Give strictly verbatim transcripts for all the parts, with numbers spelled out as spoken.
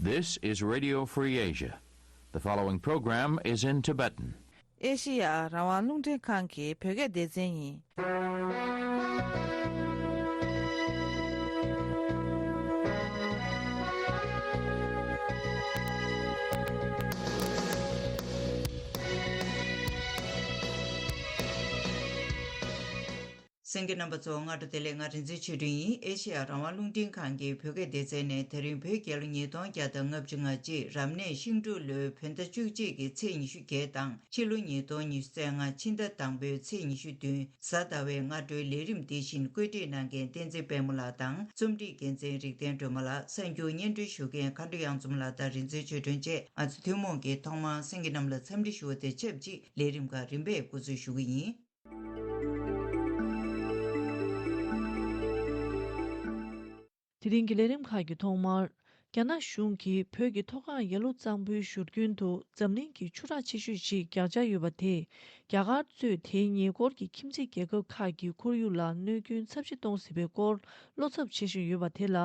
This is Radio Free Asia. The following program is in Tibetan. ཨེ་ཤི་ཡ་རང་དབང་རླུང་འཕྲིན་ཁང་གི་བོད་སྐད་སྡེ་ཚན་ཡིན། གསན་མཁན་རྣམ་པ་ཚོ་སྔ་དྲོ་བདེ་ལེགས། ང་རིག་འཛིན་ཆོས་སྒྲོན་ཡིན། ཨེ་ཤེ་ཡ་རང་དབང་རླུང་འཕྲིན་ཁང་གི་བོད་སྐད་སྡེ་ཚན་ནས་ད་རིང་བོད་རྒྱལ་ལོ་ཉིས་སྟོང་བརྒྱ་དང་ལྔ་བཅུ་ང་གཅིག་རབ་གནས་ཤིང་འབྲུག་ལོའི་བོད་ཟླ་བཅུ་གཅིག་གི་ཚེས་ཉི་ཤུ་བརྒྱད་དང་ཕྱི་ལོ་ཉིས་སྟོང་ཉི་ཤུ་རྩ་ལྔ་ཕྱི་ཟླ་དང་པོའི་ཚེས་ཉི་ཤུ་བདུན་གཟའ་ཟླ་བའི་སྔ་དྲོའི་ལས་རིམ་འདི་བཞིན་བཀོད་སྒྲིག་གནང་མཁན་བསྟན་འཛིན་དཔལ་མོ་ལགས་དང་རྩོམ་སྒྲིག་འགན་འཛིན་རིག་ལྡན་སྒྲོལ་མ་ལགས། གསར་འགྱུར་སྙན་སྒྲོན་ཞུ་མཁན་མཁའ་འགྲོ་གཡང་འཛོམས་ལགས་དང་རིག་འཛིན་ཆོས་སྒྲོན་བཅས་ང་ཚོ་ཐུན་མོང་གིས་ཐོག་མར་གསན་མཁན་རྣམས་ལ་འཚམས་འདྲི་ཞུ་བ་དང་ཆབས་ཅིག་ལས་རིམ་ཁག་རིམ་པས་སྐུ་འཚོལ་ཞུ་གི་ཡིན། དེ་རིང་གི་ལས་རིམ་ཁག་གི་ཐོག་མར། རྒྱ་ནག་གཞུང་གིས་བོད་ཀྱི་མཐོ་སྒང་ཡར་ཀླུང་གཙང་པོའི་བཞུར་རྒྱུན་དུ་འཛམ་གླིང་གི་ཆུ་རགས་ཆེ་ཤོས་ཤིག་རྒྱག་འཆར་ཡོད་པ་དེས། རྒྱ་གར་གཙོས་དེའི་ཉེ་འཁོར་གྱི་ཁྱིམ་མཚེས་རྒྱལ་ཁབ་ཁག་གི་ཁོར་ཡུག་ལ་གནོད་སྐྱོན་ཚབས་ཆེ་གཏོང་སྲིད་པའི་སྐོར་བློ་འཚབ་བྱེད་བཞིན་ཡོད་པ་དེ་ལ།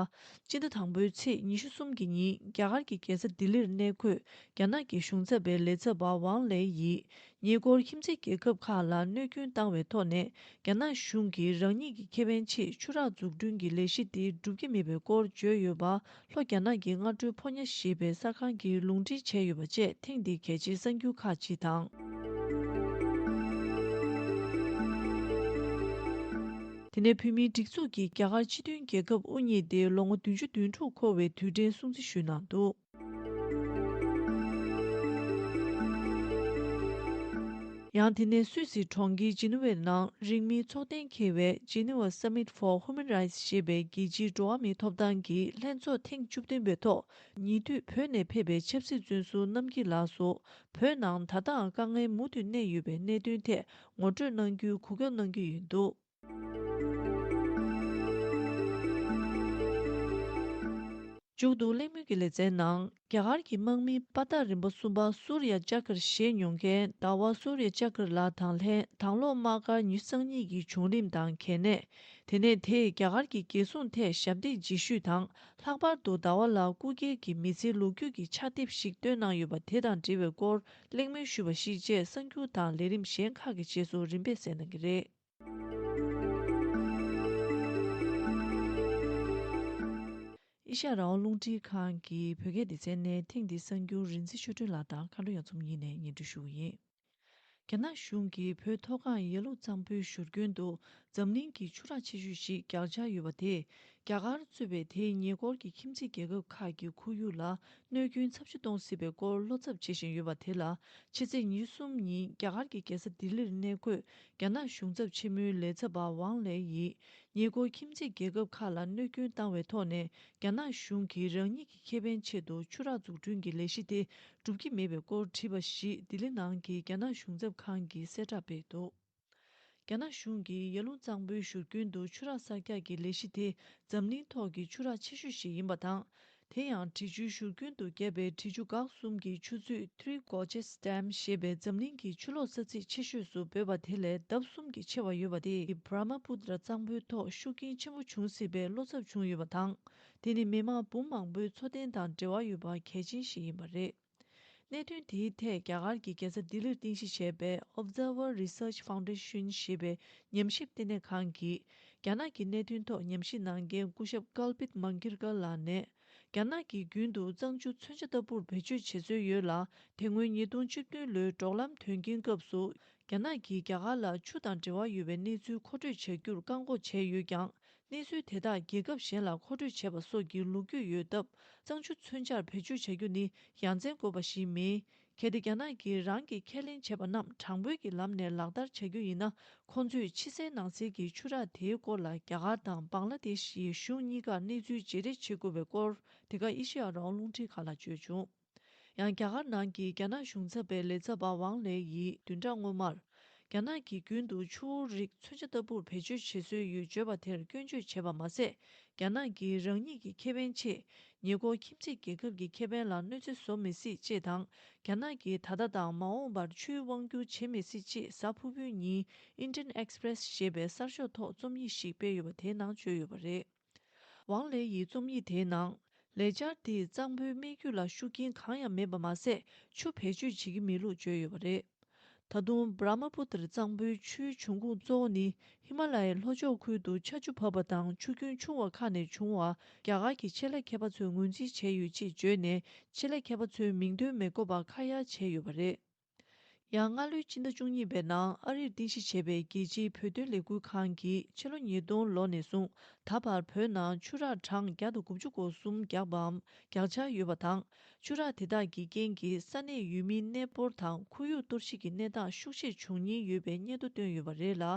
སྤྱི་ཟླ་དང་པོའི་ཚེས་ཉི་ཤུ་གསུམ་གྱི་ཉིན་རྒྱ་གར་གྱི་རྒྱལ་ས་ལྡི་ལིར་གནས་འཁོད་རྒྱ་ནག་གི་གཞུང་ཚབ་པའི་ལས་ཚབ་པ་ཝང་ལེ་ཡིས། ཉེ་འཁོར་ཁྱིམ་མཚེས་རྒྱལ་ཁབ་ཁག་ལ་གནོད་སྐྱོན་བཏང་བའི་ཐོག་ནས། རྒྱ་ནག་གཞུང་གིས་རང་ཉིད་ཀྱི་ཁེ་ཕན་ཆེད་ཆུ་རགས་འཛུགས་སྐྲུན་གྱི་ལས་གཞི་དེ་འགྲུབ་ཀྱི་མེད་པའི་སྐོར་བརྗོད་ཡོད་པ། ལྷོ་རྒྱ་ནག་གི་སྔ་དྲོའི་ཕོ་ཉ་ཞེས་པའི་གསར་ཁང་གིས་ལུང་འདྲེན་བྱས་ཡོད་པ་བཅས་ཐེངས་འདིའི་གལ་ཆེའི་གསར་འགྱུར་ཁག་ཅིག་དང་། དེ་ནས་བོད་མིའི་སྒྲིག་འཛུགས་ཀྱིས་རྒྱ་གར་སྤྱི་མཐུན་རྒྱལ་ཁབ་དབུ་བརྙེས་ཏེ་ལོ་ངོ་བདུན་ཅུ་དོན་དྲུག་འཁོར་བའི་དུས་དྲན་སྲུང་བརྩི་ཞུས་གནང་འདུག་ཡང་དེ་ནས་སུད་སི་གྲོང་ཁྱེར་ཇི་ནི་ཝའི་ནང་རིང་མིན་ཚོགས་གཏན་འཁེལ་བའི་Geneva Summit for Human Rights ཞེས་པའི་རྒྱལ་སྤྱིའི་འགྲོ་བ་མིའི་ཐོབ་ཐང་གི་ལྷན་ཚོགས་ཐེངས་བཅུ་བདུན་པའི་ཐོག་ཉེ་དུས་བོད་ནས་ཕེབས་པའི་ཆབ་སྲིད་བཙོན་ཟུར་རྣམ་རྒྱལ་ལགས་སུ་བོད་ནང་ད་ལྟའང་དཀའ་ངལ་མུ་མཐུད་གནས་ཡོད་པའི་གནད་དོན་ཐད་ངོ་སྤྲོད་གནང་རྒྱུའི་གོ་སྐབས་གནང་རྒྱུ་ཡིན་འདུག་མཇུག་ཏུ་གླེང་མོལ་གྱི་ལེ་ཚན་ནང་རྒྱ་གར་གྱི་དམག་མིའི་དཔའ་རྟགས་རིམ་པ་གསུམ་པ་སུར་ཡ་ཅཱ་ཀར་བཞེས་མྱོང་མཁན་ཟླ་བ་སུར་ཡ་ཅཱ་ཀར་ལགས་དང་ལྷན་དང་ལོ་དམག་སྒར་ཉི་ཤུ་རྩ་གཉིས་ཀྱི་བྱུང་རིམ་དང་གལ་གནད། དེ་ནས་དེས་རྒྱ་གར་གྱི་རྒྱལ་སྲུང་ཐད་ཞབས་འདེགས་ལྗིད་ཤོས་དང་ལྷག་པར་དུ་ཟླ་བ་ལ་སྐུ་སྒེར་གྱི་མི་ཚེའི་ལོ་རྒྱུས་ཀྱི་ཕྱག་དེབ་ཞིག་བཏོན་གནང་ཡོད་པ་དེ་དང་འབྲེལ་བའི་སྐོར་གླེང་མོལ་ཞུས་པ་ཞིག་བཅས་གསར་འགྱུར་དང་ལས་རིམ་གཞན་ཁག་གི་རྗེས་སུ་རིམ་པས་གསན་གནང་གི་རེད། ཨེ་ཤ་ཡ་རང་དབང་རླུང་འཕྲིན་ཁང་གི་བོད་སྐད་སྡེ་ཚན་ནས་ཐེངས་འདིའི་གསར་འགྱུར་རིག་འཛིན་ཆོས་སྒྲོན་ལགས་དང་མཁའ་འགྲོ་གཡང་འཛོམས་གཉིས་ནས་སྙན་སྒྲོན་ཞུ་གི་ཡིན། རྒྱ་ནག་གཞུང་གིས་བོད་མཐོ་སྒང་ཡར་ཀླུང་གཙང་པོའི་བཞུར་རྒྱུན་དུ་འཛམ་གླིང་གི་ཆུ་རགས་ཆེ་ཤོས་ཤིག་རྒྱག་འཆར་ཡོད་པ་དེས། རྒྱ་གར་གཙོས་པའི་དེའི་ཉེ་འཁོར་གྱི་ཁྱིམ་མཚེས་རྒྱལ་ཁབ་ཁག་གི་ཁོར་ཡུག་ལ་གནོད་སྐྱོན་ཚབས་ཆེ་གཏོང་སྲིད་པའི་སྐོར་བློ་འཚབ་བྱེད་བཞིན་ཡོད་པ་དེ་ལ། ཕྱི་ཚེས་ཉི་ཤུ་གསུམ་ཉིན་རྒྱ་གར་གྱི་རྒྱལ་ས་ལྡི་ལིར་གནས་འཁོད་རྒྱ་ནག་གཞུང་ཚབ་ཆེན་མོའི་ལས་ཚབ་པ་ཝང་ལེ་ཡིས། ཉེ་འཁོར་ཁྱིམ་མཚེས་རྒྱལ་ཁབ་ཁག་ལ་གནོད་སྐྱོན་བཏང་བའི་ཐོག་ནས། རྒྱ་ནག་གཞུང་གིས་རང་ཉིད་ཀྱི་ཁེ་ཕན་ཆེད་དུ་ཆུ་རགས་འཛུགས་སྐྲུན་གྱི་ལས་གཞི་དེ་འགྲུབ་ཀྱི་མེད་པའི་སྐོར་བྲིས་པ་ཞིག་ལྡི་ལི་ནང་གི་རྒྱ་ནག་གཞུང་ཚབ་ཁང་གིས་གསལ་བསྒྲགས་སྤེལ་འདུག་རྒྱ་ནག་གཞུང་གིས་ཡར་ཀླུང་གཙང་པོའི་བཞུར་རྒྱུན་དུ་ཆུ་རགས་གསར་རྒྱག་གི་ལས་གཞི་དེ་འཛམ་གླིང་ཐོག་གི་ཆུ་རགས་ཆེ་ཤོས་ཤིག་ཡིན་པ་དང་། དེ་ཡང་འབྲི་ཆུའི་བཞུར་རྒྱུན་དུ་བརྒྱབ་པའི་འབྲི་ཆུ་འགག་གསུམ་གྱི་ཆུ་མཛོད་Three Gorges Dam ཞེས་པའི་འཛམ་གླིང་གི་ཆུ་ལོག་ས་ཚིགས་ཆེ་ཤོས་སུ་འབོད་པ་དེ་ལས་ལྡབ་གསུམ་གྱིས་ཆེ་བ་ཡོད་པ་དེས་Brahmaputra གཙང་པོའི་ཐོག་ཤུགས་རྐྱེན་ཆེན་པོ་འབྱུང་སྲིད་པའི་བློ་འཚབ་བྱུང་ཡོད་པ་དང་། དེ་ནི་མི་མང་འབུམ་མང་པོའི་འཚོ་རྟེན་དང་འབྲེལ་བ་ཡོད་པ་གལ་ཆེན་ཞིག་ཡིན་པ་རེད། གནད་དོན་དེའི་ཐད་རྒྱ་གར་གྱི་རྒྱལ་ས་ལྡི་ལིར་རྟེན་གཞི་བྱས་པའི་Observer Research Foundation ཞེས་པའི་ཉམས་ཞིབ་ལྟེ་གནས་ཁང་གིས། རྒྱ་ནག་གི་གནད་དོན་ཐོག་ཉམས་ཞིབ་གནང་མཁན་སྐུ་ཞབས་ཀལ་པིད་མང་ཀིར་ཀར་ལགས་ནས། རྒྱ་ནག་གིས་རྒྱུན་དུ་གཙང་ཆུ་མཚོན་ཆ་ལྟ་བུར་བེད་སྤྱོད་བྱེད་སྲོལ་ཡོད་ལ། དེ་སྔོན་ཉིས་སྟོང་བཅུ་བདུན་ལོའི་འབྲོག་ལམ་དོན་རྐྱེན་སྐབས་སུ། རྒྱ་ནག་གིས་རྒྱ་གར་ལ་ཆུ་དང་འབྲེལ་བ་ཡོད་པའི་གནས་ཚུལ་མཁོ་སྤྲོད་བྱ་རྒྱུར་བཀག་འགོག་བྱས་ཡོད་ཀྱང་། གནས་ཚུལ་དེ་དག་རྒྱལ་ཁབ་གཞན་ལ་མཁོ་སྤྲོད་བྱས་པ་སོགས་ཀྱི་ལོ་རྒྱུས་ཡོད་སྟབས། གཙང་ཆུ་མཚོན་ཆར་བེད་སྤྱོད་བྱ་རྒྱུ་ནི་ཡ་མཚན་དགོས་པ་ཞིག་མིན། གལ་ཏེ་རྒྱ་ནག་གིས་རང་གིས་ཁས་ལེན་བྱས་པ་རྣམས་དྲང་པོའི་གི་ལམ་ནས་ལག་བསྟར་བྱ་རྒྱུ་ཡིན་ན། ཁོང་ཚོས་ཕྱི་གསལ་ནང་གསལ་གྱི་ཆུ་རགས་དེའི་སྐོར་ལ་རྒྱ་གར་དང་བང་ལ་དེཤ་ཡི་གཞུང་གཉིས་ཀར་གནས་ཚུལ་བརྗེ་རེས་བྱེད་དགོས་པའི་སྐོར། འདི་ག་ཨེ་ཤེ་ཡ་རང་དབང་རླུང་འཕྲིན་ཁང་ལ་བརྗོད་བྱུང་། ཡང་རྒྱ་གར་ནང་གི་རྒྱ་ནག་གཞུང་ཚབ་པའི་ལས་ཚབ་པ་ཝང་ལེ་ཡིས་བདུན་ཕྲག་སྔོན་མར། རྒྱ་ནག་གིས་རྒྱུན་དུ་ཆུ་བོ་རིགས་མཚོན་ཆ་ལྟ་བུར་བེད་སྤྱོད་བྱེད་སྲོལ་ཡོད་བརྗོད་པ་དེར་སྐྱོན་བརྗོད་བྱས་པ་མ་ཟད། རྒྱ་ནག་གིས་རང་ཉིད་ཀྱི་ཁེ་ཕན་ཆེད། ཉེ་འཁོར་ཁྱིམ་མཚེས་རྒྱལ་ཁབ་ཀྱི་ཁེ་ཕན་ལ་གནོད་འཚེ་བཟོ་མི་སྲིད་ཅེས་དང་། རྒྱ་ནག་གིས་ད་ལྟ་དང་མ་འོངས་པར་ཆུའི་དབང་བསྒྱུར་བྱེད་མི་སྲིད་ཅེས་གཟའ་ཕུར་བུའི་ཉིན་Indian Express ཞེས་པའི་གསར་ཤོག་ཐོག་རྩོམ་ཡིག་ཞིག་སྤེལ་ཡོད་པ་དེའི་ནང་བརྗོད་ཡོད་པ་རེད། ཝང་ལེ་ཡིས་རྩོམ་ཡིག་དེའི་ནང་། ལས་འཆར་དེས་གཙང་པོའི་སྨད་རྒྱུད་ལ་ཤུགས་རྐྱེན་གང་ཡང་མེད་པ་མ་ཟད། ཆུ་བེད་སྤྱོད་བྱེད་ཀྱི་མེད་ལུགས་བརྗོད་ཡོད་པ་རེད། ད་དུང་བྷ་ར་མ་པུ་ཏར་གཙང་པོའི་ཆུའི་འབྱུང་ཁུངས་གཙོ་བོ་ནི། ཧི་མ་ལ་ཡའི་ལྷོ་ཕྱོགས་ཁུལ་དུ་ཆར་ཆུ་བབས་པ་དང་། ཆུ་རྒྱུན་ཆུང་བ་ཁག་ནས་བྱུང་བ། རྒྱ་གར་གྱི་ཆེད་ལས་མཁས་པ་ཚོས་ངོས་འཛིན་བྱས་ཡོད་ཅེས་བརྗོད་ནས། ཆེད་ལས་མཁས་པ་ཚོའི་མིང་འདོན་མི་དགོས་པར་ཁ་ཡ་བྱས་ཡོད་པ་རེད། ཡང་སྔ་ལོའི་སྤྱི་ཟླ་བཅུ་གཉིས་པའི་ནང་ཨ་རིར་རྟེན་གཞི་བྱས་པའི་རྒྱལ་སྤྱིའི་བོད་དོན་ལས་འགུལ་ཁང་གིས་ཕྱི་ལོ་ཉིས་སྟོང་ལོ་ནས་བཟུང་ད་བར་བོད་ནང་ཆུ་རགས་གྲངས་བརྒྱ་དང་དགུ་བཅུ་གོ་གསུམ་བརྒྱབ་པའམ་རྒྱག་འཆར་ཡོད་པ་དང་། ཆུ་རགས་དེ་དག་གི་རྐྱེན་གྱིས་ས་གནས་ཡུལ་མིའི་གནས་སྤོར་དང་ཁོར་ཡུག་གཏོར་བཤིག་གི་གནས་སྟངས་ཤུགས་ཆེར་བྱུང་ཉེན་ཡོད་པའི་སྙན་ཐོ་བཏོན་ཡོད་པ་རེད་ལ།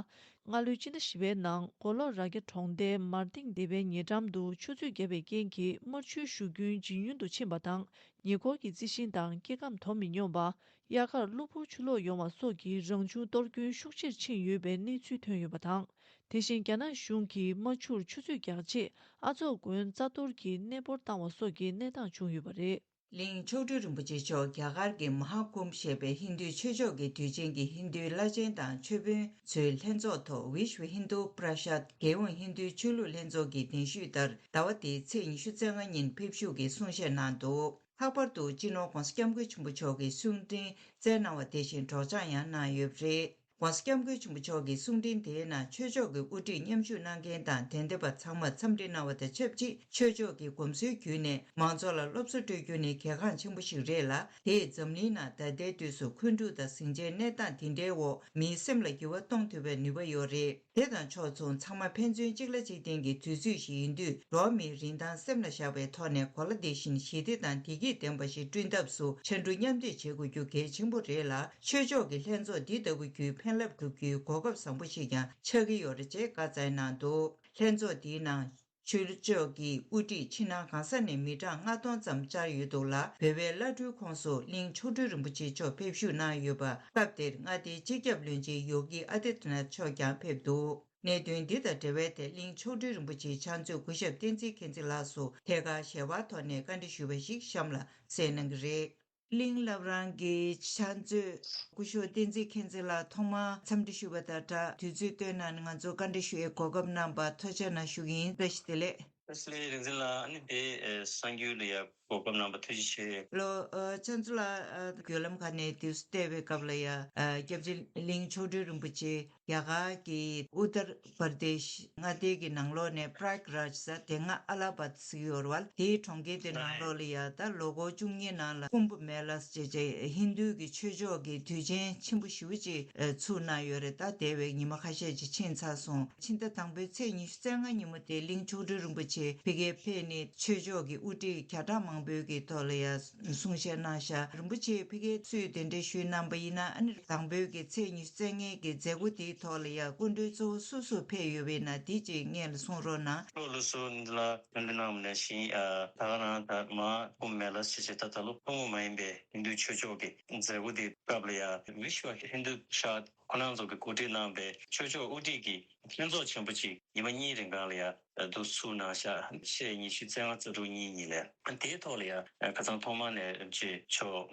སྔ་ལོའི་སྤྱི་ཟླ་བཞི་པའི་ནང་མགོ་ལོག་ར་རྒྱ་གྲོང་རྡལ་མར་ཏིང་སྡེ་བའི་ཉེ་འགྲམ་དུ་ཆུ་མཛོད་བརྒྱབ་པའི་རྐྱེན་གྱིས་དམར་ཆུའི་བཞུར་རྒྱུན་ཇེ་ཉུང་དུ་ཕྱིན་པ་དང་། ཉེ་འཁོར་གྱི་རྩི་ཤིང་དང་སྐྱེ་ཁམས་དོ་མི་སྙོམས་པ། དབྱར་ཁར་གློ་བུར་ཆུ་ལོག་ཡོང་བ་སོགས་ཀྱིས་རང་བྱུང་གཏོར་སྐྱོན་ཤུགས་ཆེར་ཕྱིན་ཡོད་པའི་གནས་ཚུལ་ཐོན་ཡོད་པ་དང་། དེ་བཞིན་རྒྱ་ནག་གཞུང་གིས་རྨ་ཆུར་ཆུ་མཛོད་རྒྱག་ཆེད་ཨ་ཚོགས་དགོན་རྩ་གཏོར་གྱིས་གནས་སྤོར་བཏང་བ་སོགས་ཀྱི་གནས་སྟངས་བྱུང་ཡོད་པ་རེད། གླིང་མཆོག་སྤྲུལ་རིན་པོ་ཆེ་མཆོག་རྒྱ་གར་གྱི་མ་ཧཱ་ཀུམ་ཞེས་པའི་ཧིན་རྡུའི་ཆོས་ཕྱོགས་ཀྱི་དུས་ཆེན་གྱི་ཧིན་རྡུའི་བླ་ཆེན་དང་ཆོས་དཔོན་ཚོའི་ལྷན་ཚོགས་ཐོག་Vishva Hindu Parishad རྒྱལ་ཡོངས་ཧིན་རྡུའི་ཆོས་ལུགས་ལྷན་ཚོགས་ཀྱི་གདན་ཞུས་ལྟར་ཟླ་བ་འདིའི་ཚེས་ཉི་ཤུ་རྩ་ལྔ་ཉིན་ཕེབས་བཞུགས་ཀྱིས་གསུང་བཤད་གནང་འདུག་ལྷག་པར་དུ་སྤྱི་ནོར་༧གོང་ས་༧སྐྱབས་མགོན་ཆེན་པོ་མཆོག་གིས་གསུང་འཕྲིན་བསྩལ་གནང་བ་དེ་བཞིན་སྒྲོག་སྦྱང་ཡང་གནང་ཡོད་པ་རེད། ༸གོང་ས་༸སྐྱབས་མགོན་ཆེན་པོ་མཆོག་གི་གསུང་འཕྲིན་དེའི་ནང་ཆོས་ཕྱོགས་ཀྱི་དབུ་ཁྲིད་མཉམ་ཞུགས་གནང་མཁན་དང་དད་ལྡན་པ་ཚང་མར་འཚམས་འདྲི་གནང་བ་དང་ཆབས་ཅིག་ཆོས་ཕྱོགས་ཀྱི་གོམས་སྲོལ་བརྒྱུད་ནས་མང་ཚོགས་ལ་སློབ་གསོ་སྤྲོད་རྒྱུ་ནི་གལ་འགངས་ཆེན་པོ་ཞིག་རེད་ལ། དེས་འཛམ་གླིང་ནང་ད་ལྟའི་དུས་སུ་འཁོན་འཁྲུག་དང་ཟིང་ཆའི་གནས་སྟངས་དེ་འདྲའི་འོག་མིའི་སེམས་ལ་འགྱུར་བ་གཏོང་ཐུབ་པའི་ནུས་པ་ཡོད་རེད། དེ་དང་ཕྱོགས་མཚུངས་ཚང་མ་ཕན་ཚུན་གཅིག་ལ་གཅིག་བརྟེན་གྱི་དུས་ཚོད་ཞིག་ཡིན་དུས། འགྲོ་བ་མིའི་རིན་ཐང་སེམས་ལ་བཞག་པའི་ཐོག་ནས་གོ་ལ་འདི་བཞིན་ཞི་བདེ་དང་བདེ་སྐྱིད་ལྡན་པ་ཞིག་བསྐྲུན་ཐབས་སུ་ཕྱར་གྲུ་མཉམ་འདེགས་བྱེད་དགོས་རྒྱུ་གལ་ཆེན་པོ་རེད་ལ། ཆོས་ཕྱོགས་ཀྱི་ལྷན་ཚོགས་འདི་ལྟ་བུ་བརྒྱུད་ཕན་རླབས་སྒྲུབ་རྒྱུའི་གོ་སྐབས་བཟང་པོ་ཞིག་ཀྱང་ཆགས་ཀྱི་ཡོད་རེད་ཅེས་བཀའ་སྩལ་གནང་འདུག་ལྷན་ཚོགས་འདིའི་ནང་ཆོས་ཕྱོགས་ཀྱི་དབུ་ཁྲིད་ཕྱི་ནང་གང་ས་ནས་མི་གྲངས་ལྔ་སྟོང་ཙམ་བཅར་ཡོད་འདུག་ལ། བོད་པའི་བླ་སྤྲུལ་ཁོངས་སུ་གླིང་མཆོག་སྤྲུལ་རིན་པོ་ཆེ་མཆོག་ཕེབས་བཞུགས་གནང་ཡོད་པ། སྐབས་དེར་མངའ་སྡེའི་སྤྱི་ཁྱབ་བློན་ཆེན་ཡོ་གི་ཨ་དི་ཏི་ནཱཐ་མཆོག་ཀྱང་ཕེབས་འདུག་གནད་དོན་འདི་དང་འབྲེལ་བའི་ཐད་གླིང་མཆོག་སྤྲུལ་རིན་པོ་ཆེའི་ཕྱག་མཛོད་སྐུ་ཞབས་བསྟན་འཛིན་མཁྱེན་བརྩེ་ལགས་སུ་ཐད་ཀར་ཞལ་པར་ཐོག་ནས་བཀའ་འདྲི་ཞུས་པ་ཞིག་གཤམ་ལ་གསན་གནང་གི་རེད། གླིང་བླ་བྲང་གི་ཕྱག་མཛོད་སྐུ་ཞབས་བསྟན་འཛིན་མཁྱེན་བརྩེ་ལགས་ཐོག་མར་འཚམས་འདྲི་ཞུ་བ་དང་སྦྲགས་དུས་ཚོད་བཏོན་གནང་ནས་ང་ཚོ་བཀའ་འདྲི་ཞུ་ཡའི་གོ་སྐབས་གནང་བར་ཐུགས་རྗེ་གནང་ཞུ་གི་ཡིན། བཀྲ་ཤིས་བདེ་ལེགས། བཀྲ་ཤིས་བདེ་ལེགས། རིག་འཛིན་ལགས། ཨ་ནི་དེ་ཨེ་གསར་འགྱུར་ལ་ཡ་གོ་སྐབས་གནང་བར་ཐུགས་རྗེ་ཆེ། ལོ། ཨ་ཁྱེད་ཚོ་ལ་ཨ་བརྒྱུད་ལམ་ཁག་ནས་དུས་སུ་བལྟས་པའི་སྐབས་ལ་ཡ་ཨ་སྐྱབས་རྗེ་གླིང་མཆོག་སྤྲུལ་རིན་པོ་ཆེ་རྒྱ་གར་གྱི་ཨུ་ཏར་པར་དེཤ་མངའ་སྡེ་གི་ནང་ལོགས་ནས་པྲག་རཱཇ་ཟེར། དེ་སྔ་ཨ་ལ་ཧ་བཱད་ཟེར་གྱི་ཡོད་རེད་བ། དེའི་གྲོང་ཁྱེར་དེ་ནང་ལོགས་ལ་ཡ་ད་ལོ་འཁོར་བཅུ་གཉིས་ནང་ལ་ཀུམ་བྷ་མེ་ལ་ཟེར་བྱས་ཧིན་རྡུ་གི་ཆོས་ཕྱོགས་ཀྱི་དུས་ཆེན་ཆེན་པོ་ཞེ་པོ་ཅིག་ཨ་ཚུགས་གནང་ཡོད་རེད། ད་འདས་པའི་ཉི་མ་ཁ་ཤས་ཅིག་ཕྱིན་ཚར་སོང་། ཕྱི་ཟླ་དང་པོའི་ཚེས་ཉི་ཤུ་རྩ་ལྔ་ཉིན་མོ་དེ་གླིང་མཆོག་སྤྲུལ་རིན་པོ་ཆེ་ཕ་གིར་ཕེབས་ནས་ཆོས་ཕྱོགས་ཀྱི་དབུ་ཁྲིད་བརྒྱ་ཕྲག་མང་པོའི་གི་ཐོག་ལ་ཡ་གསུང་བཤད་གནང་ཤག་རིན་པོ་ཆེ་ཕ་གིར་སུས་གདན་འདྲེན་ཞུས་གནང་པ་ཡིན་ན། ཨ་ནི་དང་པོའི་གི་ཚེས་ཉི་ཤུ་རྩ་ལྔའི་གི་མཛད་སྒོ་དེའི་ཐོག་ལ་ཡ་སྐུ་མགྲོན་གཙོ་བོ་སུ་སུ་ཕེབས་ཡོད་པ་ཡིན་ན་དེ་ཅིག་སྔོན་ལ་གསུང་རོགས་གནང་། ལྷོ་ལུགས་སྲོལ་འདི་ལ་སྐུ་མགྲོན་གནང་བ་ནང་བཞིན། ཨ་ད་ག་རང་ད་མ་ཀུམ་མེ་ལ་ཟེར་བྱས་ད་ད་ལོ་ཐུན་མོང་མ་ཡིན་པའི་ཧིན་རྡུའི་ཆོས་ཕྱོགས་ཀྱི་མཛད་སྒོ་དེ་སྐབས་ལ་ཡ་Vishwa Hindu Parishad ཁོ་རང་ཚོ་གིས་གོ་སྒྲིག་གནང་བའི་ཆོས་ཕྱོགས་དབུ་ཁྲིད་ཀྱི་ལྷན་ཚོགས་ཆེན་པོ་ཅིག་ཉི་མ་གཉིས་རིང་གང་ལ་ཡ་འདུ་ཚུགས་གནང་ཤག་ཚེས་ཉི་ཤུ་རྩ་ལྔ་རྩ་དྲུག་གཉིས་གཉིས་ལ། དེའི་ཐོག་ལ་ཡ་ཁ་སང་ཐོག་མ་ནས་ཆོས་ཕྱོགས་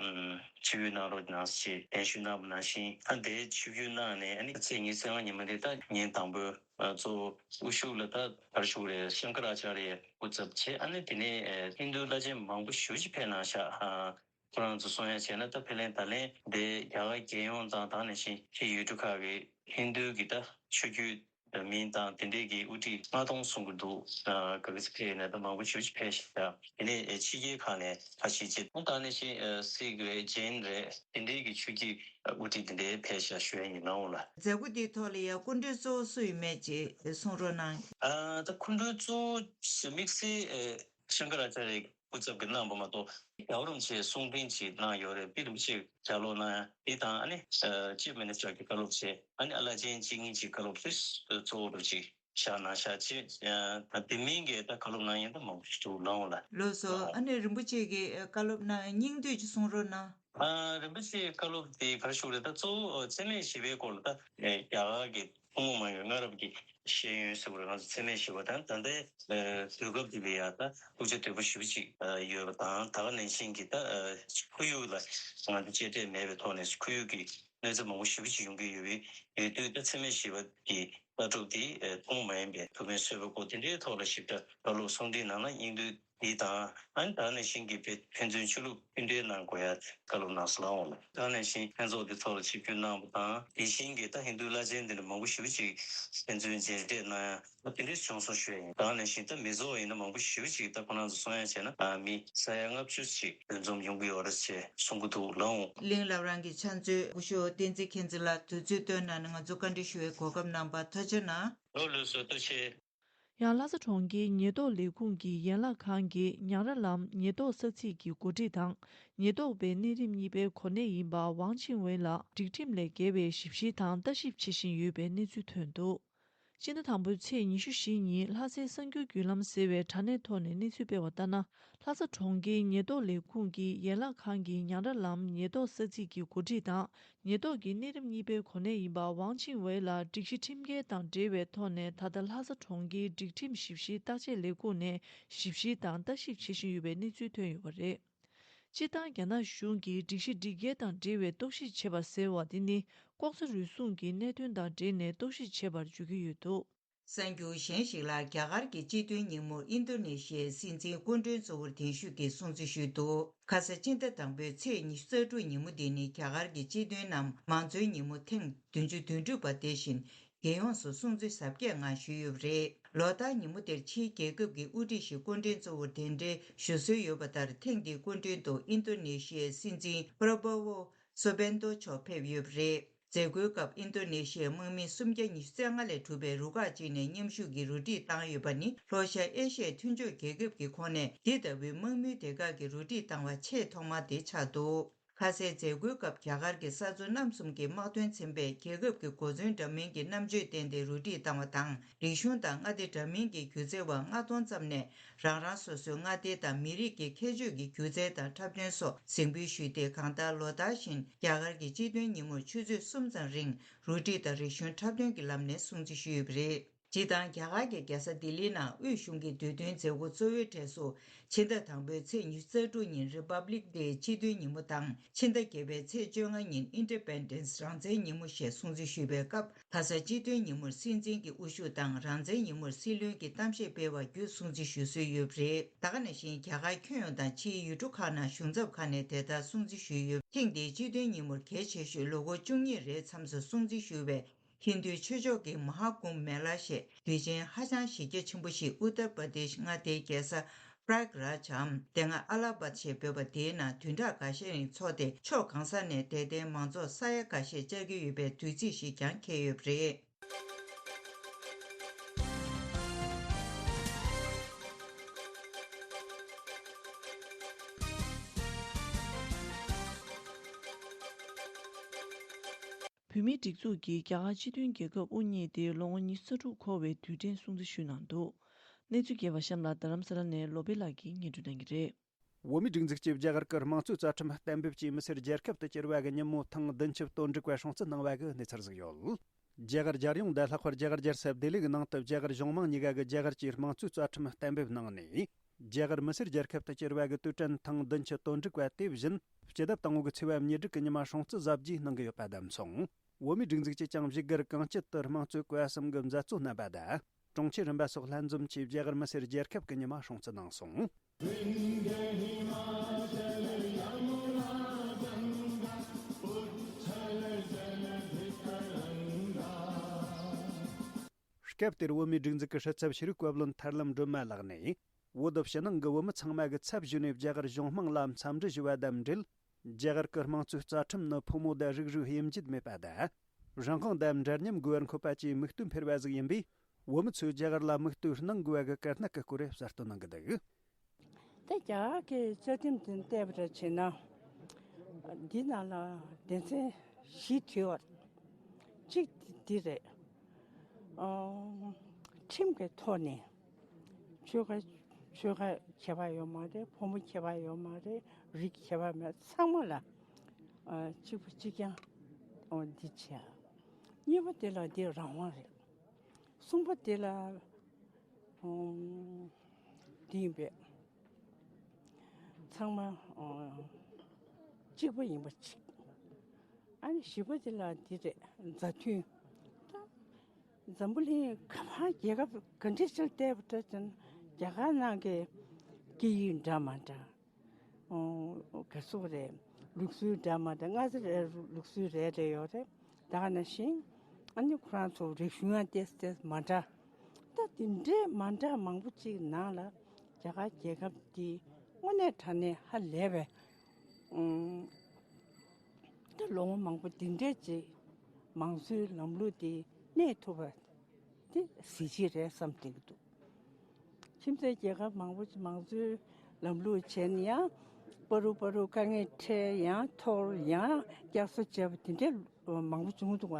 ཆིབས་བསྒྱུར་གནང་རོགས་གནང་ཞེས་གདན་ཞུ་གནང་བ་ནང་བཞིན། ཨ་དེའི་ཆིབས་བསྒྱུར་གནང་ནས་ཨ་ནི་ཚེས་ཉི་ཤུ་རྩ་ལྔ་ཉིན་མོ་དེ་ད་ཉིན་དང་པོའི་གཙོ་བོ་དབུ་བཞུགས་ལ་ད་ག་རེ་ཞུ་དགོས་རེད། ཤང་ཀར་ཨ་ཅཱརྱ་སྐུ་ཚབ་བྱས། ཨ་ནི་དེ་ནས་ཧིན་རྡུ་བླ་ཆེན་མང་པོ་ཞེ་པོ་ཅིག་ཕེབས་གནང་ཤག་ཁོ་རང་ཚོ་གསུང་ཡ་བྱས་ན་ད་ཕེབས་ལེན་ད་ལན་དེ་རྒྱ་གར་རྒྱལ་ཡོངས་དང་དེ་ནང་བཞིན་ཕྱི་ཡུལ་གྲུ་ཁག་གི་ཧིན་རྡུ་གི་ད་ཆོས་བརྒྱུད་མིང་དང་དེ་འདྲས་ཀྱི་དབུ་ཁྲིད་ལྔ་སྟོང་གསུང་གི་འདུག་ག་གི་ཚེ་ཕེབས་ནས་ད་མང་པོ་ཞེ་པོ་ཅིག་ཕེབས་ཤག་དེ་ནས་ཕྱི་རྒྱལ་ཁག་ནས་ཁ་ཤས་ཅིག་ད་ནང་བཞིན་སིག་རེད། ཇེན་རེད། དེ་འདྲས་ཀྱི་ཆོས་བརྒྱུད་དབུ་ཁྲིད་དེ་འདྲས་ཕེབས་ཤག་ཞུ་ཡ་ཡིན་ནའོ་ལ། མཛད་སྒོ་འདིའི་ཐོག་ལ་ཡ་སྐུ་མགྲོན་གཙོ་བོ་སུ་ཡིན་མེད་ཅིག་གསུང་རོགས་གནང་། ད་སྐུ་མགྲོན་གཙོ་བོ་དམིགས་བསལ་ཤང་ཀར་ཨ་ཅཱརྱ་སྐུ་ཚབ་ཀྱིས་གནང་བ་མ་གཏོགས། རྒྱལ་བ་རིན་པོ་ཆེས་གསུང་འཕྲིན་ཅིག་གནང་ཡོད་རེད། དཔེ་རིན་པོ་ཆེས་ལྗགས་ཀློག་གནང་ཡ་དེ་དང་། ཨ་ནི་ཅིབ་མི་ནི་སི་ཊར་གྱིས་བཀའ་སློབ་བྱས། ཨ་ནི་བླ་ཆེན་གཅིག་གཉིས་ཅིག་བཀའ་སློབ་དེ་གཙོ་བོ་རུ་ཅིག་བཞག་གནང་ཤག་ཅེས་དེ་མིན་གྱི་ད་བཀའ་སློབ་གནང་ཡ་ད་མང་པོ་ཞིག་འདུག་ལའང་ལ། ལགས་སོ། ཨ་ནི་རིན་པོ་ཆེ་གིས་བཀའ་སློབ་གནང་སྙིང་བསྡུས་ཅིག་གསུང་རོགས་གནང་། ཨ་རིན་པོ་ཆེའི་བཀའ་སློབ་དེ་ག་རེ་ཞུ་དགོས་རེད། ད་གཙོ་བོ་འཚེ་མེད་ཞི་བའི་སྐོར་ལ་ད་རྒྱ་གར་གྱི་ཐུན་མོང་མ་ཡིན་པའི་སྔ་རབས་ཀྱི་ཤེས་ཡོན་ཟེར་བ་རེད། ང་ཚོ་འཚེ་མེད་ཞི་བ་དང་ད་ལྟའི་དུས་སྐབས་འདི་ལ་ཡ་ད་ཐུགས་རྗེ་དོད་པོ་ཞེ་པོ་ཅིག་ཡོད་པ་དང་། ད་ག་ནང་བཞིན་གྱི་ད་ཁོར་ཡུག་ལ་ང་ཚོ་གཅེས་སྤྲས་མེད་པའི་ཐོག་ནས་ཁོར་ཡུག་གི་གནོད་འཚེ་མང་པོ་ཞེ་པོ་ཅིག་ཡོང་གི་ཡོད་པའི་ཡོད་དུས། ད་འཚེ་མེད་ཞི་བ་གི་ལྟ་གྲུབ་འདི་ཐུན་མོང་མ་ཡིན་པའི་ཐུགས་ཕན་གསོས་པའི་སྐོར་དེ་འདྲའི་ཐོག་ལ་ཞིབ་ཕྲ་བཀའ་སློབ་གསུང་འཕྲིན་གནང་ན་སྙིང་བསྡུས་ འདི་དང་། ཨ་ནི་ད་ག་ནང་བཞིན་གྱི་དཔེ་ཕན་ཚུན་ཆོས་ལུགས་མཐུན་འབྲེལ་གནང་དགོས་ཡ་བཀའ་སློབ་གནང་སོང་ལགས་འོང་། ད་ག་ནང་བཞིན་ལྷན་ཚོགས་འདི་ཚོགས་ལ་ཆིབས་བསྒྱུར་གནང་བ་དང་། དེ་བཞིན་གྱི་ད་ཧིན་རྡུའི་བླ་ཆེན་འདི་འདྲ་མང་པོ་ཞེ་པོ་ཅིག་ཕན་ཚུན་མཇལ་འཕྲད་གནང་ཡ་དེ་འདྲ་བྱུང་སོང་ཞུ་ཡ་ཡིན། ད་ག་ནང་བཞིན་ད་མི་ཚོགས་ཡིན་ན་མང་པོ་ཞེ་པོ་ཅིག་ད་ཁོ་རང་ཚོ་གསུང་ཡ་བྱས་ན་ཨ་མི་ས་ཡ་ལྔ་བཅུ་ཅིག་འདུ་འཛོམས་ཡོང་གི་ཡོད་རེད་ཅེས་གསུང་གི་འདུག་ལགས་འོང་། གླིང་བླ་བྲང་གི་ཕྱག་མཛོད་སྐུ་ཞབས་བསྟན་འཛིན་མཁྱེན་བརྩེ་ལགས་དུས་ཚོད་བཏོན་གནང་ནས་ང་ཚོ་བཀའ་འདྲི་ཞུ་བའི་གོ་སྐབས་གནང་བར་ཐུགས་རྗེ་གནང་། ལགས་ལགས་སོ། ཐུགས་རྗེ་ཆེ། ཡང་ལྷ་ས་གྲོང་ཁྱེར་ཉེན་རྟོག་ལས་ཁུངས་ཀྱི་ཡན་ལག་ཁང་གིས་ཉང་ར་ལམ་ཉེན་རྟོག་ས་ཚིགས་ཀྱི་འགོ་ཁྲིད་དང་། ཉེན་རྟོག་པའི་གནས་རིམ་གཉིས་པའི་གོ་གནས་ཡིན་པ་ཝང་ཆིང་ཝེ་ལ་སྒྲིག་ཁྲིམས་ལས་འགལ་བའི་ཞིབ་བཤེར་དང་ལྟ་ཞིབ་བྱེད་བཞིན་ཡོད་པའི་གནས་ཚུལ་ཐོན་འདུག་སྤྱི་ཟླ་དང་པོའི་ཚེས་ཉི་ཤུ་བཞི་ཉིན་ལྷ་སའི་གསར་འགྱུར་བརྒྱུད་ལམ་ཟེར་བའི་དྲ་གནས་ཐོག་ནས་གནས་ཚུལ་སྤེལ་བ་ལྟར་ན། ལྷ་ས་གྲོང་ཁྱེར་ཉེན་རྟོག་ལས་ཁུངས་ཀྱི་ཡན་ལག་ཁང་གིས་ཉང་ར་ལམ་ཉེན་རྟོག་ས་ཚིགས་ཀྱི་འགོ་ཁྲིད་དང་། ཉེན་རྟོག་གི་གནས་རིམ་གཉིས་པའི་གོ་གནས་ཡིན་པ་ཝང་ཆིང་ཝེ་ལ་སྒྲིག་གཞི་ཁྲིམས་འགལ་དང་འབྲེལ་བའི་ཐོག་ནས་ད་ལྟ་ལྷ་ས་གྲོང་ཁྱེར་སྒྲིག་ཁྲིམས་ཞིབ་བཤེར་བརྟག་དཔྱད་ལས་ཁུངས་ནས་ཞིབ་བཤེར་དང་ལྟ་ཞིབ་བྱེད་བཞིན་ཡོད་པའི་གནས་ཚུལ་ཐོན་ཡོད་པ་རེད། སྤྱིར་བཏང་རྒྱ་ནག་གཞུང་གིས་སྒྲིག་གཞི་སྒྲིག་འགལ་དང་འབྲེལ་བའི་རྟོག་ཞིབ་བྱེད་པ་ཟེར་བ་དེ་ནི་ལྐོག་ཟ་རུལ་སུངས་ཀྱི་གནད་དོན་དང་འབྲེལ་ནས་རྟོག་ཞིབ་བྱེད་པར་འཇུག་གི་ཡོད་འདུག་གསར་འགྱུར་གཞན་ཞིག་ལ། རྒྱ་གར་གྱི་སྤྱི་མཐུན་ཉིན་མོར་ཨིན་རྡུ་ནེ་ཤི་ཡའི་སྲིད་འཛིན་སྐུ་མགྲོན་གཙོ་བོར་གདན་ཞུས་ཀྱིས་སྲུང་བརྩི་ཞུས་འདུག་ཁ་ས་ཕྱི་ཟླ་དང་པོའི་ཚེས་ཉི་ཤུ་རྩ་དྲུག་ཉིན་མོ་འདི་ནི་རྒྱ་གར་གྱི་སྤྱི་མཐུན་ནམ་མང་གཙོའི་ཉིན་མོ་ཐེངས་བདུན་ཅུ་དོན་དྲུག་པ་དེ་བཞིན་རྒྱལ་ཡོངས་སུ་སྲུང་བརྩི་གཟབ་རྒྱས་ངང་ཞུས་ཡོད་པ་རེད། ལོ་ལྟར་ཉིན་མོ་དེར་ཕྱིའི་རྒྱལ་ཁབ་ཀྱི་དབུ་ཁྲིད་ཞིག་སྐུ་མགྲོན་གཙོ་བོར་གདན་འདྲེན་ཞུ་སྲོལ་ཡོད་པ་ལྟར། ཐེངས་འདིའི་སྐུ་མགྲོན་དུ་ཨིན་རྡུ་ནེ་ཤི་ཡའི་སྲིད་འཛིན་པྲ་བོ་སུ་བེན་ཏོ་མཆོག་ཕེབས་ཡོད་པ་རེད། མཛད་སྒོའི་སྐབས་ཨིན་རྡུ་ནེ་ཤི་ཡའི་དམག་མི་སུམ་བརྒྱ་ཉི་ཤུ་རྩ་ལྔ་ལས་གྲུབ་པའི་རུ་ཁག་ཅིག་ནས་མཉམ་ཞུགས་ཀྱིས་རུ་སྒྲིག་བཏང་ཡོད་པ་ནི་ལྷོ་ཤར་ཨེ་ཤི་ཡའི་མཐུན་ཕྱོགས་རྒྱལ་ཁབ་ཀྱི་ཁོངས་ནས་འདི་ལྟ་བུའི་དམག་མིའི་སྡེ་ཁག་གི་རུ་སྒྲིག་བཏང་བ་ཆེས་ཐོག་མ་དེ་ཆགས་འདུག་ཁ་སའི་མཛད་སྒོའི་སྐབས་རྒྱ་གར་གྱི་ས་མཚོ་རྣམ་གསུམ་གྱི་དམག་དོན་ཚན་པས་རྒྱལ་ཁབ་ཀྱི་གོ་མཚོན་འདྲ་མིན་གྱི་རྣམ་དཔྱོད་བསྟན་ཏེ་རུ་སྒྲིག་བཏང་བ་དང་། རིག་གཞུང་དང་མངའ་སྡེ་འདྲ་མིན་གྱི་སྒྱུ་རྩལ་བ་ལྔ་སྟོང་ཙམ་ནས་རང་རང་སོ་སོའི་མངའ་སྡེ་དང་མི་རིགས་ཀྱི་ཁྱད་ཆོས་ཀྱི་སྒྱུ་རྩལ་དང་འཁྲབ་སྟོན་སོགས་གཟིགས་འབུལ་ཞུས་ཏེ། གང་ལྟར་ལོ་ལྟར་བཞིན་རྒྱ་གར་གྱི་སྤྱི་མཐུན་ཉིན་མོར་ཆུ་ཚོད་གསུམ་ཙམ་རིང་རུ་སྒྲིག་དང་རིག་གཞུང་འཁྲབ་སྟོན་གྱི་ལམ་ནས་སྲུང་བརྩི་ཞུས་ཡོད་པ་རེད། སྤྱིར་བཏང་རྒྱ་གར་གྱི་རྒྱལ་ས་ལྡི་ལིའི་ནང་དབུས་གཞུང་གི་དུས་སྟོན་མཛད་སྒོ་གཙོ་བོའི་གྲས་སུ། ཕྱི་ཟླ་དང་པོའི་ཚེས་ཉི་ཤུ་རྩ་དྲུག་ཉིན་Republic Day སྤྱི་མཐུན་ཉིན་མོ་དང་། ཕྱི་ཟླ་བརྒྱད་པའི་ཚེས་བཅོ་ལྔ་ཉིན་Independence རང་བཙན་ཉིན་མོ་ཞེས་སྲུང་བརྩི་ཞུས་པའི་སྐབས། ལྷ་སར་སྤྱི་མཐུན་ཉིན་མོར་སྲིད་འཛིན་གྱི་དབུ་བཞུགས་དང་རང་བཙན་ཉིན་མོར་སྲིད་བློན་གྱི་གཏམ་བཤད་སྤེལ་བ་བརྒྱུད་སྲུང་བརྩི་ཞུ་སྲོལ་ཡོད་པ་རེད། ད་ག་ནང་བཞིན་རྒྱ་གར་ཁྱོན་ཡོངས་དང་ཕྱིའི་ཡུལ་གྲུ་ཁག་ནང་གཞུང་ཚབ་ཁག་ནས་དེ་ལྟར་སྲུང་བརྩི་ཞུས་ཡོད། ཐེངས་འདིའི་སྤྱི་མཐུན་ཉིན་མོར་གལ་ཆེ་ཤོས་ལོ་འཁོར་བཅུ་གཉིས་རེའི་མཚམས་སུ་སྲུང་བརྩི་ཞུས་པའི་ཧིན་རྡུའི་ཆོས་ཕྱོགས་ཀྱི་མ་ཧཱ་ཀུམ་མེ་ལ་ཞེས་དུས་ཆེན་ཧ་ཅང་གཞི་རྒྱ་ཆེན་པོ་ཞིག་ཨུ་ཏར་པར་དེཤ་མངའ་སྡེའི་རྒྱལ་ས་པྲག་རཱཇ་འམ་དེ་སྔ་ཨ་ལ་ཧ་བཱད་ཞེས་འབོད་པ་དེའི་ནང་བདུན་ཕྲག་འགའ་ཤས་རིང་འཚོགས་ཏེ། ཕྱོགས་གང་ས་ནས་དད་ལྡན་མང་ཚོགས་ས་ཡ་འགའ་ཤས་བཅར་གྱི་ཡོད་པའི་དུས་ཚིགས་ཤིག་ཀྱང་འཁེལ་ཡོད་པ་རེད། བོད་མིའི་སྒྲིག་འཛུགས་ཀྱིས་རྒྱ་གར་སྤྱི་མཐུན་རྒྱལ་ཁབ་དབུ་བརྙེས་ཏེ་ལོ་ངོ་ཉི་ཤུ་རྩ་དྲུག་འཁོར་བའི་དུས་དྲན་སྲུང་བརྩི་ཞུས་གནང་འདུག་གནས་ཚུལ་རྒྱས་པ་གཤམ་ལ་རྡ་རམ་ས་ལ་ནས་བློ་བྷེ་ལགས་ཀྱིས་སྙན་སྒྲོན་གནང་གི་རེད། བོད་མིའི་སྒྲིག་འཛུགས་ཀྱིས་རྒྱ་གར་གྱི་དམངས་གཙོའི་རྩ་ཁྲིམས་གཏན་འབེབས་ཀྱིས་མི་སེར་རྒྱལ་ཁབ་ཏུ་བསྐྱུར་བ་གི་ཉིན་མོ་ཐེངས་བདུན་ཅུ་དོན་དྲུག་པ་སྲུང་བརྩི་གནང་བ་གི་གནས་ཚུལ་ཟིག་ཡོད། རྒྱ་གར་རྒྱལ་ཡོངས་དང་ལྷག་པར་རྒྱ་གར་རྒྱལ་ས་ལྡི་ལི་གི་ནང་དུ་རྒྱ་གར་གཞུང་མང་གཉིས་ཀ་གིས་རྒྱ་གར་གྱི་དམངས་གཙོའི་རྩ་ཁྲིམས་གཏན་འབེབས་གནང་ནས། རྒྱ་གར་མི་སེར་རྒྱལ་ཁབ་ཏུ་བསྐྱུར་བ་གི་དུས་དྲན་ཐེངས་བདུན་ཅུ་དོན་དྲུག་པ་དེ་བཞིན་སྤྱི་ཟླ་དང་པོ་གི་ཚེས་པ་ཉེར་དྲུག་གི་ཉི་མ་སྲུང་བརྩི་གཟབ་རྒྱས་གནང་གི་ཡོད་པ་བདམས་སོང་། བོད་མིའི་སྒྲིག་འཛུགས་ཀྱིས་ཀྱང་བཞུགས་སྒར་གངས་སྐྱིད་དུ་དམངས་གཙོའི་སྐུ་གསུམ་གྱི་མཛད་གཙོ་རྣམ་པ་དང་། གྲོང་ཁྱེར་རིམ་པ་སོགས་ལྷན་འཛོམས་ཀྱིས་རྒྱ་གར་མི་སེར་རྒྱལ་ཁབ་ཀྱི་ཉི་མ་སྲུང་བརྩི་གནང་སོང་། སྐབས་དེར་བོད་མིའི་སྒྲིག་འཛུགས་ཀྱི་སྲིད་ཚབ་ཤེས་རིག་བཀའ་བློན་ཐར་ལམ་སྒྲོལ་མ་ལགས་ནས། བོད་ཕྱི་ནང་གི་བོད་མི་ཚང་མ་གི་ཚབ་ཞུས་ནས་རྒྱ་གར་གཞུང་དམངས་ལ་འཚམས་འདྲི་ཞུ་བ་དང་འབྲེལ། རྒྱ་གར་གྱི་དམངས་གཙོའི་རྩ་ཁྲིམས་ནི་ཕོ་མོ་དང་རིགས་རུས་དབྱེ་འབྱེད་མེད་པ་དང་། རང་དབང་དང་འདྲ་མཉམ་དགོས་པར་འཁོད་པ་བཅས་མིག་སྟོན་ཕེར་བ་ཟིག་ཡིན་པས། བོད་མི་ཚོས་རྒྱ་གར་ལ་མིག་ལྟོས་གནང་དགོས་པ་གི་དཀའ་གནད་ཀྱི་སྐོར་གསལ་སྟོན་གནང་གི་འདུག་ད་རྒྱ་གར་གྱི་རྩ་ཁྲིམས་དེ་བལྟས་པ་འདྲ་བྱས་ན། འདི་ནང་ལ་སྡེ་ཚན་བཞི་བྲིས་པ། གཅིག་འདི་རེད། ཨང་། ཁྲིམས་ཀྱི་ཐོག་ནས་ཆོལ་ཁ་ཆོལ་ཁ་ཁྱད་པར་ཡོད་མ་རེད། ཕོ་མོ་ཁྱད་པར་ཡོད་མ་རེད། རིགས་ཁྱད་པར་མེད། ཚང་མ་ལ་ཨ་གཅིག་པ་གཅིག་རྐྱང་། ཨོ་འདི་བྱས། གཉིས་པ་དེ་ལ་འདི་རང་དབང་རེད། གསུམ་པ་དེ་ལ་ཨོ་འདི་ཡིན་པས། ཚང་མ་ཨོ་གཅིག་པ་ཡིན་པ་གཅིག་ཨ་ནི་བཞི་པ་དེ་ལ་འདི་རེད། མཛའ་མཐུན། ད་འཛམ་བུ་གླིང་ག་པར་རྒྱལ་ཁབ་ག་འདྲ་ཞིག་བལྟས་པ་འདྲ་བྱས་ན། རྒྱ་གར་ནང་གི་ སྐད་ཡིག་འདྲ་མ་འདྲ། ཨོ། ག་ཚོད་རེད། ལུགས་སྲོལ་འདྲ་མ་འདྲ། ང་ཚོ་རེ་ལུགས་སྲོལ་རེ་རེ་ཡོད་རེད། ད་ག་ནང་བཞིན་ཨ་ནི་ཁོ་རང་ཚོ་རིག་གཞུང་ཡང་ཏོག་ཙམ་མ་འདྲ། ད་དེ་འདྲའི་མ་འདྲ་མང་པོ་ཅིག་ནང་ལ་རྒྱ་གར་རྒྱལ་ཁབ་འདི་དངོས་གནས་དྲང་གནས་ཧ་ལས་པའི་ཨུམ། ད་ལོ་ངོ་མང་པོ་འདི་འདྲས་ཅིག་མང་གཙོའི་ལམ་ལུགས་འདི་གནས་ཐུབ་པ་དེ་གཟི་བརྗིད་རེད་བསམ་བསྡད་ཀྱི་འདུག་ཁྱིམ་མཚེས་རྒྱལ་ཁབ་མང་པོ་ཅིག་མང་གཙོའི་ལམ་ལུགས་བྱས་ནས་ཡང་པ་རུ་པ་རུ་དཀའ་ངལ་འཕྲད། ཡང་འཐོར། ཡང་བསྐྱར་གསོ་བྱས་པ་དེ་འདྲས་མང་པོ་བྱུང་འདུག་ག་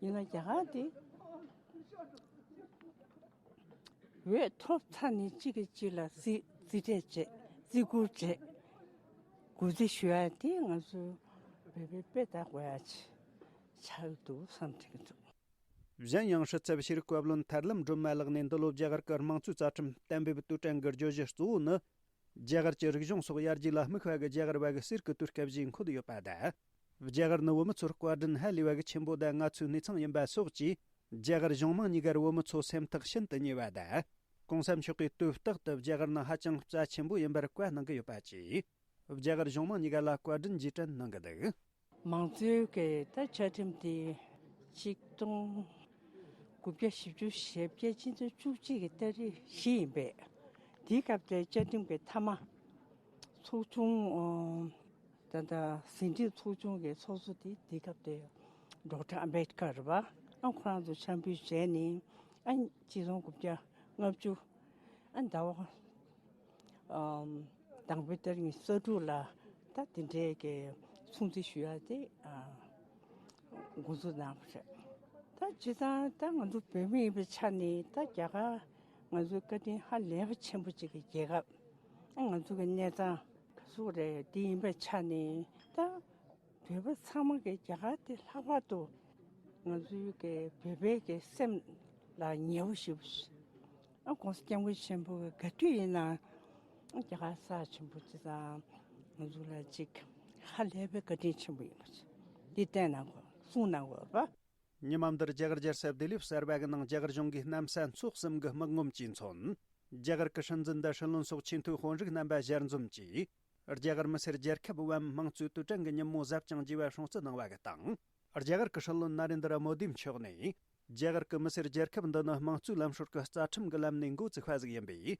ཡིན་ན་རྒྱ་གར་འདི་འོས་ཐོབ་ཚར་ནས་གཅིག་གིས་གཅིག་ལ་རྩིས་རྩིས་སྤྲད་བྱས། བརྩི་བཀུར་བྱས། གུས་བརྩི་ཞུ་ཡ་དེ་ང་ཚོ་བོད་པའི་དཔེ་ལྟ་དགོས་ཡ་ཆགས་འདུག་བསམ་དྲན་གྱི་འདུག་གཞན་ཡང་། ཧྲི་ཚབ་ཤེས་རིག་བཀའ་བློན་ཐར་ལམ་སྒྲོལ་མ་ལགས་ནས་འདི་ལོ་རྒྱ་གར་གྱི་དམངས་གཙོའི་རྩ་ཁྲིམས་གཏན་འབེབས་དུས་དྲན་གྱི་བརྗོད་གཞི་གཙོ་བོ་ནི། རྒྱ་གར་གྱི་རིག་གཞུང་སོགས་ཡར་རྒྱས་ལ་དམིགས་པ་གི་རྒྱ་གར་བ་གི་གསེར་གྱི་དུས་སྐབས་ཞེས་འཁོད་ཡོད་པ་དང་། རྒྱ་གར་ནི་བོད་མི་ཚོར་བཀའ་དྲིན་ཧ་ལས་པ་གི་ཆེན་པོ་དང་ང་ཚོའི་གནས་ཚང་ཡིན་པ་སོགས་ཀྱིས། རྒྱ་གར་གཞུང་མང་གཉིས་ཀར་བོད་མི་ཚོ་སེམས་ཐག་ཤིན་ཏུ་ཉེ་བ་དང་། གོང་ས་མཆོག་གིས་དུས་རྟག་ཏུ་རྒྱ་གར་ནི་ཧ་ཅང་རྩ་ཆེན་པོ་ཡིན་པར་བཀའ་གནང་གི་ཡོད་པ་བཅས། རྒྱ་གར་གཞུང་མང་གཉིས་ཀ་ལ་བཀའ་དྲིན་རྗེས་དྲན་གནང་གི་འདུག་མང་གཙོའི་གི་ད་བཅའ་ཁྲིམས་དེ་ཆིག་སྟོང་དགུ་བརྒྱ་བཞི་བཅུ་ཞེ་བརྒྱད་སྤྱི་ཟླ་བཅུ་གཅིག་གི་ཏ་རིག་བཞི་ཡིན་པས། དེའི་སྐབས་དེ་བཅའ་ཁྲིམས་ཀྱི་མཐའ་མ་ཚོགས་ཆུང་། ཨོ། ད་ལྟ་ཟིན་བྲིས་ཚོགས་ཆུང་གི་ཚོགས་གཙོ་དེ་དེའི་སྐབས་དེ་ཌོག་ཊར་ཨམ་བེད་ཀར་རེད་པ། ཨ། ཁོ་རང་ཚོ་འཆམ་མཐུན་བྱས་ནས། ཨ། ཆིག་སྟོང་དགུ་བརྒྱ་ལྔ་བཅུ། ཨ། ཟླ་བ། ཨམ། དང་པོའི་ཏ་རིག་ཉི་ཤུ་རྩ་དྲུག་ལ་ད་དེ་འདྲའི་གི་སྲུང་བརྩི་ཞུ་ཡ་དེ། ཨ། འགོ་འཛུགས་གནང་བ་རེད། ད་སྤྱིར་བཏང་ད་ང་ཚོ་བོད་མི་ཡིན་པའི་ཆ་ནས་ད་རྒྱ་གར་ང་ཚོའི་བཀའ་དྲིན་ཧ་ལས་པ་ཆེན་པོ་ཅིག་གི་རྒྱལ་ཁབ། ཨ། ང་ཚོ་གི་གནས་ཚང་ག་ཟུག་རེད། དེ་ཡིན་པའི་ཆ་ནས་ད་བོད་པ་ཚང་མ་གི་རྒྱ་གར་དེ་ལྷག་པར་དུ་ང་ཚོའི་གི་བོད་པའི་གི་སེམས་ལ་ཉེ་བོ་ཞེ་པོ་ཞིག་ཨ། ༸གོང་ས་༸སྐྱབས་མགོན་ཆེན་པོ་གི་ག་དུས་ཡིན་ན་རྒྱ་གར་ས་ཆེན་པོ་ཅིག་དང་ང་ཚོ་ལ་ཅིག་ཧ་ལས་པའི་བཀའ་དྲིན་ཆེན་པོ་ཡིན་པ་ཅིག་དེ་བསྟན་གནང་དགོས། གསུངས་གནང་དགོས་པ། ཉི་མ་འདིར་རྒྱ་གར་རྒྱལ་ས་ལྡི་ལི་གསར་པ་གི་ནང་རྒྱ་གར་གཞུང་གིས་གནམ་ས་མཚོ་གསུམ་གི་དམག་ངོམ་གྱིས་མཚོན། རྒྱ་གར་གྱི་སྲིད་འཛིན་དང་སྲིད་བློན་སོགས་ཆེས་མཐོའི་དཔོན་རིགས་རྣམ་པ་ཞལ་འཛོམས་ཀྱིས། རྒྱ་གར་མི་སེར་རྒྱལ་ཁབ་བམ་དམངས་གཙོའི་དུས་དྲན་གྱི་ཉིན་མོ་གཟབ་ཅིང་རྒྱས་པ་སྲུང་བརྩི་གནང་བ་གི་སྟེང་། རྒྱ་གར་གྱི་སྲིད་བློན་ན་རེན་དྲ་མོ་དིའི་མཆོག་ནས། རྒྱ་གར་གྱི་མི་སེར་རྒྱལ་ཁབ་འདི་ནི་དམངས་གཙོའི་ལམ་སྲོལ་གྱི་རྩ་ཁྲིམས་ཀྱི་ལམ་ནས་འགོ་བཙུགས་པ་ཟིག་ཡིན་པས།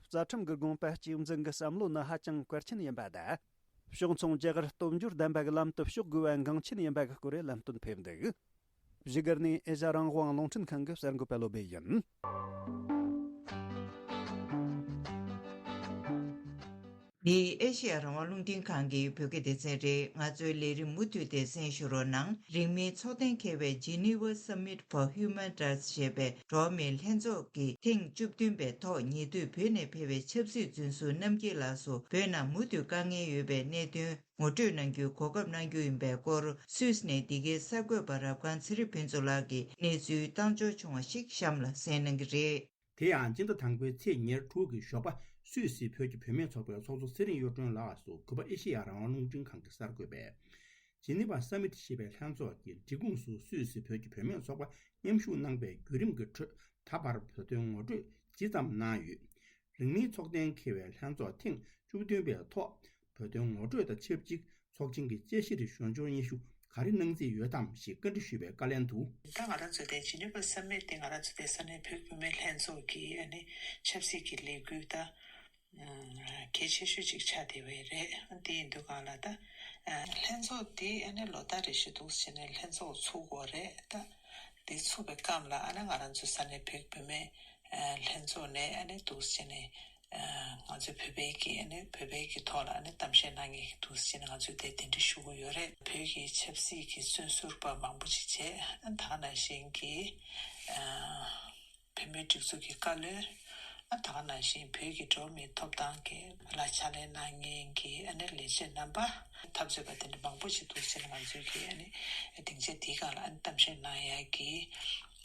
རྩ་ཁྲིམས་ཀྱི་དགོངས་པ་གཅིག་མཚུངས་ཀྱི་བསམ་བློ་ནི་ཧ་ཅང་གལ་ཆེན་ཡིན་པ་དང་། ཕྱོགས་མཚུངས་རྒྱ་གར་སྟོབས་འབྱོར་ལྡན་པ་གི་ལམ་དུ་ཕྱོགས་དགོས་པ་འགངས་ཆེན་ཡིན་པ་གི་སྐོར་ལམ་སྟོན་ཕེབས་འདུག་བཞུགས་སྒར་ནས་ཨེ་ཤ་རང་དབང་རླུང་འཕྲིན་ཁང་གི་གསར་འགོད་པ་བློ་བྷེ་ཡིན། འདི་ཨེ་ཤེ་ཡ་རང་དབང་རླུང་འཕྲིན་ཁང་གི་བོད་སྐད་སྡེ་ཚན་རེད། ང་ཚོའི་ལས་རིམ་མུ་མཐུད་དེ་གསན་ཞུ་རོགས་གནང་། རིང་མིན་ཚོགས་གཏན་འཁེལ་བའི་Geneva Summit for Human Rights ཞེས་པའི་འགྲོ་བ་མིའི་ལྷན་ཚོགས་ཀྱི་ཐེངས་བཅུ་བདུན་པའི་ཐོག་ཉེ་དུས་བོད་ནས་ཕེབས་པའི་ཆབ་སྲིད་བཙོན་ཟུར་རྣམ་རྒྱལ་ལགས་སུ་བོད་ནང་མུ་མཐུད་དཀའ་ངལ་ཡོད་པའི་གནད་དོན་ངོ་སྤྲོད་གནང་རྒྱུའི་གོ་སྐབས་གནང་རྒྱུ་ཡིན་པའི་སྐོར། སུད་སི་ནས་འདི་གའི་གསར་འགོད་པ་རབ་དགའ་ཚེ་རིང་ཕུན་ཚོགས་ལགས་ཀྱིས་གནས་ཚུལ་བཏང་འབྱོར་བྱུང་བ་ཞིག་གཤམ་ལ་གསན་གནང་གི་རེད། དེ་ཡང་སྤྱི་ཟླ་དང་པོའི་ཚེས་ཉེར་དྲུག་གི་ཞོགས་པ་སུད་སི་བོད་ཀྱི་བུད་མེད་ཚོགས་པའི་ཚོགས་གཙོ་ཚེ་རིང་གཡུ་སྒྲོན་ལགས་སུ་གུས་པ་ཨེ་ཤེ་ཡ་རང་དབང་རླུང་འཕྲིན་ཁང་གི་གསར་འགོད་པས། ཇི་ནི་ཝ་ས་མིད་ཞེས་པའི་ལྷན་ཚོགས་ཀྱི་སྒྲིག་ཁོངས་སུ་སུད་སི་བོད་ཀྱི་བུད་མེད་ཚོགས་པ་མཉམ་ཞུགས་གནང་པའི་བརྒྱུད་རིམ་གྱི་ཁྲོད་ད་བར་བོད་དོན་ངོ་སྤྲོད་ཇི་ཙམ་གནང་ཡོད། རིང་མིན་ཚོགས་གཏན་འཁེལ་བའི་ལྷན་ཚོགས་ཐེངས་བཅུ་བདུན་པའི་ཐོག་བོད་དོན་ངོ་སྤྲོད་དང་ཆབས་ཅིག་ཚོགས་ཆེན་གྱི་དཔྱད་གཞིར་ཞུ་སྦྱོར་སྙན་ཞུ་ག་རེ་གནང་རྩིས་ཡོད་དམ་ཞེས་བཀའ་འདྲི་ཞུས་པའི་བཀའ་ལན་དུ། ད་ང་རང་ཚོ་དེ་ཇི་ནི་ཝ་ས་མིད་དེ་ང་རང་ཚོ་དེ་ས་གནས་བོད་བུད་མེད་ལྷན་ཚོགས་ཀྱི་ཨ་ནི་ཆབ་སྲིད་ཀྱི་ལས་འགུལ་ད་གལ་ཆེ་ཤོས་ཅིག་ཆགས་བསྡད་པ་རེད། དེ་ཡིན་དུས་གང་ལ་ད་ལྷན་ཚོགས་དེ་ཨ་ནི་ལོ་ལྟར་རེ་བཞིན་འདུག་བྱས་ནས་ལྷན་ཚོགས་ཚུགས་དགོས་རེད། ད་དེ་ཚུགས་པའི་སྐབས་ལ་ཨ་ནི་ང་རང་ཚོ་ས་གནས་བོད་བུད་མེད་ལྷན་ཚོགས་ནས་ཨ་ནི་འདུག་བྱས་ནས། ང་ཚོའི་བོད་པའི་གི་ཨ་ནི་བོད་པའི་གི་ཐོག་ལ་ཨ་ནི་གཏམ་བཤད་གནང་མཁན་གྱི་འདུག་ཟེར་ནས་ང་ཚོས་དེ་གདན་འདྲེན་ཞུ་གི་ཡོད་རེད། བོད་ཀྱི་ཆབ་སྲིད་ཀྱི་བཙོན་ཟུར་པ་མང་པོ་ཞིག་བྱས། ཨ་ད་ག་ནང་བཞིན་གྱི་ཨ་བུད་མེད་སྒྲིག་འཛུགས་ཀྱི་བཀའ་བློན། ཨ་ད་ག་ནང་བཞིན་བོད་ཀྱི་འགྲོ་བ་མིའི་ཐོབ་ཐང་གི་ལ་ཕྱག་ལས་གནང་མཁན་གྱི་ཨ་ནི་ལས་བྱེད་རྣམ་པ། འཐབ་རྩོད་པ་དེ་འདྲ་མང་པོ་ཞིག་འདུག་ཟེར་ནས་ང་ཚོས་ཀྱི་ཨ་ནི་སྡིངས་ཆ་འདིའི་སྒང་ལ་ཨ་ནི་གཏམ་བཤད་གནང་ཡག་གི།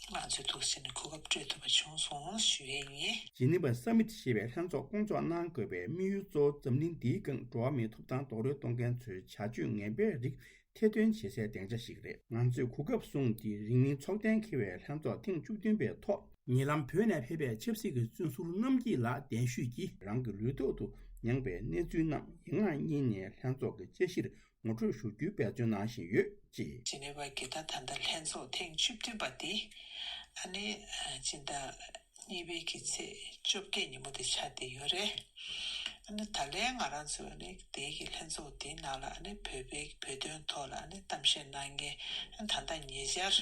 ང་ཚོས་འདུག་ཟེར་ནས་གོ་སྐབས་སྤྲོད་ཐུབ་པ་བྱུང་སོང་ཞུ་ཡས་ཡིན། ཇི་ནི་ཝ་ས་མིད་ཞེས་པའི་ལྷན་ཚོགས་བསྐོང་ཚོགས་གནང་དགོས་པའི་དམིགས་ཡུལ་གཙོ་བོ་འཛམ་གླིང་འདིའི་སྒང་འགྲོ་བ་མིའི་ཐོབ་ཐང་རྡོག་རོལ་གཏོང་མཁན་ཚོའི་བྱ་སྤྱོད་ངན་པའི་རིགས་ཐེར་འདོན་བྱེད་སའི་སྡིངས་ཆ་ཞིག་རེད། ང་ཚོས་གོ་སྐབས་བཟུང་སྟེ་རིང་མིན་ཚོགས་གཏན་འཁེལ་བའི་ལྷན་ཚོགས་ཐེངས་བཅུ་བདུན་པའི་ཐོག་ ཉེ་ལམ་བོད་ནས་ཕེབས་པའི་ཆབ་སྲིད་ཀྱི་བཙོན་ཟུར་རྣམ་སྐྱིད་ལགས་གདན་ཞུས་ཀྱིས་རང་གི་ལུས་ཐོག་ཏུ་མྱངས་པའི་གནས་ཚུལ་རྣམས་ཡིག་ངག་གཉིས་ནས་ལྷན་ཚོགས་ཀྱི་བཅའ་གཞིར་ངོ་སྤྲོད་ཞུ་རྒྱུའི་འབད་བརྩོན་གནང་བཞིན་ཡོད་ཅེས། ཇི་ནི་ཝ་གི་ད་ད་ལྟ་ལྷན་ཚོགས་ཐེངས་བཅུ་བདུན་པ་འདི་ཨ་ནི་སྤྱི་ཟླ་གཉིས་པའི་གི་ཚེས་བཅོ་བརྒྱད་ཉིན་མོ་དེ་ཆགས་བསྡད་ཡོད་རེད། ཨ་ནི་ད་ལན་ང་རང་ཚོ་ཨ་ནི་དེའི་གི་ལྷན་ཚོགས་དེའི་ནང་ལ་ཨ་ནི་བོད་པའི་བོད་དོན་ཐོག་ལ་ཨ་ནི་གཏམ་བཤད་གནང་མཁན་ཨ་ནི་ད་ལྟ་ཉེ་ཆར་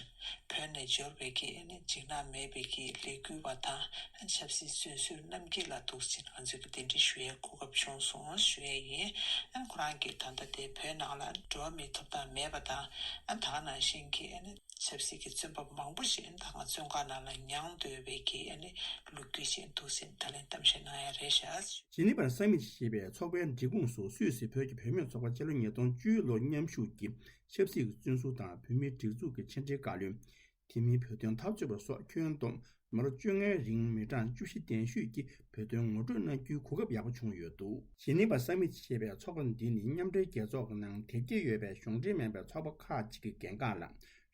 བོད་ནས་འབྱོར་བའི་གི་ཨ་ནི་འཇིགས་སྣང་མེད་པའི་གི་ལས་འགུལ་བ་དང་ཨ་ནི་ཆབ་སྲིད་བཙོན་ཟུར་རྣམ་རྒྱལ་ལགས་འདུག་ཟེར་ང་ཚོས་གི་གདན་འདྲེན་ཞུ་ཡའི་གོ་སྐབས་བྱུང་སོང་ཞུ་ཡས་ཡིན། ཨ་ནི་ཁོ་རང་གིས་ད་ལྟ་དེ་བོད་ནང་ལ་འགྲོ་བ་མིའི་ཐོབ་ཐང་མེད་པ་དང་ཨ་ནི་ད་ག་ནང་བཞིན་གི་ཨ་ནི་ཆབ་སྲིད་ཀྱི་བཙོན་པ་མང་པོ་ཞིག་ད་སྔ་བཙོན་ཁང་ནང་ལ་མྱངས་སྡོད་པའི་གི་ཨ་ནི་ལོ་རྒྱུས་ཤིག་འདུག་ཟེར་ད་ལན་གཏམ་བཤད་གནང་ཡ་རེད་ཤག་ཇི་ནི་ཝར་སམ་མིཊ་ཞེས་པའི་ཚོགས་པའི་འབྲེལ་ཁུངས་སུ་སུད་སི་བོད་ཀྱི་བུད་མེད་ཚོགས་པ་སྤྱི་ལོ་ཉིས་སྟོང་བཅུ་ལོར་མཉམ་ཞུགས་ཀྱིས་ཆབ་སྲིད་ཀྱི་བཙོན་ཟུར་དང་བོད་མིའི་སྒྲིག་འཛུགས་ཀྱི་ཕྱི་འབྲེལ་བཀའ་བློན། དེ་མིན་བོད་དོན་འཐབ་རྩོད་པ་སོགས་ཁྱོན་བསྡོམས་མི་ལོ་བཅོ་ལྔའི་རིང་མི་གྲངས་བཅུ་བཞི་གདན་ཞུས་ཀྱིས་བོད་དོན་ངོ་སྤྲོད་གནང་རྒྱུའི་གོ་སྐབས་ཡག་པོ་བྱུང་ཡོད་འདུག་ཇི་ནི་ཝར་སམ་མིཊ་ཞེས་པའི་ཚོགས་པ་འདི་ནི་མཉམ་འབྲེལ་རྒྱལ་ཚོགས་ཀྱི་ནང་དེབ་སྐྱེལ་ཡོད་པའི་གཞུང་འབྲེལ་མིན་པའི་ཚོགས་པ་ཁག་ཅིག་གི་འགན་ཁག་ལ་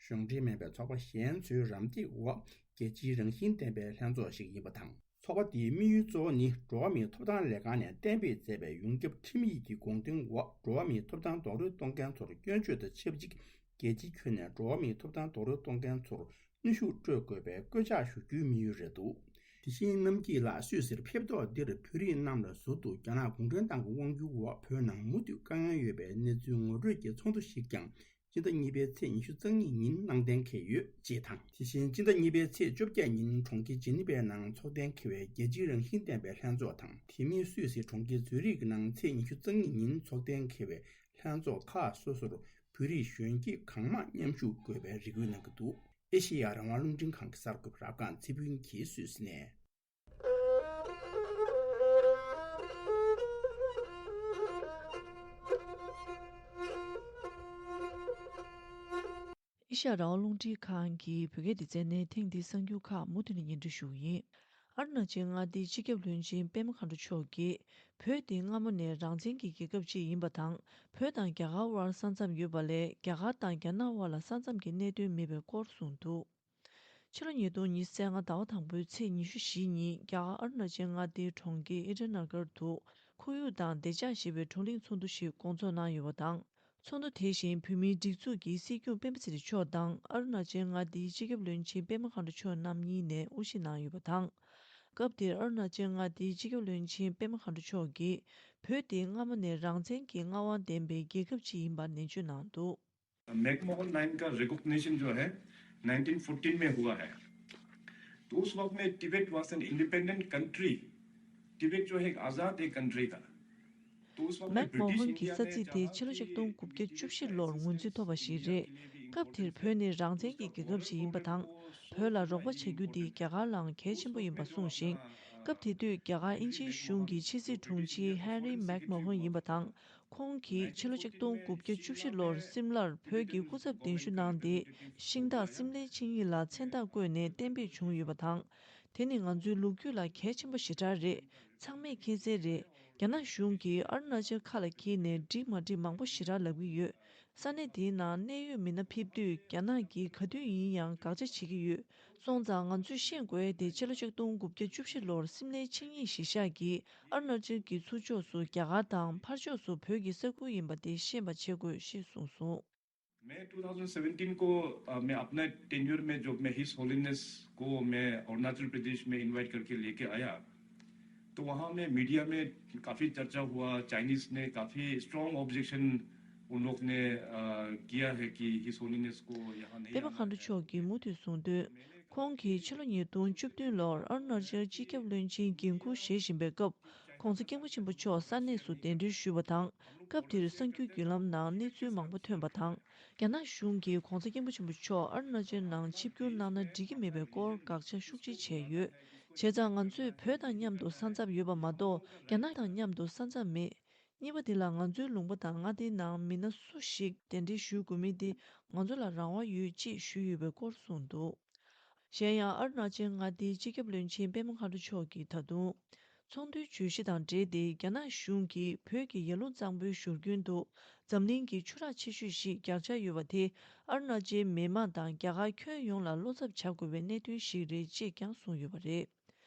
གཞུང་འབྲེལ་མིན་པའི་ཚོགས་པ་གཞན་ཚོའི་རམ་འདེགས་འོག་རྒྱལ་སྤྱིའི་རང་བཞིན་ལྡན་པའི་ལྷན་ཚོགས་ཤིག་ཡིན་པ་དང་། ཚོགས་པ་འདིའི་དམིགས་ཡུལ་གཙོ་བོ་ནི་འགྲོ་བ་མིའི་ཐོབ་ཐང་ལས་ཁང་ནས་གཏན་འབེབས་མཛད་པའི་ཡོངས་ཁྱབ་ཁྲིམས་ཡིག་གི་དགོངས་དོན་འོག་འགྲོ་བ་མིའི་ཐོབ་ཐང་རྡོག་རོལ་གཏོང་མཁན་ཚོར་སྐྱོན་བརྗོད་དང་ཆབས་ཅིག་རྒྱལ་སྤྱིའི་ཁྱོན་ནས་འགྲོ་བ་མིའི་ཐོབ་ཐང་རྡོག་རོལ་གཏོང་མཁན་ཚོར་གནོན་ཤུགས་སྤྲོད་དགོས་པའི་བཀོད་ཁྱབ་ཞུ་རྒྱུའི་དམིགས་ཡུལ་རེད་འདུག་དེ་བཞིན་རྣམ་སྐྱིད་ལགས་སུད་སིར་ཕེབས་ཐོག་འདིར་བོད་རིགས་རྣམས་ལ་ཟུར་དུ་རྒྱ་ནག་གུང་ཁྲན་ཏང་གི་དབང་སྒྱུར་འོག་བོད་ནང་མུ་མཐུད་དཀའ་ངལ་ཡོད་པའི་གནས་ཚུལ་ངོ་སྤྲོད་ཀྱི་ཚོགས་འདུ་ཞིག་ཀྱང་སྤྱི་ཟླ་གཉིས་པའི་ཚེས་ཉི་ཤུ་རྩ་གཉིས་ཉིན་གནང་གཏན་འཁེལ་ཡོད་ཅེས་དང་། དེ་བཞིན་སྤྱི་ཟླ་གཉིས་པའི་ཚེས་བཅོ་བརྒྱད་ཉིན་གྲོང་ཁྱེར་ཇི་ནི་ཝའི་ནང་འཚོགས་གཏན་འཁེལ་བའི་རྒྱལ་སྤྱིའི་རང་བཞིན་ལྡན་པའི་ལྷན་ཚོགས་དང་། དེ་མིན་སུད་སི་གྲོང་ཁྱེར་ཛུ་རིག་ནང་ཚེས་ཉི་ཤུ་རྩ་གཉིས་ཉིན་འཚོགས་གཏན་འཁེལ་བའི་ལྷན་ཚོགས་ཁག་སོ་སོར་བོད་རིགས་གཞོན་སྐྱེས་གང་མང་མཉམ་ཞུགས་དགོས་པའི་རེ་སྐུལ་གནང་གི་འདུག་ཨེ་ཤེ་ཡ་རང་དབང་རླུང་འཕྲིན་ཁང་གི་གསར་འགོད་པ་རབ་སྒང་ཚེ་ཕུན་གྱིས་སུད་སི་ནས། ཨེ་ཤ་ཡ་རང་དབང་རླུང་འཕྲིན་ཁང་གི་བོད་སྐད་སྡེ་ཚན་ནས་ཐེངས་འདིའི་གསར་འགྱུར་ཁག་མུ་མཐུད་ནས་སྙན་སྒྲོན་ཞུ་གི་ཡིན། ཨ་རུ་ན་ཅལ་མངའ་སྡེའི་སྤྱི་ཁྱབ་བློན་ཆེན་པད་མ་མཁའ་འགྲོ་མཆོག་གིས་བོད་དེ་སྔ་མོ་ནས་རང་བཙན་གྱི་རྒྱལ་ཁབ་ཅིག་ཡིན་པ་དང་། བོད་དང་རྒྱ་གར་དབར་ས་མཚམས་ཡོད་པ་ལས་རྒྱ་གར་དང་རྒྱ་ནག་དབར་ལ་ས་མཚམས་ཀྱི་གནད་དོན་མེད་པའི་སྐོར་གསུངས་འདུག་ཕྱི་ལོ་ཉིས་སྟོང་ཉི་ཤུ་རྩ་ལྔ་ཟླ་བ་དང་པོའི་ཚེས་ཉི་ཤུ་བཞི་ཉིན་རྒྱ་གར་ཨ་རུ་ན་ཅལ་མངའ་སྡེའི་གྲོང་ཁྱེར་ཨི་ཊ་ན་གར་དུ་ཁོར་ཡུག་དང་བདེ་འཇགས་ཞེས་པའི་བགྲོ་གླེང་ཚོགས་འདུ་ཞིག་སྐོང་ཚོགས་གནང་ཡོད་པ་དང་། ཚོགས་འདུ་དེ་བཞིན་བོད་མིའི་སྒྲིག་འཛུགས་ཀྱི་སྲིད་སྐྱོང་སྤེན་པ་ཚེ་རིང་མཆོག་དང་ཨ་རུ་ན་ཅལ་མངའ་སྡེའི་སྤྱི་ཁྱབ་བློན་ཆེན་པད་མ་མཁའ་འགྲོ་མཆོག་རྣམ་གཉིས་ནས་དབུ་བཞེས་གནང་ཡོད་པ་དང་། སྐབས་དེར་ཨ་རུ་ན་ཅལ་མངའ་སྡེའི་སྤྱི་ཁྱབ་བློན་ཆེན་པད་མ་མཁའ་འགྲོ་མཆོག་གིས་བོད་དེ་སྔ་མོ་ནས་རང་བཙན་གྱི་མངའ་དབང་ལྡན་པའི་རྒྱལ་ཁབ་ཅིག་ཡིན་པར་ནན་བརྗོད་གནང་འདུག McMahon line का रिकॉग्निशन जो है nineteen fourteen में हुआ है। तो उस वक्त में Tibet was an independent country. Tibet जो है एक आजाद एक कंट्री था। तो उस वक्त में མེག་མོ་ཧོན་གྱི་ས་ཚིགས་དེ་ཕྱི་ལོ་ཆིག་སྟོང་དགུ་བརྒྱ་བཅུ་བཞི་ལོར་ངོས་འཛིན་ཐོབ་པ་ཞིག་རེད། སྐབས་དེར་བོད་ནི་རང་བཙན་གྱི་རྒྱལ་ཁབ་ཞིག་ཡིན་པ་དང་། བོད་ལ་རོགས་པ་བྱ་རྒྱུ་དེ་རྒྱ་གར་ལའང་གལ་ཆེན་པོ་ཡིན་པ་གསུངས་ཤིང་། སྐབས་དེ་དུས་རྒྱ་གར་དབྱིན་ཇིའི་གཞུང་གི་ཕྱི་སྲིད་དྲུང་ཆེ་ཧན་རི་མེག་མོ་ཧོན་ཡིན་པ་དང་། ཁོང་གིས་ཕྱི་ལོ་ཆིག་སྟོང་དགུ་བརྒྱ་བཅུ་བཞི་ལོར་སིམ་ལར་བོད་ཀྱི་སྐུ་ཚབ་གདན་ཞུ་གནང་སྟེ། ཤིང་སྟག་སིམ་ལའི་ཆིངས་ཡིག་ལ་མཚན་རྟགས་བཀོད་ནས་གཏན་འབེབས་བྱུང་ཡོད་པ་དང་། དེ་ནི་ང་ཚོའི་ལོ་རྒྱུས་ལ་གལ་ཆེན་པོ་ཞེ་དྲག་རེད། ཚང་མས་མཁྱེན་གསལ་རེད། རྒྱ་ནག་གཞུང་གིས་ཨ་རུ་ན་ཅལ་ཁ་ལ་འཁྱེར་ནས་འགྲིག་མ་འགྲིག་མང་པོ་ཞེ་དྲག་ལབ་ཀྱི་ཡོད། ས་གནས་དེའི་ནང་གནད་ཡོད་མི་སྣ་ཕེབས་དུས་རྒྱ་ནག་གིས་ག་དུས་ཡིན་ཡང་དགག་བྱ་བྱེད་ཀྱི་ཡོད། སོང་ཙང་ང་ཚོས་ཤེས་དགོས་ཡ་དེ་ཕྱི་ལོ་ཆིག་སྟོང་དགུ་བརྒྱ་བཅུ་བཞི་ལོར་སིམ་ལའི་ཆིངས་ཡིག་གཞིར་བཞག་གིས་ཨ་རུ་ན་ཅལ་གྱི་ཚུར་ཕྱོགས་སུ་རྒྱ་གར་དང་ཕར་ཕྱོགས་སུ་བོད་ཀྱི་ས་ཁུལ་ཡིན་པ་དེ་ཤེས་པ་བྱེད་དགོས་ཞེས་གསུངས་སོང་། मैं ट्वेंटी सेवनटीन को अ, मैं अपना टेन्योर में जब मैं हिज होलिनेस को मैं अरुणाचल प्रदेश में इनवाइट करके लेके आया तो वहाँ में मीडिया में काफ़ी चर्चा हुआ। चाइनीज ने काफ़ी स्ट्रॉन्ग ऑब्जेक्शन उन लोग ने अ, किया है कि हिज होलिनेस को यहाँ नहीं པད་མ་མཁའ་འགྲོ་མཆོག་གིས་མུ་མཐུད་གསུངས་དོན། ཁོང་གིས་ཕྱི་ལོ་ཉིས་སྟོང་བཅུ་བདུན་ལོར་ཨ་རུ་ན་ཅལ་སྤྱི་ཁྱབ་བློན་ཆེན་འགན་འཁུར་བཞེས་བཞིན་པའི་སྐབས། ྋགོང་ས་ྋསྐྱབས་མགོན་ཆེན་པོ་མཆོག་ས་གནས་སུ་གདན་འདྲེན་ཞུས་པ་དང་། སྐབས་དེར་གསར་འགྱུར་བརྒྱུད་ལམ་ནང་གནས་ཚུལ་མང་པོ་ཐོན་པ་དང་། རྒྱ་ནག་གཞུང་གིས་ྋགོང་ས་ྋསྐྱབས་མགོན་ཆེན་པོ་མཆོག་ཨ་རུ་ན་ཅལ་ནང་ཆིབས་བསྒྱུར་གནང་ན་འགྲིག་གི་མེད་པའི་སྐོར་དགག་བྱ་ཤུགས་ཆེ་བྱས་ཡོད། བྱས་ཙང་ང་ཚོས་བོད་དང་མཉམ་དུ་ས་མཚམས་ཡོད་པ་མ་གཏོགས་རྒྱ་ནག་དང་མཉམ་དུ་ས་མཚམས་མེད། གཉིས་པ་དེ་ལ་ང་ཚོའི་ལུང་པ་དང་མངའ་སྡེའི་ནང་མི་སྣ་སུ་ཞིག་གདན་འདྲེན་ཞུ་དགོས་མིན་དེ་ང་ཚོ་ལ་རང་དབང་ཡོད་ཅེས་ཞུས་ཡོད་པའི་སྐོར་གསུངས་འདུག་གཞན་ཡང་ཨ་རུ་ན་ཅལ་མངའ་སྡེའི་སྤྱི་ཁྱབ་བློན་ཆེན་པད་མ་མཁའ་འགྲོ་མཆོག་གིས་ད་དུང་། ཚོགས་འདུའི་བརྗོད་གཞི་དང་འབྲེལ་ཏེ། རྒྱ་ནག་གཞུང་གིས་བོད་ཀྱི་ཡར་ཀླུང་གཙང་པོའི་བཞུར་རྒྱུན་དུ་འཛམ་གླིང་གི་ཆུ་རགས་ཆེ་ཤོས་ཤིག་རྒྱག་འཆར་ཡོད་པ་དེ། ཨ་རུ་ན་ཅལ་མི་མང་དང་རྒྱ་གར་ཁྱོན་ཡོངས་ལ་བློ་འཚབ་བྱ་དགོས་པའི་གནད་དོན་ཞིག་རེད་ཅེས་ཀྱང་གསུངས་ཡོད་པ་རེད།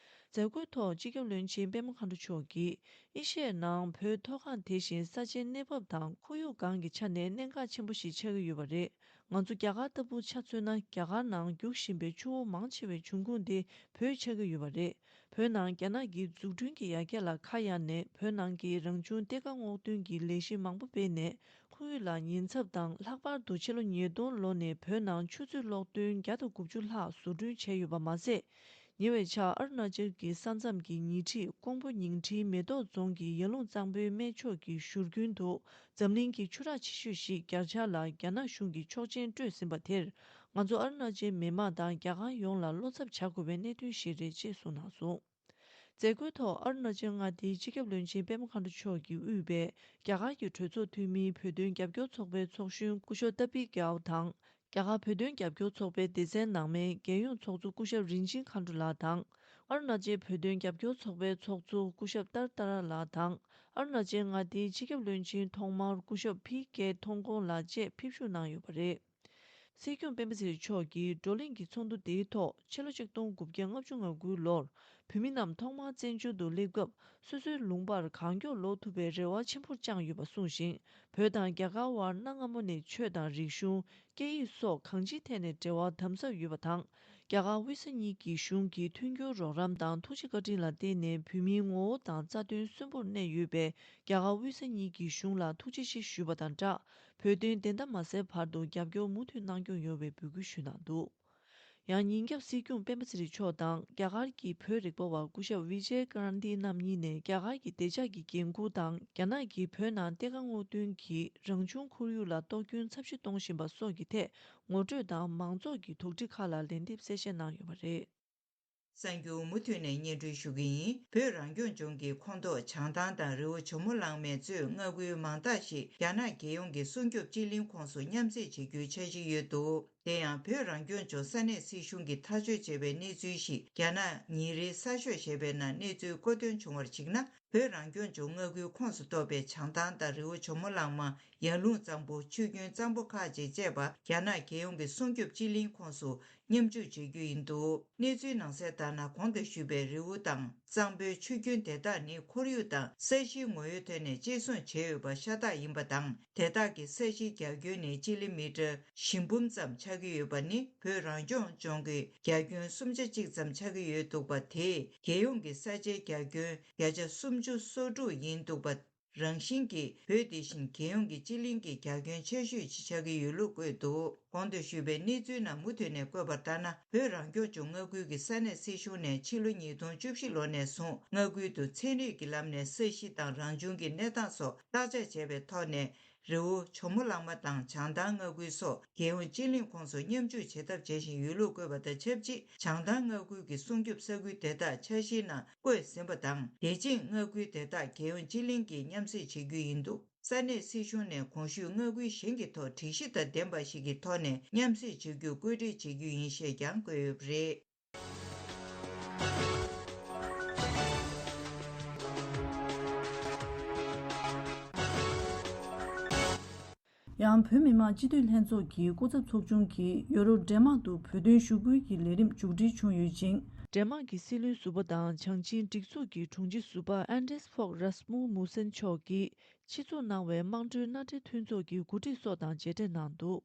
མཛད་སྒོའི་ཐོག་སྤྱི་ཁྱབ་བློན་ཆེན་པད་མ་མཁའ་འགྲོ་མཆོག་གིས། ཨེ་ཤི་ཡའི་ནང་བོད་མཐོ་སྒང་དེ་བཞིན་ས་ཆའི་གནས་བབ་དང་ཁོར་ཡུག་སྒང་གི་ཆ་ནས་གནད་འགག་ཆེན་པོ་ཞིག་ཆགས་ཀྱི་ཡོད་པ་རེད། ང་ཚོ་རྒྱ་གར་ལྟ་བུ་ཆ་མཚོན་ན། རྒྱ་གར་ནང་རྒྱུག་བཞིན་པའི་ཆུ་བོ་མང་ཆེ་བའི་འབྱུང་ཁུངས་དེ་བོད་ཆགས་ཀྱི་ཡོད་པ་རེད། བོད་ནང་རྒྱ་ནག་གིས་འཛུགས་སྐྲུན་གྱི་ཡར་རྒྱས་ལ་ཁ་གཡར་ནས། བོད་ནང་གི་རང་བྱུང་གཏེར་ཁ་སྔོག་འདོན་གྱི་ལས་གཞི་མང་པོ་སྤེལ་ནས། ཁོར་ཡུག་ལ་ཉེན་ཚབས་དང་། ལྷག་པར་དུ་ཕྱི་ལོ་ཉིས་སྟོང་ལོ་ནས་བོད་ནང་ཆུ་མཛོད་གློག་ཐོན་བརྒྱ་དང་དགུ་བཅུ་ལྷག་བཟོ་སྐྲུན་བྱས་ཡོད་པ་མ་ཟད། ཉེ་བའི་ཆར་ཨ་རུ་ན་ཅལ་གྱི་ས་མཚམས་ཀྱི་ཉེ་འཁྲིས་ཀོང་པོ་ཉིང་ཁྲིའི་མེ་ཏོག་རྫོང་གི་ཡར་ཀླུང་གཙང་པོའི་སྨད་ཕྱོགས་ཀྱི་བཞུར་རྒྱུན་དུ་འཛམ་གླིང་གི་ཆུ་རགས་ཆེ་ཤོས་ཤིག་རྒྱག་འཆར་ལ་རྒྱ་ནག་གཞུང་གིས་ཆོག་མཆན་སྤྲོད་ཟིན་པ་དེར། ང་ཚོ་ཨ་རུ་ན་ཅལ་མི་མང་དང་རྒྱ་གར་ཡོངས་ལ་བློ་འཚབ་བྱ་དགོས་པའི་གནད་དོན་ཞིག་རེད་ཅེས་གསུངས་གནང་སོང་། མཛད་སྒོའི་ཐོག་ཨ་རུ་ན་ཅལ་མངའ་སྡེའི་སྤྱི་ཁྱབ་བློན་ཆེན་པད་མ་མཁའ་འགྲོ་མཆོག་གིས་དབུས་པའི་རྒྱ་གར་གྱི་གྲོས་ཚོགས་འཐུས་མིའི་བོད་དོན་རྒྱབ་སྐྱོར་ཚོགས་པའི་ཚོགས་གཞོན་སྐུ་ཞབས་ཏ་པི་ཀའོ་དང་། རྒྱ་གར་བོད་དོན་རྒྱབ་སྐྱོར་ཚོགས་པའི་སྡེ་ཚན་ནང་མའི་རྒྱལ་ཡོངས་ཚོགས་གཙོ་སྐུ་ཞབས་རིན་ཆེན་མཁའ་འགྲོ་ལགས་དང་། ཨ་རུ་ན་ཅལ་བོད་དོན་རྒྱབ་སྐྱོར་ཚོགས་པའི་ཚོགས་གཙོ་སྐུ་ཞབས་ཏར་ཏཱ་ར་ལགས་དང་། ཨ་རུ་ན་ཅལ་མངའ་སྡེའི་སྤྱི་ཁྱབ་བློན་ཆེན་ཐོག་མར་སྐུ་ཞབས་ཕི་ཀེ་ཐོང་ཀོང་ལགས་བཅས་ཕེབས་ཞུགས་གནང་ཡོད་པ་རེད། སྲིད་སྐྱོང་སྤེན་པ་ཚེ་རིང་མཆོག་གིས་བགྲོ་གླེང་གི་ཚོགས་འདུ་དེའི་ཐོག་ཕྱི་ལོ་ཆིག་སྟོང་དགུ་བརྒྱ་ལྔ་བཅུ་ང་དགུའི་ལོར་བོད་མི་རྣམས་ཐོག་མར་བཙན་བྱོལ་དུ་སླེབས་སྐབས། སོ་སོའི་ལུང་པར་གང་མགྱོགས་ལོག་ཐུབ་པའི་རེ་བ་ཆེན་པོར་བཅངས་ཡོད་པ་གསུངས་ཤིང་། བོད་དང་རྒྱ་གར་དབར་གནའ་སྔ་མོ་ནས་ཆོས་དང་རིག་གཞུང་། སྐད་ཡིག་སོགས་གང་ཅིའི་ཐད་ནས་འབྲེལ་བ་དམ་ཟབ་ཡོད་པ་དང་། རྒྱ་གར་དབུས་ས་གཉིས་ཀྱི་གཞུང་གི་མཐུན་འགྱུར་རོགས་རམ་དང་ཐུགས་རྗེ་བཀའ་དྲིན་ལ་བརྟེན་ནས། བོད་མིའི་ངོ་བོ་དང་རྩ་དོན་གསོན་པོར་གནས་ཡོད་པའི་རྒྱ་གར་དབུས་ས་གཉིས་ཀྱི་གཞུང་ལ་ཐུགས་རྗེ་ཆེ་ཞུས་པ་དང་སྦྲགས། བོད་དོན་བདེན་མཐའ་མ་གསལ་བར་དུ་རྒྱབ་སྐྱོར་མུ་མཐུད་གནང་སྐྱོང་ཡོང་བའི་འབོད་སྐུལ་ཞུས་གནང་འདུག། ཡང་ཉིན་རྒྱབ་སྲིད་སྐྱོང་སྤེན་པ་ཚེ་རིང་མཆོག་དང་རྒྱ་གར་གྱི་བོད་རིག་པ་བ་སྐུ་ཞབས་བི་ཇེ་ཀ་རན་ཏི་རྣམ་གཉིས་ནས་རྒྱ་གར་གྱི་བདེ་འཇགས་ཀྱི་འགན་འཁུར་དང་། རྒྱ་ནག་གིས་བོད་ནང་གཏེར་ཁ་སྔོག་འདོན་གྱིས་རང་བྱུང་ཁོར་ཡུག་ལ་གཏོར་སྐྱོན་ཚབས་ཆེ་གཏོང་བཞིན་པ་སོགས་ཀྱི་ཐད་ངོ་སྤྲོད་དང་། མང་ཚོགས་ཀྱི་དོགས་འདྲི་ཁག་ལ་ལན་འདེབས་གསལ་བཤད་གནང་ཡོད་པ་རེད། གསར་འགྱུར་མུ་མཐུད་ནས་སྙན་སྒྲོན་ཞུ་གི་ཡིན། བོད་རང་སྐྱོང་ལྗོངས་ཀྱི་ཁོངས་གཏོགས་བྱང་ཐང་དང་རི་བོ་ཇོ་མོ་གླང་མའི་གཙོས་མངའ་ཁུལ་མང་དག་ཞིག་རྒྱ་ནག་རྒྱལ་ཡོངས་ཀྱི་སྲུང་སྐྱོབ་སྤྱི་གླིང་ཁོངས་སུ་མཉམ་བསྲེས་བྱེད་རྒྱུའི་འཆར་གཞི་ཡོད་འདུག། དེ་ཡང་བོད་རང་སྐྱོང་ལྗོངས་ས་གནས་སྲིད་གཞུང་གིས་ཐག་གཅོད་བྱས་པའི་གནས་ཚུལ་ཞིག་རྒྱ་ནག་ཉིན་རེའི་གསར་ཤོག་ཞེས་པའི་ནང་གནས་ཚུལ་བཀོད་དོན་བྱུང་བར་གཞིགས་ན། བོད་རང་སྐྱོང་ལྗོངས་མངའ་ཁུལ་ཁོངས་སུ་གཏོགས་པའི་བྱང་ཐང་དང་རི་བོ་ཇོ་མོ་གླང་མ། ཡར་ཀླུང་གཙང་པོ། ཆུ་རྒྱུན་གཙང་པོ་ཁག་ཅིག་བཅས་པ་རྒྱ་ནག་རྒྱལ་ཡོངས་ཀྱི་སྲུང་སྐྱོབ་སྤྱི་གླིང་ཁོངས་སུ་མཉམ་འཇུག་བྱེད་རྒྱུ་ཡིན་འདུག། གནས་ཚུལ་ནང་གསལ་ལྟར་ན། གོང་དུ་ཞུས་པའི་རི་བོ་དང་གཙང་པོའི་ཆུ་རྒྱུན་དེ་དག་ནི་ཁོར་ཡུག་དང་ས་གཞིའི་ངོ་ཡོད་ཐོག་ནས་གཅེས་སྲུང་བྱས་ཡོད་པ་ཤ་སྟག་ཡིན་པ་དང་། དེ་དག་གི་ས་གཞིའི་རྒྱ་ཁྱོན་ནི་སྤྱི་ལེ་མི་ཊར་བཞི་འབུམ་ཙམ་ཆགས་ཀྱི་ཡོད་པ་ནི་བོད་རང་སྐྱོང་ལྗོངས་ཀྱི་རྒྱ་ཁྱོན་སུམ་ཆ་གཅིག་ཙམ་ཆགས་ཀྱི་ཡོད་འདུག་པ། དེས་རྒྱལ་ཡོངས་ཀྱི་ས་ཆའི་རྒྱ་ཁྱོན་བརྒྱ་ཆ་སུམ་ཅུ་སོ་དྲུག་ཡིན་འདུག་པ། རང་བཞིན་གྱིས་བོད་དེ་བཞིན་རྒྱལ་ཡོངས་ཀྱི་སྤྱི་གླིང་གི་རྒྱ་ཁྱོན་ཆེ་ཤོས་ཤིག་ཆགས་ཀྱི་ཡོད་ལུགས་བཀོད་འདུག། གོང་དུ་ཞུས་པའི་གནས་ཚུལ་ནང་མུ་མཐུད་ནས་བཀོད་པ་ལྟར་ན། བོད་རང་སྐྱོང་ལྗོངས་མངའ་ཁུལ་གྱི་ས་གནས་སྲིད་གཞུང་ནས་ཕྱི་ལོ་ཉིས་སྟོང་བཅུ་བཞི་ལོ་ནས་བཟུང་མངའ་ཁུལ་དུ་ཚན་རིག་གི་ལམ་ནས་ས་གཞི་དང་རང་བྱུང་གི་གནས་སྟངས་སོགས་བརྟག་དཔྱད་བྱས་པའི་ཐོག་ནས། རི་བོ་ཇོ་མོ་གླང་མ་དང་བྱང་ཐང་མངའ་ཁུལ་སོགས་རྒྱལ་ཡོངས་སྤྱི་གླིང་ཁོངས་སུ་མཉམ་འཇུག་བྱེད་ཐབས་བྱ་བཞིན་ཡོད་ལུགས་བཀོད་པ་དང་ཆབས་ཅིག། བྱང་ཐང་མངའ་ཁུལ་གྱི་སྲུང་སྐྱོབ་ས་ཁུལ་དེ་དག་འཆར་གཞིའི་ནང་བཀོད་ཟིན་པ་དང་། དེ་རྗེས་མངའ་ཁུལ་དེ་དག་རྒྱལ་ཡོངས་སྤྱི་གླིང་གིས་མཉམ་བསྲེས་བྱེད་རྒྱུ་ཡིན་འདུག། ས་གནས་སྲིད་གཞུང་ནས་གོང་ཞུས་མངའ་ཁུལ་གཞན་གྱི་ཐོག་སྒྲིག་གཞི་དང་ལྡན་པ་ཞིག་གི་ཐོག་ནས་མཉམ་བསྲེས་བྱེད་རྒྱུ་བཀོད་སྒྲིག་བྱེད་རྒྱུ་ཡིན་ཞེས་ཀྱང་བཀོད་ཡོད་པ་རེད། ཡང་བོད་མི་མང་སྤྱི་འཐུས་ལྷན་ཚོགས་ཀྱི་སྐུ་ཚབ་ཚོགས་ཆུང་གིས་ཡོ་རོབ་ཌེན་མག་ཏུ་བོད་དོན་ཞུ་སྐུལ་གྱི་ལས་རིམ་མཇུག་སྒྲིལ་བྱུང་ཡོད་ཅིང་། ཌེན་མག་གི་སྲིད་བློན་ཟུར་པ་དང་བྱང་ཆིངས་སྒྲིག་འཛུགས་ཀྱི་དྲུང་ཆེ་ཟུར་པ་ཨན་ཌེས་ཕོག་རཱས་མུ་མུ་སན་མཆོག་གིས་ཆེད་འཛུགས་གནང་བའི་དམངས་ཁྲོད་མནའ་འབྲེལ་མཐུན་ཚོགས་ཀྱི་གོ་སྒྲིག་སོགས་དང་མཇལ་འཕྲད་གནང་འདུག།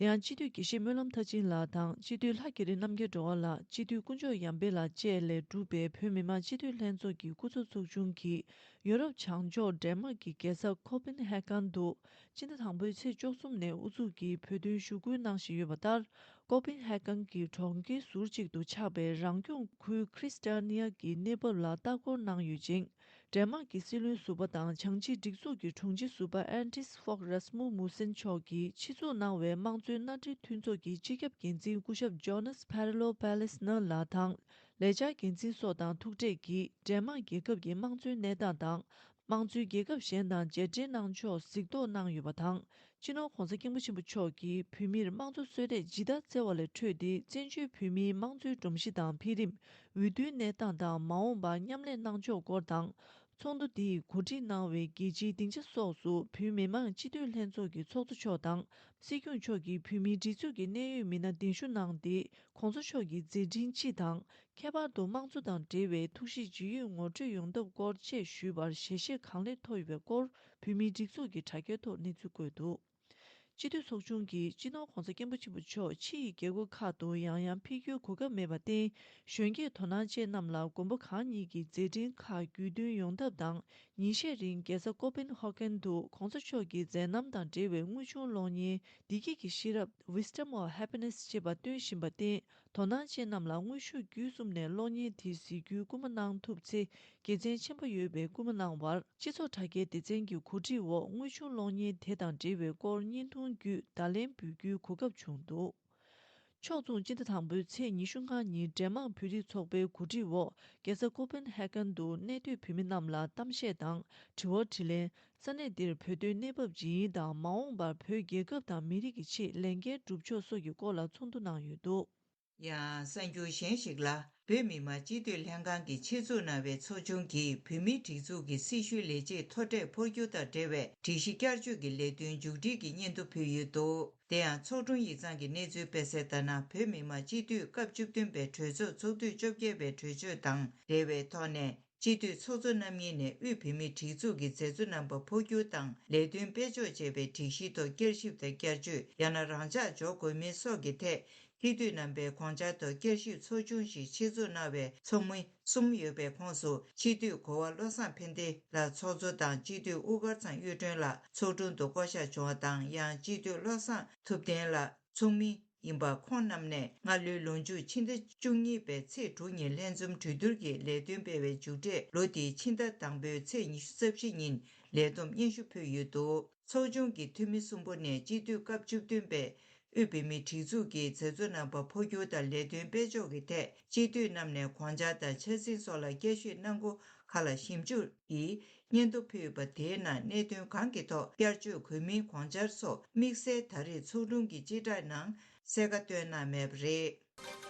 དེ་ཡང་སྤྱི་འཐུས་དགེ་བཤེས་སྨོན་ལམ་མཐར་ཕྱིན་ལགས་དང་སྤྱི་འཐུས་ལྷ་རྒྱ་རི་རྣམ་རྒྱལ་སྒྲོལ་དཀར་ལགས། སྤྱི་འཐུས་དཀོན་མཆོག་ཡར་འཕེལ་ལགས་བཅས་ལས་གྲུབ་པའི་བོད་མི་མང་སྤྱི་འཐུས་ལྷན་ཚོགས་ཀྱི་སྐུ་ཚབ་ཚོགས་ཆུང་གིས་ཡོ་རོབ་བྱང་ཕྱོགས་ཌེན་མག་གི་རྒྱལ་ས་ཁོ་པེན་ཧེ་གྷན་དུ་སྤྱི་ཟླ་དང་པོའི་ཚེས་བཅུ་གསུམ་ནས་དབུ་འཛུགས་ཀྱིས་བོད་དོན་ཞུ་སྐུལ་གནང་བཞིན་ཡོད་པ་ལྟར། ཁོ་པེན་ཧེ་གྷན་གྱི་གྲོང་ཁྱེར་ཟུར་གཅིག་ཏུ་ཆགས་པའི་རང་སྐྱོང་ཁུལ་ཁྲི་སི་ཏ་ནི་ཡ་གི་གནས་བབ་ལ་ལྟ་སྐོར་གནང་ཡོད་ཅིང་། ཌེན་མག་གི་སྲིད་བློན་ཟུར་པ་དང་བྱང་ཕྱིའི་སྒྲིག་འཛུགས་ཀྱི་དྲུང་ཆེ་ཟུར་པ་ཨན་ཌེས་ཕོག་རཱས་མུ་མུ་སན་མཆོག་གིས་ཆེད་འཛུགས་གནང་བའི་དམངས་གཙོའི་མནའ་འབྲེལ་མཐུན་ཚོགས་ཀྱི་སྤྱི་ཁྱབ་འགན་འཛིན་སྐུ་ཞབས་ཇོ་ནཱས་ཕེ་ར་ལོ་པེ་ལེས་ནར་ལགས་དང་། ལས་འཆར་འགན་འཛིན་སོགས་དང་ཐུག་འཕྲད་ཀྱིས་ཌེན་མག་རྒྱལ་ཁབ་ཀྱི་དམངས་གཙོའི་གནས་སྟངས་དང་། དམངས་གཙོའི་རྒྱལ་ཁབ་གཞན་དང་མཇལ་འཕྲད་གནང་ཕྱོགས་གཟིགས་རྟོག་གནང་ཡོད་པ་དང་། སྤྱི་ནོར་༧གོང་ས་༧སྐྱབས་མགོན་ཆེན་པོ་མཆོག་གིས་བོད་མིར་དམངས་གཙོ་གསོལ་རས་ཇི་ལྟར་བསྩལ་བ་ལས་འཕྲོས་ཏེ། བཙན་བྱོལ་བོད་མིའི་དམངས་གཙོའི་སྒྲོམ་གཞི་དང་འཕེལ་རིམ། འོས་བསྡུའི་གནས་སྟངས་དང་མ་འོངས་པར་མཉམ་ལས་གནང་ཕྱོགས་སྐོར་དང་། ཚོགས་འདུ་འདིས་གོ་སྒྲིག་གནང་བའི་རྒྱལ་སྤྱིའི་སྡིངས་ཆ་སོགས་སུ་བོད་མི་མང་སྤྱི་འཐུས་ལྷན་ཚོགས་ཀྱི་ཚོགས་གཙོ་མཆོག་དང་། སྲིད་སྐྱོང་མཆོག་གིས་བོད་མིའི་སྒྲིག་འཛུགས་ཀྱི་གནད་ཡོད་མི་སྣ་གདན་ཞུ་གནང་སྟེ། ༸གོང་ས་མཆོག་གི་མཛད་འཕྲིན་སྤྱི་དང་། ཁྱད་པར་དུ་དམངས་གཙོ་དང་འབྲེལ་བའི་ཐུགས་བཞེད་ཇི་ཡོད་ངོ་སྤྲོད་ཡོང་ཐབས་སྐོར་བཅས་ཞུས་པར་ཞལ་བཞེས་གང་ལེགས་ཐོབ་ཡོད་པའི་སྐོར། བོད་མིའི་སྒྲིག་འཛུགས་ཀྱི་དྲ་རྒྱའི་ཐོག་གནས་ཚུལ་བཀོད་འདུག་སྤྱི་འཐུས་ཚོགས་ཆུང་གིས་སྤྱི་ནོར་༸གོང་ས་༸སྐྱབས་མགོན་ཆེན་པོ་མཆོག་ཕྱི་ཡི་རྒྱལ་ཁབ་ཁག་ཏུ་ཡང་ཡང་ཕེབས་རྒྱུའི་གོ་སྐབས་མེད་པར་བརྟེན། གཞོན་སྐྱེས་དོ་སྣང་ཅན་རྣམས་ལ་མགོན་པོ་གང་ཉིད་ཀྱི་མཛད་འཕྲིན་ཁག་རྒྱུས་སྟོན་ཡོང་ཐབས་དང་། ཉིན་ཤས་རིང་རྒྱལ་ས་ཀོ་པེན་ཧོ་ཀེན་དུ་༸གོང་ས་མཆོག་གི་མཛད་རྣམ་དང་འབྲེལ་བའི་དངོས་བྱུང་གློག་བརྙན་བདེ་སྐྱིད་ཀྱི་ཤེས་རབ། Wisdom of Happiness ཅེས་པ་སྟོན་བཞིན་པར་བརྟེན། དོ་སྣང་ཅན་རྣམས་ལ་དངོས་ཤུགས་བརྒྱུད་གསུམ་ནས་གློག་བརྙན་དེ་གཟིགས་རྒྱུའི་སྐུལ་མ་གནང་ཐུབ་ཚེ་དགེ་མཚན་ཆེན་པོ་ཡོད་པའི་སྐུལ་མ་གནང་བར། སྤྱི་ཚོགས་དྲ་རྒྱའི་སྡེ་ཚན་གྱི་གོ་སྒྲིག་འོག་དངོས་བྱུང་གློག་བརྙན་དེ་དང་འབྲེལ་བའི་སྐོར་བརྙན་ཐུང་བརྒྱུད་བརྡ་ལན་འབུལ་རྒྱུའི་གོ་སྐབས་བྱུང་འདུག་ཕྱོགས་མཚུངས། སྤྱི་ཟླ་དང་པོའི་ཚེས་ཉི་ཤུ་ལྔ་ཉིན་འབྲས་དམངས་བོད་རིགས་ཚོགས་པའི་གོ་སྒྲིག་འོག་རྒྱལ་ས་ཀོ་པེན་ཧེ་ཀན་དུ་གནས་སྡོད་བོད་མི་རྣམས་ལ་གཏམ་བཤད་དང་། དྲི་བ་དྲིས་ལན། ས་གནས་འདིར་བོད་དོན་གནས་བབ་ཇི་ཡིན་དང་། མ་འོངས་པར་བོད་རྒྱལ་ཁབ་དང་མི་རིགས་ཀྱི་ཆེད་ལས་འགན་སྒྲུབ་ཕྱོགས་སོགས་ཀྱི་སྐོར་ལ་ཚོགས་འདུ་གནང་ཡོད་འདུག་ཡང་གསར་འགྱུར་གཞན་ཞིག་ལ། བོད་མི་མང་སྤྱི་འཐུས་ལྷན་ཁང་གིས་ཆེད་འཛུགས་གནང་བའི་ཚོགས་ཆུང་གིས་བོད་མིའི་སྒྲིག་འཛུགས་ཀྱི་སྲི་ཞུའི་ལས་བྱེད་མཐོ་གྲས་འཕོ་འགྱུར་དང་འབྲེལ་བའི་སྒྲིག་གཞི་བསྐྱར་བཅོས་ཀྱི་ལས་དོན་མཇུག་སྒྲིལ་གྱི་སྙན་ཐོ་ཕུལ་ཡོད་འདུག་དེ་ཡང་ཚོགས་དྲུང་ཡིག་ཚང་གི་གནས་ཚུལ་སྤེལ་གསལ་ལྟར་ན། བོད་མི་མང་སྤྱི་འཐུས་སྐབས་བཅུ་བདུན་པའི་གྲོས་ཚོགས་ཚོགས་དུས་བཅོ་བརྒྱད་པའི་གྲོས་ཆོད་དང་འབྲེལ་བའི་ཐོག་ནས། སྤྱི་འཐུས་ཚོགས་གཙོ་རྣམ་གཉིས་ནས་དབུས་བོད་མིའི་སྒྲིག་འཛུགས་ཀྱི་མཛད་གཙོ་རྣམ་པ་འཕོ་འགྱུར་དང་ལས་དོན་སྤེལ་ཕྱོགས་ཅེས་པའི་སྒྲིག་གཞིའི་ཐོག་བསྐྱར་ཞིབ་དང་བསྐྱར་བཅོས། ཡང་ན་རང་འཇགས་འཇོག་དགོས་མིན་སོགས་ཀྱི་ཐད། སྤྱི་འཐུས་རྣམ་པས་དགོངས་འཆར་ཐོག་བསྐྱར་ཞིབ་ཚོགས་ཆུང་ཞིག་ཆེད་འཛུགས་གནང་བའི་ཚོགས་མི་གསུམ་ཡོད་པའི་ཁོངས་སུ། སྤྱི་འཐུས་གོ་བ་བློ་བཟང་ཕན་བདེ་ལགས་ཚོགས་གཙོ་དང་། སྤྱི་འཐུས་དབུ་དཀར་ཚང་གཡུ་སྒྲོན་ལགས་ཚོགས་དྲུང་དུ་བསྐོ་གཞག་བྱུང་བ་དང་། ཡང་སྤྱི་འཐུས་བློ་བཟང་ཐུབ་བསྟན་ལགས་ཚོགས་མི་ཡིན་པ། ཁོང་རྣམས་ནས་སྔ་ལོའི་ལོ་མཇུག་ཕྱི་ཟླ་བཅུ་གཉིས་པའི་ཚེས་དྲུག་ཉིན་ལྷན་འཛོམས་གྲོས་བསྡུར་གྱི་ལས་དོན་སྤེལ་བའི་མཇུག་འབྲས། ལོ་འདིའི་ཕྱི་ཟླ་དང་པོའི་ཚེས་ཉི་ཤུ་རྩ་བཞི་ཉིན་ལས་བསྡོམས་སྙན་ཞུ་ཕུལ་ཡོད་འདུག་ཚོགས་ཆུང་གི་འཐུས་མི་གསུམ་པོ་ནས་སྤྱི་འཐུས་སྐབས་བཅུ་བདུན་པའི་དབུས་བོད་མིའི་སྒྲིག་འཛུགས་ཀྱི་མཛད་གཙོ་རྣམ་པ་འཕོ་འགྱུར་དང་ལས་དོན་སྤེལ་ཕྱོགས་ཀྱི་ཐད། སྤྱི་འཐུས་རྣམས་ནས་དགོངས་འཆར་དང་འཆར་ཟིན་སོགས་ལ་བསྐྱར་ཞིབ་གནང་སྒོ་ཁག་ལ་ཞིབ་འཇུག་གིས་སྙན་ཐོ་ཕུལ་བ་དེའི་ནང་གནད་དོན་གང་གི་ཐོག་བསྐྱར་བཅོས་དགོས་མིན་དགོངས་འཆར་སོགས་དམིགས་བསལ་ད་རེས་ཚོགས་དྲུང་གི་སྤྱི་བསྒྲགས་ནང་གསལ་ཁ་བཏོན་གནང་མེད་པ་རེད།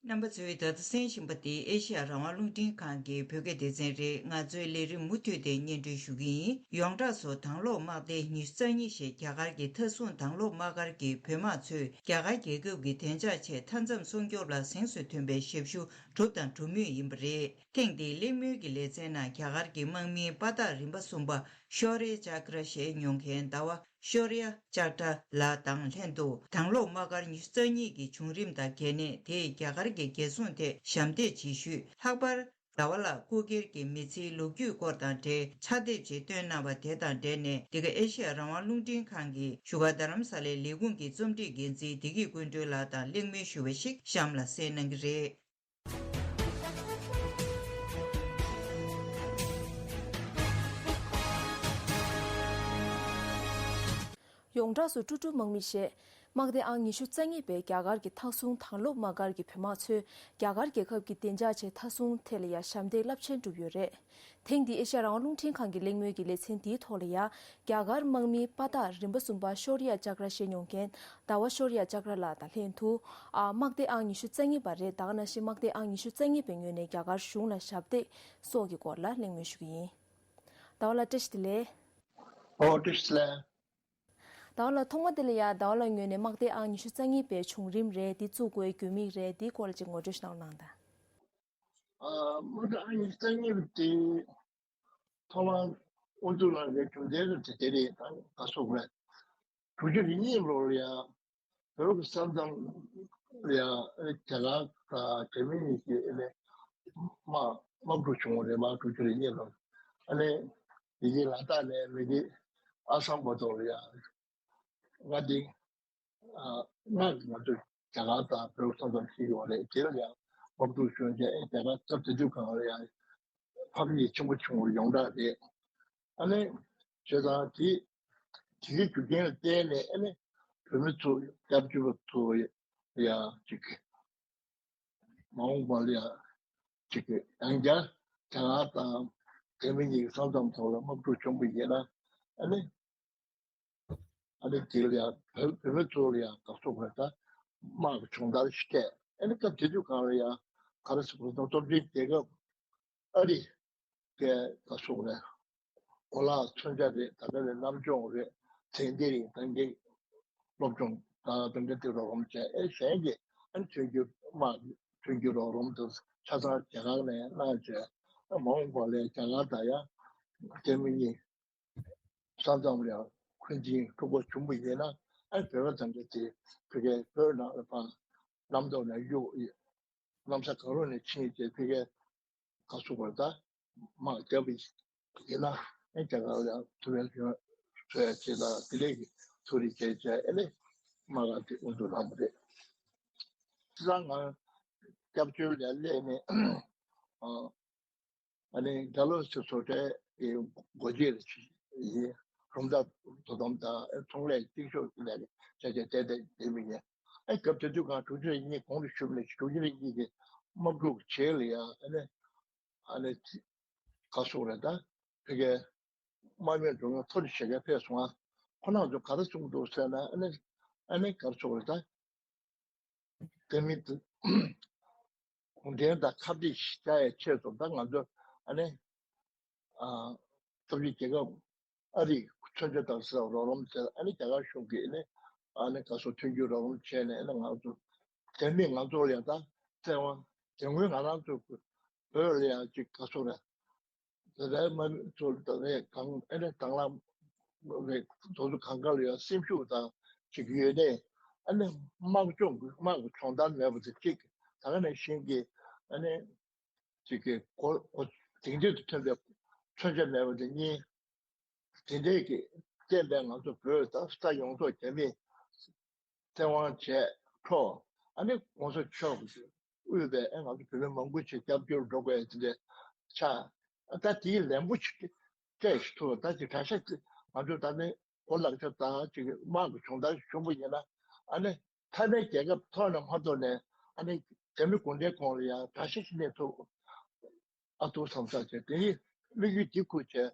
རྣམ་པ་ཚོས་ད་ལྟ་གསན་བཞིན་པ་འདི་ཨེ་ཤེ་ཡ་རང་དབང་རླུང་འཕྲིན་ཁང་གི་བོད་སྐད་སྡེ་ཚན་རེད། ང་ཚོའི་ལས་རིམ་མུ་མཐུད་དེ་སྙན་སྒྲོན་ཞུ་གི་ཡིན། ཡོངས་གྲགས་སུ་དྭང་སློབ་དམག་སྡེ་ཉི་ཤུ་རྩ་གཉིས་ཞེས་རྒྱ་གར་གྱི་མཐའ་སྲུང་དྭང་སློབ་དམག་སྒར་གྱི་བོད་དམག་ཚོས་རྒྱ་གར་རྒྱལ་ཁབ་ཀྱི་བདེ་འཇགས་ཆེད་མཐའ་མཚམས་སྲུང་སྐྱོབ་ལ་གཟེངས་སུ་ཐོན་པའི་ཞབས་ཞུ་གྲུབ་དང་སྒྲུབ་མུས་ཡིན་པ་རེད། ཐེངས་འདིའི་གླེང་མོལ་གྱི་ལེ་ཚན་ནང་རྒྱ་གར་གྱི་དམག་མིའི་དཔའ་རྟགས་རིམ་པ་གསུམ་པ་ཤོ་རི་ཡ་ཅཀྲ་ཞེས་མྱོང་མཁན་ཟླ་བ་ཤོ་རི་ཡ་ཅཀྲ་ལགས་དང་ལྷན་དུ་དྭང་སློབ་དམག་སྒར་ཉི་ཤུ་རྩ་གཉིས་ཀྱི་བྱུང་རིམ་དང་གལ་གནད། དེས་རྒྱ་གར་གྱི་རྒྱལ་སྲུང་ཐད་ཞབས་འདེགས་ཇི་ཞུས། ལྷག་པར་ཟླ་བ་ལགས་སྐུ་སྒེར་གྱི་མི་ཚེའི་ལོ་རྒྱུས་སྐོར་དང་འབྲེལ་ཕྱག་དེབ་ཅིག་བཏོན་གནང་བ་དེ་དང་འབྲེལ་ནས། འདི་ག་ཨེ་ཤེ་ཡ་རང་དབང་རླུང་འཕྲིན་ཁང་གི་བཞུགས་སྒར་རྡ་རམ་ས་ལའི་ལས་ཁུངས་ཀྱི་རྩོམ་སྒྲིག་འགན་འཛིན་བདེ་སྐྱིད་ཀུན་སྒྲོན་ལགས་དང་གླེང་མོལ་ཞུ་བ་ཞིག་གཤམ་ལ་གསན་གནང་གི་རེད། ཡོངས་གྲགས་སུ་ཀྲུ་ཀྲུ་དམག་མི་ཞེས། དམག་སྡེ་ཨང་ཉི་ཤུ་རྩ་གཉིས་པས་རྒྱ་གར་གྱི་མཐའ་སྲུང་དྭང་སློབ་དམག་སྒར་གྱི་བོད་དམག་ཚོས་རྒྱ་གར་རྒྱལ་ཁབ་ཀྱི་བདེ་འཇགས་ཆེད་མཐའ་སྲུང་ཐད་ལ་ཡང་ཞབས་འདེགས་རླབས་ཆེན་བསྒྲུབས་ཡོད་རེད། ཐེངས་འདིའི་ཨེ་ཤ་ཡ་རང་དབང་རླུང་འཕྲིན་ཁང་གི་གླེང་མོལ་གྱི་ལེ་ཚན་འདིའི་ཐོག་ལ་ཡང་། རྒྱ་གར་དམག་མིའི་དཔའ་རྟགས་རིམ་པ་གསུམ་པ་ཤོ་རི་ཡ་ཅཀྲ་ཞེས་མྱོང་མཁན་ཟླ་བ་ཤོ་རི་ཡ་ཅཀྲ་ལགས་དང་ལྷན་དུ། ཨ། དམག་སྡེ་ཨང་ཉི་ཤུ་རྩ་གཉིས་པ་རེད། ད་ག་ནང་བཞིན་དམག་སྡེ་ཨང་ཉི་ཤུ་རྩ་གཉིས་པའི་ངོས་ནས་རྒྱ་གར་གཞུང་ལ་ཞབས་འདེགས་སོགས་ཀྱི་སྐོར་ལ་གླེང་མོལ་ཞུ་གི་ཡིན། ཟླ་བ་ལགས་བཀྲ་ཤིས་བདེ་ལེགས། ཨོ་བཀྲ་ཤིས་བདེ་ལེགས། ཟླ་བ་ལགས་ཐོག་མ་དེ་ལ་ཡ་ཟླ་བ་ལགས་ངོས་ནས་དམག་སྡེ་ཨང་ཉི་ཤུ་རྩ་གཉིས་པའི་བྱུང་རིམ་རེད། འདི་བཙུགས་དགོས་རྒྱུ་དམིགས་རེད། འདིའི་སྐོར་ལ་ཅིག་ངོ་སྤྲོད་ཞིག་གནང་རོགས་གནང་དང་། ཨ། དམག་སྡེ་ཨང་ཉི་ཤུ་རྩ་གཉིས་པ་དེ་ཐོག་མར་དབུ་འཛུགས་གནང་བའི་རྒྱུ་མཚན་དེ་དེ་རེད། ད་ག་སོགས་རེད། དྲུག་ཅུ་རེ་གཉིས་ལོར་ཡ་བོད་ཀྱི་ས་མཚམས་ལ་ཡ་རྒྱ་གར་དང་རྒྱ་མི་གཉིས་ཀྱིས་ཨ་ནི་དམག་དམག་འཁྲུག་བྱུང་བ་རེད་པ། དྲུག་ཅུ་རེ་གཉིས་ལོར། ཨ་ནི་དེ་རྗེས་ལ་དྭགས་ནས་མི་དེ་ཨ་སམ་བར་དུ་ལ་ཡ་མངའ་སྡེ། ཨ། མངའ་སྡེ་ང་ཚོ་རྒྱ་གར་དང་བོད་ས་མཚམས་ཤིག་ཡོད་རེད། དེ་ལ་ཡང་དམག་འཁྲུག་བྱུང་རྗེས་རྒྱ་གར་སྐབས་དེ་དུས་སྒང་ལ་ཡང་ཕམ་ཉེས་ཆེན་པོ་བྱུང་བ་ཡོངས་གྲགས་རེད། ཨ་ནི་བྱས་ཙང་དེ་དེ་གི་རྒྱུ་རྐྱེན་ལ་བརྟེན་ནས། ཨ་ནི་བོད་མི་ཚོ་སྐྱབས་བཅོལ་བ་ཚོ་ཡང་ཅིག་མ་འོངས་པ་ལ་ཡང་ཅིག་ཡང་བསྐྱར་ རྒྱ་གར་དང་བོད་མི་གཉིས་ཀྱི་ས་མཚམས་ཐོག་ལ་དམག་འཁྲུག་བྱུང་བ་ཡིན་ན། ཨ་ནི་ཨ་ནི་དེ་ལ་ཡང་བོད་བོད་མི་ཚོ་ལ་ཡང་ག་རེ་ཟེར་དགོས་རེད། ད་དམག་གི་སྦྱོང་བརྡར་ཞིག་སྤྲད། ཨ་ནི་སྐབས་དེ་དུས་སྒང་ལ་ཡང་ག་རེ་ཟེར་དགོས་རེད། སྟོབས་ཆེན་རྒྱལ་ཁབ་ཨ་རི་གས་ག་རེ་ཟེར་དགོས་རེད། གོ་ལ་མཚོན་ཆ་རེད། ད་ལྟ་ནས་གནམ་གྲུ་རེད། ཚན་རིག་དང་འབྲེལ་སློབ་སྦྱོང་དང་དེ་འདྲ་དེ་རོགས་རམ་བྱས། ཨེ་གཞན་གྱི་ཨ་ནི་མཐུན་འགྱུར་དམག་མཐུན་འགྱུར་རོགས་རམ་དེ་ཆ་ཚང་རྒྱ་གར་ནས་གནང་བྱས། ཨ་མ་འོངས་པ་ལ་རྒྱ་གར་དང་ཡང་བོད་མི་གཉིས་ས་མཚམས་ལ་འཁོན་འཛིན་འཁྲུག་པ་བྱུང་བ་ཡིན་ན། ཨ་བོད་པ་དང་འདྲ་དེ་བོད་སྐད་བོད་ནང་ལ་ཕར་གནམ་ཐོག་ནས་གཡུག་གནམ་ས་གང་རུང་ནས་ཕྱིན་བྱས་བོད་སྐད་ག་རེ་ཟེར་དགོས་རེད། ད་དམག་བརྒྱབ་པ་ཡིན་ན། ཨེ་རྒྱ་གར་ལ་ཐུགས་ཕན་གསོས་ཡ་ཆེད་དང་དེ་ལས་ཀྱི་ཐུགས་རེ་བྱས་བྱས། ཨེ་ནས་དམག་སྒར་དེ་དབུ་འཛུགས་གནང་བ་རེད། ཁ་སང་ང་སྐྱབས་བཅོལ་ལ་སླེབས་ནས་ཨ་ཨ་ནི་རྒྱ་ལོ་སི་བཟོ་གྲྭའི་སྒོ་འབྱེད་ཡིན། རུམ་བཏབ་དོ་དམ་དང་ཚོང་ལས་གཅིག་ཤོས་ལས་བྱས་བྱས་བསྡད་བསྡད་མི་ཡིན། ཨེ་སྐབས་དེ་དུས་སྒང་དྲུག་ཅུ་རེ་གཉིས་གོང་དུ་ཞུས་པ་ནས་དྲུག་ཅུ་རེ་གཉིས་ཀྱི་དམག་འཁྲུག་རྗེས་ལ་ཡང་ཨ་ནི་ཨ་ནི་ག་རེ་ཟེར་དགོས་རེད། ད་ཕ་གིའི་དམག་མི་འགྲོ་མགོན་མཐོ་རིས་ཞེ་གེ་ཕེབས་སོང་ང་། ཁོ་རང་ཚོ་ག་རེ་གསུངས་འདུག་ཟེར་ན། ཨ་ནི་ཨ་ནི་ག་རེ་ཟེར་དགོས་རེད། ད་དེ་མི་དེ་གུང་ཁྲན་དང་ཁ་གཏད་བཅག་ཡའི་ཆེད་དུ། ད་ང་ཚོ་ཨ་ནི་ཨ་སྟོབས་ཆེན་རྒྱལ་ཁབ་ཨ་རིས་མཚོན་ཆ་དང་ཟེར་རོགས་རམ་བྱས། ཨ་ནི་རྒྱ་གར་གཞུང་གིས་ཨ་ནི་ཨ་ནི་ག་རེ་ཟེར། མཐུན་འགྱུར་རོགས་རམ་བྱས་ནས། ཨ་ནི་ང་ཚོ་དེ་མིན་ང་ཚོ་ལ་ཡང་ད་བཙན་དབང་དེ་སྔོན་ང་རང་ཚོ་བོད་ལ་ཡང་ཅིག་ག་རེ་ཟེར་དགོས་རེད། བོད་པའི་དམག་མི་ཚོ་དང་ནས་གང་ཨེ་ནས་དང་བླངས་རེད། དེ་ཚོ་གང་ག་ལ་ཡང་སེམས་ཤུགས་དང་ཅིག་ཡོད་ནས། ཨ་ནི་དམག་སྦྱོང་དམག་གི་སྦྱོང་བརྡར་མེད་པ་དེ་གཅིག། ད་ག་ནང་བཞིན་གྱི་ཨ་ནི་ཅིག་གི་གོ་གོ་དེང་དུས་སུ་ཐོན་པའི་མཚོན་ཆ་མེད་པ་དེ་གཉིས། དེ་འདྲའི་གི་བསྟན་པའི་ང་ཚོ་བོད་ད་ས་ཡོངས་རྫོགས་རྒྱ་མིས་བཙན་དབང་བྱས་འཕྲོ། ཨ་ནི་༸གོང་ས་མཆོག་གིས་དབུས་པའི་ཨེ་ང་ཚོ་བོད་མི་མང་པོ་ཞིག་སྐྱབས་བཅོལ་འགྲོ་དགོས་ཡ་དེ་འདྲ་ཆགས། ད་དེའི་ལན་པོ་ཞིག་སྤྲད་ཞིག་ཐུབ། ད་ཅིག་གྲྭ་ཤག་ང་ཚོ་ད་ནི་གོ་ལག་ཆ་དང་ཅིག་དམག་གི་སྦྱོང་བརྡར་ཞིག་བྱུང་བ་ཡིན་ན། ཨ་ནི་མཐའ་མའི་རྒྱལ་ཁབ་ཐོག་ནས་མ་གཏོགས་ནས་ཨ་ནི་རྒྱ་མི་གུང་ཁྲན་གོང་ལ་ཡང་གྲྭ་ཤག་ཞིག་གནས་ཐུབ། ཨ་ཐུ་བསམ་ས་བྱས། དེ་ནི་དམིགས་ཡུལ་འདི་ཁུར་བྱས་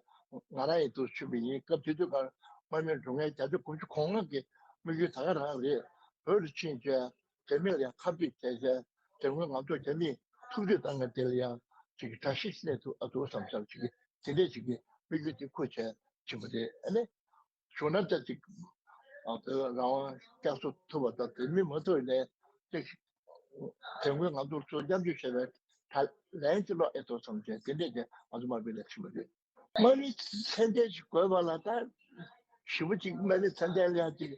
ང་རང་ཡིན་དུ་ཞུས་པ་ཡིན། སྐབས་དེ་དུས་ཀར་དམག་མི་འགྲོ་མཁན་བརྒྱ་ཆ་དགུ་བཅུ་གོ་ལྔ་གི་དམིགས་ཡུལ་ད་ག་རང་རེད། བོད་དུ་ཕྱིན་བྱས་རྒྱ་མི་ལ་ཡང་ཁ་གཏད་བྱས་བྱས། དེ་སྔོན་ང་ཚོ་རྒྱ་མིས་ཐུབ་ཚོད་བཏང་མཁན་དེ་ལ་ཡང་ཅིག་གྲྭ་ཤག་ཞིག་གནས་ཐུབ། ཨ་ཐུ་བསམ་ས་ཅིག་དེ་འདྲས་ཅིག་གི་དམིགས་ཡུལ་འདི་ཁུར་བྱས་ཕྱིན་པ་རེད། ཨ་ནི་བྱུང་ན་ད་ཅིག་ཨ་བོད་རང་དབང་བསྐྱར་གསོ་ཐུབ་པ་དང་། དེ་མིན་མ་ཐུབ་ནས་ཅིག་དེ་སྔོན་ང་ཚོར་ཚུར་སྐྱབས་བཅོལ་བྱས་པའི་ད་ལན་ཅིག་སློག་ཨེ་ཐུབ་བསམ་བྱས། དེ་འདྲས་ཀྱི་ང་ཚོ་དམག་མི་ལ་ཕྱིན་པ་རེད། དམག་མི་ཚད་ལྡན་ཞིག་དགོས་པ་ལ་ད་ཞེ་པོ་ཅིག་དམག་མི་ཚད་ལྡན་ལ་ཡང་ཅིག་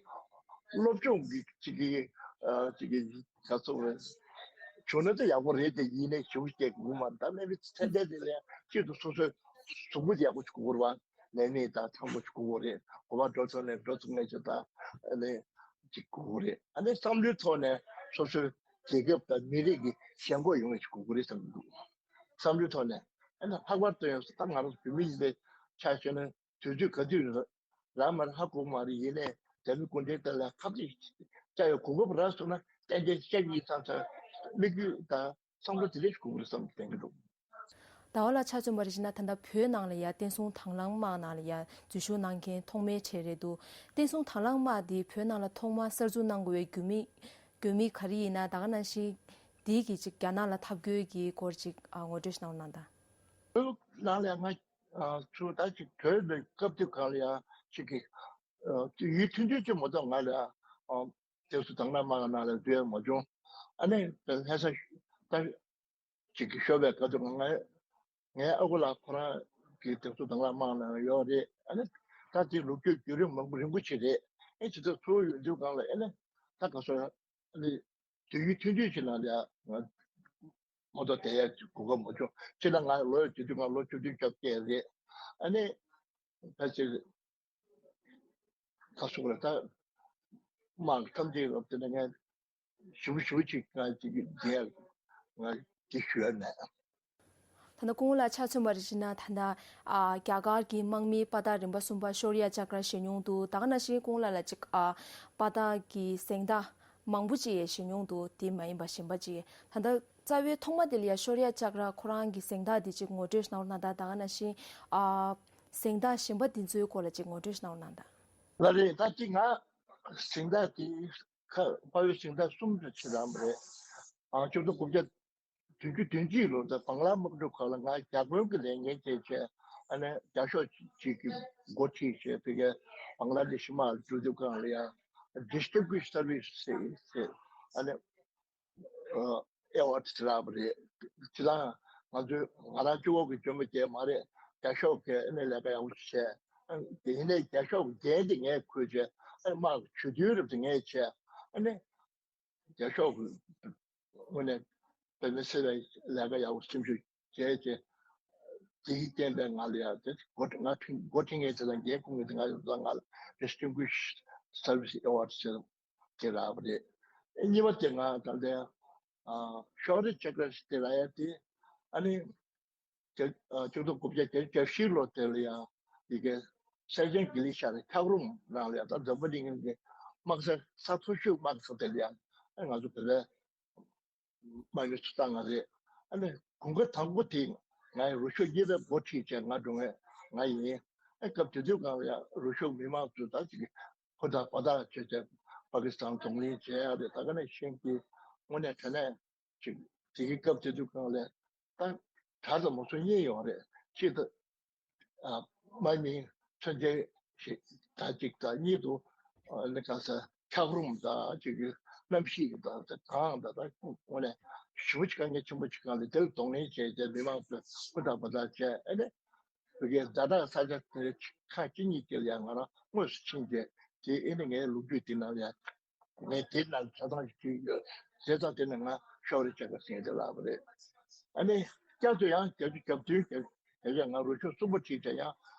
སློབ་སྦྱོང་གི་ཅིག་གི་ཨ་ཅིག་གི་ག་ཚོད་རེད། བྱུང་ན་ད་ཡག་པོ་རེད་དེ། ཡིན་ནའི་ཞེ་པོ་ཅིག་དགོས་མ་རེད། ད་དམག་མི་ཚད་ལྡན་དེ་ལ་ཡང་གཅིག་ཏུ་སོ་སོའི་གཟུགས་པོ་ཡག་པོ་ཅིག་དགོས་རེད་པ། ལས་མི་དང་ཚང་མ་ཅིག་དགོས་རེད། གོམ་པ་འགྲོ་ཚར་ནས་འགྲོ་ཚུགས་མཁན་ཅིག་དང་། ཨ་ནི་ཅིག་དགོས་རེད། ཨ་ནི་བསམ་བློའི་ཐོག་ནས་སོ་སོའི་རྒྱལ་ཁབ་དང་མི་རིགས་ཀྱི་ཞེན་ཁོག་ཡོང་ཡ་ཅིག་དགོས་རེད་བསམ་གྱི་འདུག། བསམ་བློའི་ཐོག་ནས། ཨ་ནི་ལྷག་པར་དུ་ཡང་ད་ང་རང་བོད་མི་ཡིན་པའི་ཆ་བཞག་ན། དུས་ཚོད་ག་དུས་རག་མ་རག་ཧ་གོ་གི་མ་རེད། ཡིན་ནའི་རྒྱ་མི་གུང་ཁྲན་ཏང་ལ་ཁ་གཏད་བཅག་ཡ་གོ་སྐབས་རག་སོང་ན་ཏན་ཏན་བཅག་གི་ཡིན་བསམ་བསམ་དམིགས་ཡུལ་དང་བསམ་བློ་དེ་འདྲ་ཞིག་དགོས་ཀྱི་རེད་བསམ་གྱི་འདུག། ཟླ་བ་ལགས་ཆ་མཚོན་པ་རེ་བྱས་ན། ད་ལྟ་བོད་ནང་ལ་ཡ་བསྟན་སྲུང་དང་བླངས་དམག་ནང་ལ་ཡ་འཛུལ་ཞུགས་གནང་མཁན་ཐོག་མའི་གྲས་རེད་འདུག། བསྟན་སྲུང་དང་བླངས་དམག་འདི་བོད་ནང་ལ་ཐོག་མར་གསར་འཛུགས་གནང་དགོས་པའི་དགོས་དམིགས་དགོས་དམིགས་ག་རེ་ཡིན་ན། ད་ག་ནང་བཞིན་འདི་གི་ཅིག་རྒྱ་ནག་ལ་འཐབ་རྒོལ་གྱི་སྐོར་ཅིག་ཨ་ངོ་སྤྲོད་ཞིག་གནང་རོགས་གནང་དང་། བོད་ནང་ལ་ང་ཚོ་ད་ཅིག་བོད་ནས་སྐབས་དེ་གང་ལ་ཡང་ཅིག་གི་ཡུལ་ཐུང་ཐུང་ཅིག་མ་གཏོགས་ང་ལ་བསྟན་སྲུང་དང་བླངས་དམག་ནང་ལ་འཛུལ་ཡ་མ་བྱུང་། ཨ་ནི་ལྷ་ས་ད་ཅིག་གི་ཤོར་བའི་སྐབས་དུ་ང་ངའི་ཨ་ཁུ་ལགས་ཁོ་རང་གི་བསྟན་སྲུང་དང་བླངས་དམག་ནང་ཡོད་རེད། ཨ་ནི་ད་དེ་ལོ་རྒྱུས་བརྒྱུད་རིམ་མང་པོ་རིང་པོ་ཞིག་རེད། ཨེ་ཇི་ལྟར་ཚུར་ཡོང་དུས་སྒང་ལ་ཨེ་ནི་ད་ག་སོ་ཨ་ནི་དུས་ཡུན་ཐུང་ཐུང་ཞིག་ནང་ལ་ང་མ་གཏོགས་བསྡད་ཡ་གོ་སྐབས་མ་བྱུང་། སྤྱིར་ན་ང་ལོ་ཡོད་དུས་ང་ལོ་བཅུ་བདུན་བཅོ་བརྒྱད་རེད། ཨ་ནི་ད་ཅིག་ད་སོང་ལ་ད་དམག་ཐམས་ཅད་ལ་དེ་ནས་ངས་ཞུ་ཞུ་ཅིག་ང་ཅིག་རྒྱལ་ང་ཅིག་ཞུ་ཡ་མེད། ད་ལྟ་སྐུ་ངོ་ལགས་ཆ་མཚོན་པ་རེ་བྱས་ན། ད་ལྟ་ཨ་རྒྱ་གར་གྱི་དམག་མིའི་པ་ཏ་རིམ་པ་གསུམ་པ་ཤོར་ཡ་ཅཀྲ་བཞེས་མྱོང་འདུག། ད་ག་ནང་བཞིན་སྐུ་ངོ་ལགས་ལ་ཅིག་ཨ་པ་ཏ་གི་གཟེངས་རྟགས་ མང་པོ་ཅིག་ཡང་ཞུ་མྱོང་འདུག་དེ་མ་ཡིན་པ་གཞན་པ་ཅིག་ད་ལྟ་རྩ་བའི་ཐོག་མ་དེ་ལ་ཡ་ཤོ་རི་ཡ་ལྕགས་ར་ཁོ་རང་གི་གཟེངས་རྟགས་དེ་ཅིག་ངོ་སྤྲོད་གནང་རོགས་གནང་དང་། ད་ག་ནང་བཞིན་ཨ་གཟེངས་རྟགས་གཞན་པ་དེ་ཚོའི་སྐོར་ལ་ཅིག་ངོ་སྤྲོད་གནང་རོགས་གནང་དང་། ལགས་རེད། ད་ཅིག་ང་གཟེངས་རྟགས་དེ་ཁ་དཔའ་བོའི་གཟེངས་རྟགས་གསུམ་དུ་ཕྱེ་རང་རེད། ཨ་བཅུ་གཏོགས་དགུ་བརྒྱ་བདུན་ཅུ་དོན་གཅིག་ལོར་ད་བང་ལ་དམག་འཁྲུག་སྐབས་ལ་ང་རྒྱ་དཔོན་གྱི་ལས་འགན་བྱས་བྱས། ཨ་ནི་རྒྱ་ཤོག་ཅིག་གི་འགོ་ཁྲིད་བྱས། དེ་གའི་བང་ལ་དེ་ཤི་མ་འགྲོ་དུས་སྒང་ལ་ཡང་Distinguished Service ཟེར་ཟེར། ཨ་ནི་ཨེ་ཝར་ཌི་ཟེར་ལབ་པ་རེད། ཅི་ལ་ང་ཚོའི་ང་རང་གཅིག་པོ་གི་འཇོན་པོ་རྐྱེན་མ་རེད། རྒྱ་ཤོག་གིས་ཨ་ནི་ལས་ཀ་ཡག་པོ་བྱས། ཨ་དེ་ཡིན་ནའི་རྒྱ་ཤོག་གི་འགན་དེ་ངས་འཁུར་བྱས། ཨ་ནི་དམག་གི་ཇུས་འདོན་རབས་དེ་ངས་བྱས། ཨ་ནི་རྒྱ་ཤོག་གི་དངོས་གནས་དཔེ་མི་སྲིད་པའི་ལས་ཀ་ཡག་པོ་སེམས་ཤུགས་བྱས་བྱས། དེ་ཡིས་བརྟེན་པའི་ང་ལ་ཡང་དེ་འགོ་ཁྲིད་ང་ཁྲིད་འགོ་ཁྲིད་མཁན་དེ་དང་འགན་འཁུར་མཁན་དེ་ང་ཡོད་ཙང་ང་ལ་Distinguished Service Award ཟེར་དེ་རག་པ་རེད། གཉིས་པ་དེ་ང་ད་ལྟ་ཨ་ཤོ་རི་ལྕགས་ར་ཟེར་དེ་རག་ཡ་དེ། ཨ་ནི་དེ་ཨ་བཅུ་གཏོགས་དགུ་བརྒྱ་བརྒྱད་ཅུ་གྱ་བཞི་ལོ་དེ་ལ་ཡང་ཡི་གེ་སེར་ཆེན་གྱི་ལི་ཤ་རེ་འཁྱགས་རོམ་རང་ལ་ཡང་ད་འཛམ་བུ་གླིང་གི་དམག་ས་ས་མཐོ་ཤོས་དམག་ས་དེ་ལ་ཡང་ཨ་ང་ཚོ་བོད་པའི་དམག་མི་ཚོ་བཏང་ང་རེད། ཨ་ནི་གོམ་ཁ་དང་པོ་དེ་ང་ཡི་རུ་ཤོག་གཉིས་པའི་འགོ་ཁྲིད་བྱས་ང་འགྲོ་ངེས་ང་ཡིན། ཨ་སྐབས་དེ་དུས་སྒང་ལ་ཡང་རུ་ཤོག་མི་མང་ཚོས་ད་ཅིག་ཧུར་ཐག་པ་ཐག་བྱས་བྱས་པ་ཀི་སི་ཐན་གདོང་ལེན་བྱས་ཡ་རེད། ད་ག་ནང་བཞིན་གྱི་དངོས་གནས་དྲང་གནས་ཅིག་དེ་གི་སྐབས་དེ་དུས་སྒང་ལ་ད་དྲག་ཙམ་མང་ཚོགས་གཉིས་ཡོད་རེད། གཅིག་ད་ཨ་དམག་མི་མཚོན་ཆ་ཞིག་ད་གཅིག་དང་གཉིས་དུ་ཨ་ནི་ག་ས་འཁྱགས་རོམ་དང་གཅིག་གི་གནམ་གཤིས་ཀྱི་དང་དེ་གང་དང་ད་དངོས་གནས་ཞེ་པོ་ཅིག་དཀའ་ངལ་ཆེན་པོ་ཅིག་སྒང་ལ་དེ་ལ་གདོང་ལེན་བྱས་ཏེ་མི་མང་ཚོས་ཧུར་ཐག་པ་ཐག་བྱས། ཨ་ནི་བོད་ཀྱི་ཛ་དྲག་ས་ཆ་དེ་ཁག་གཅིག་གཉིས་དེ་ལ་ཡང་ང་རང་དངོས་སུ་ཕྱིན་བྱས་དེ་ཨ་ནི་ངའི་ལོ་རྒྱུས་དེ་ནང་ལ་ཡང་ངས་དེ་ནང་ཆ་ཚང་ཞིག་བྲིས་ཡོད། བྱས་ཙང་དེ་ནས་ང་ཤོ་རི་ལྕགས་ར་ཟེར་དེ་ལབ་པ་རེད། ཨ་ནི་བསྐྱར་དུ་ཡང་བརྒྱད་ཅུ་གྱ་བདུན་བརྒྱད་ཅུ་ང་རུ་ཤོག་གསུམ་པ་ཁྲིད་བྱས་ཡང་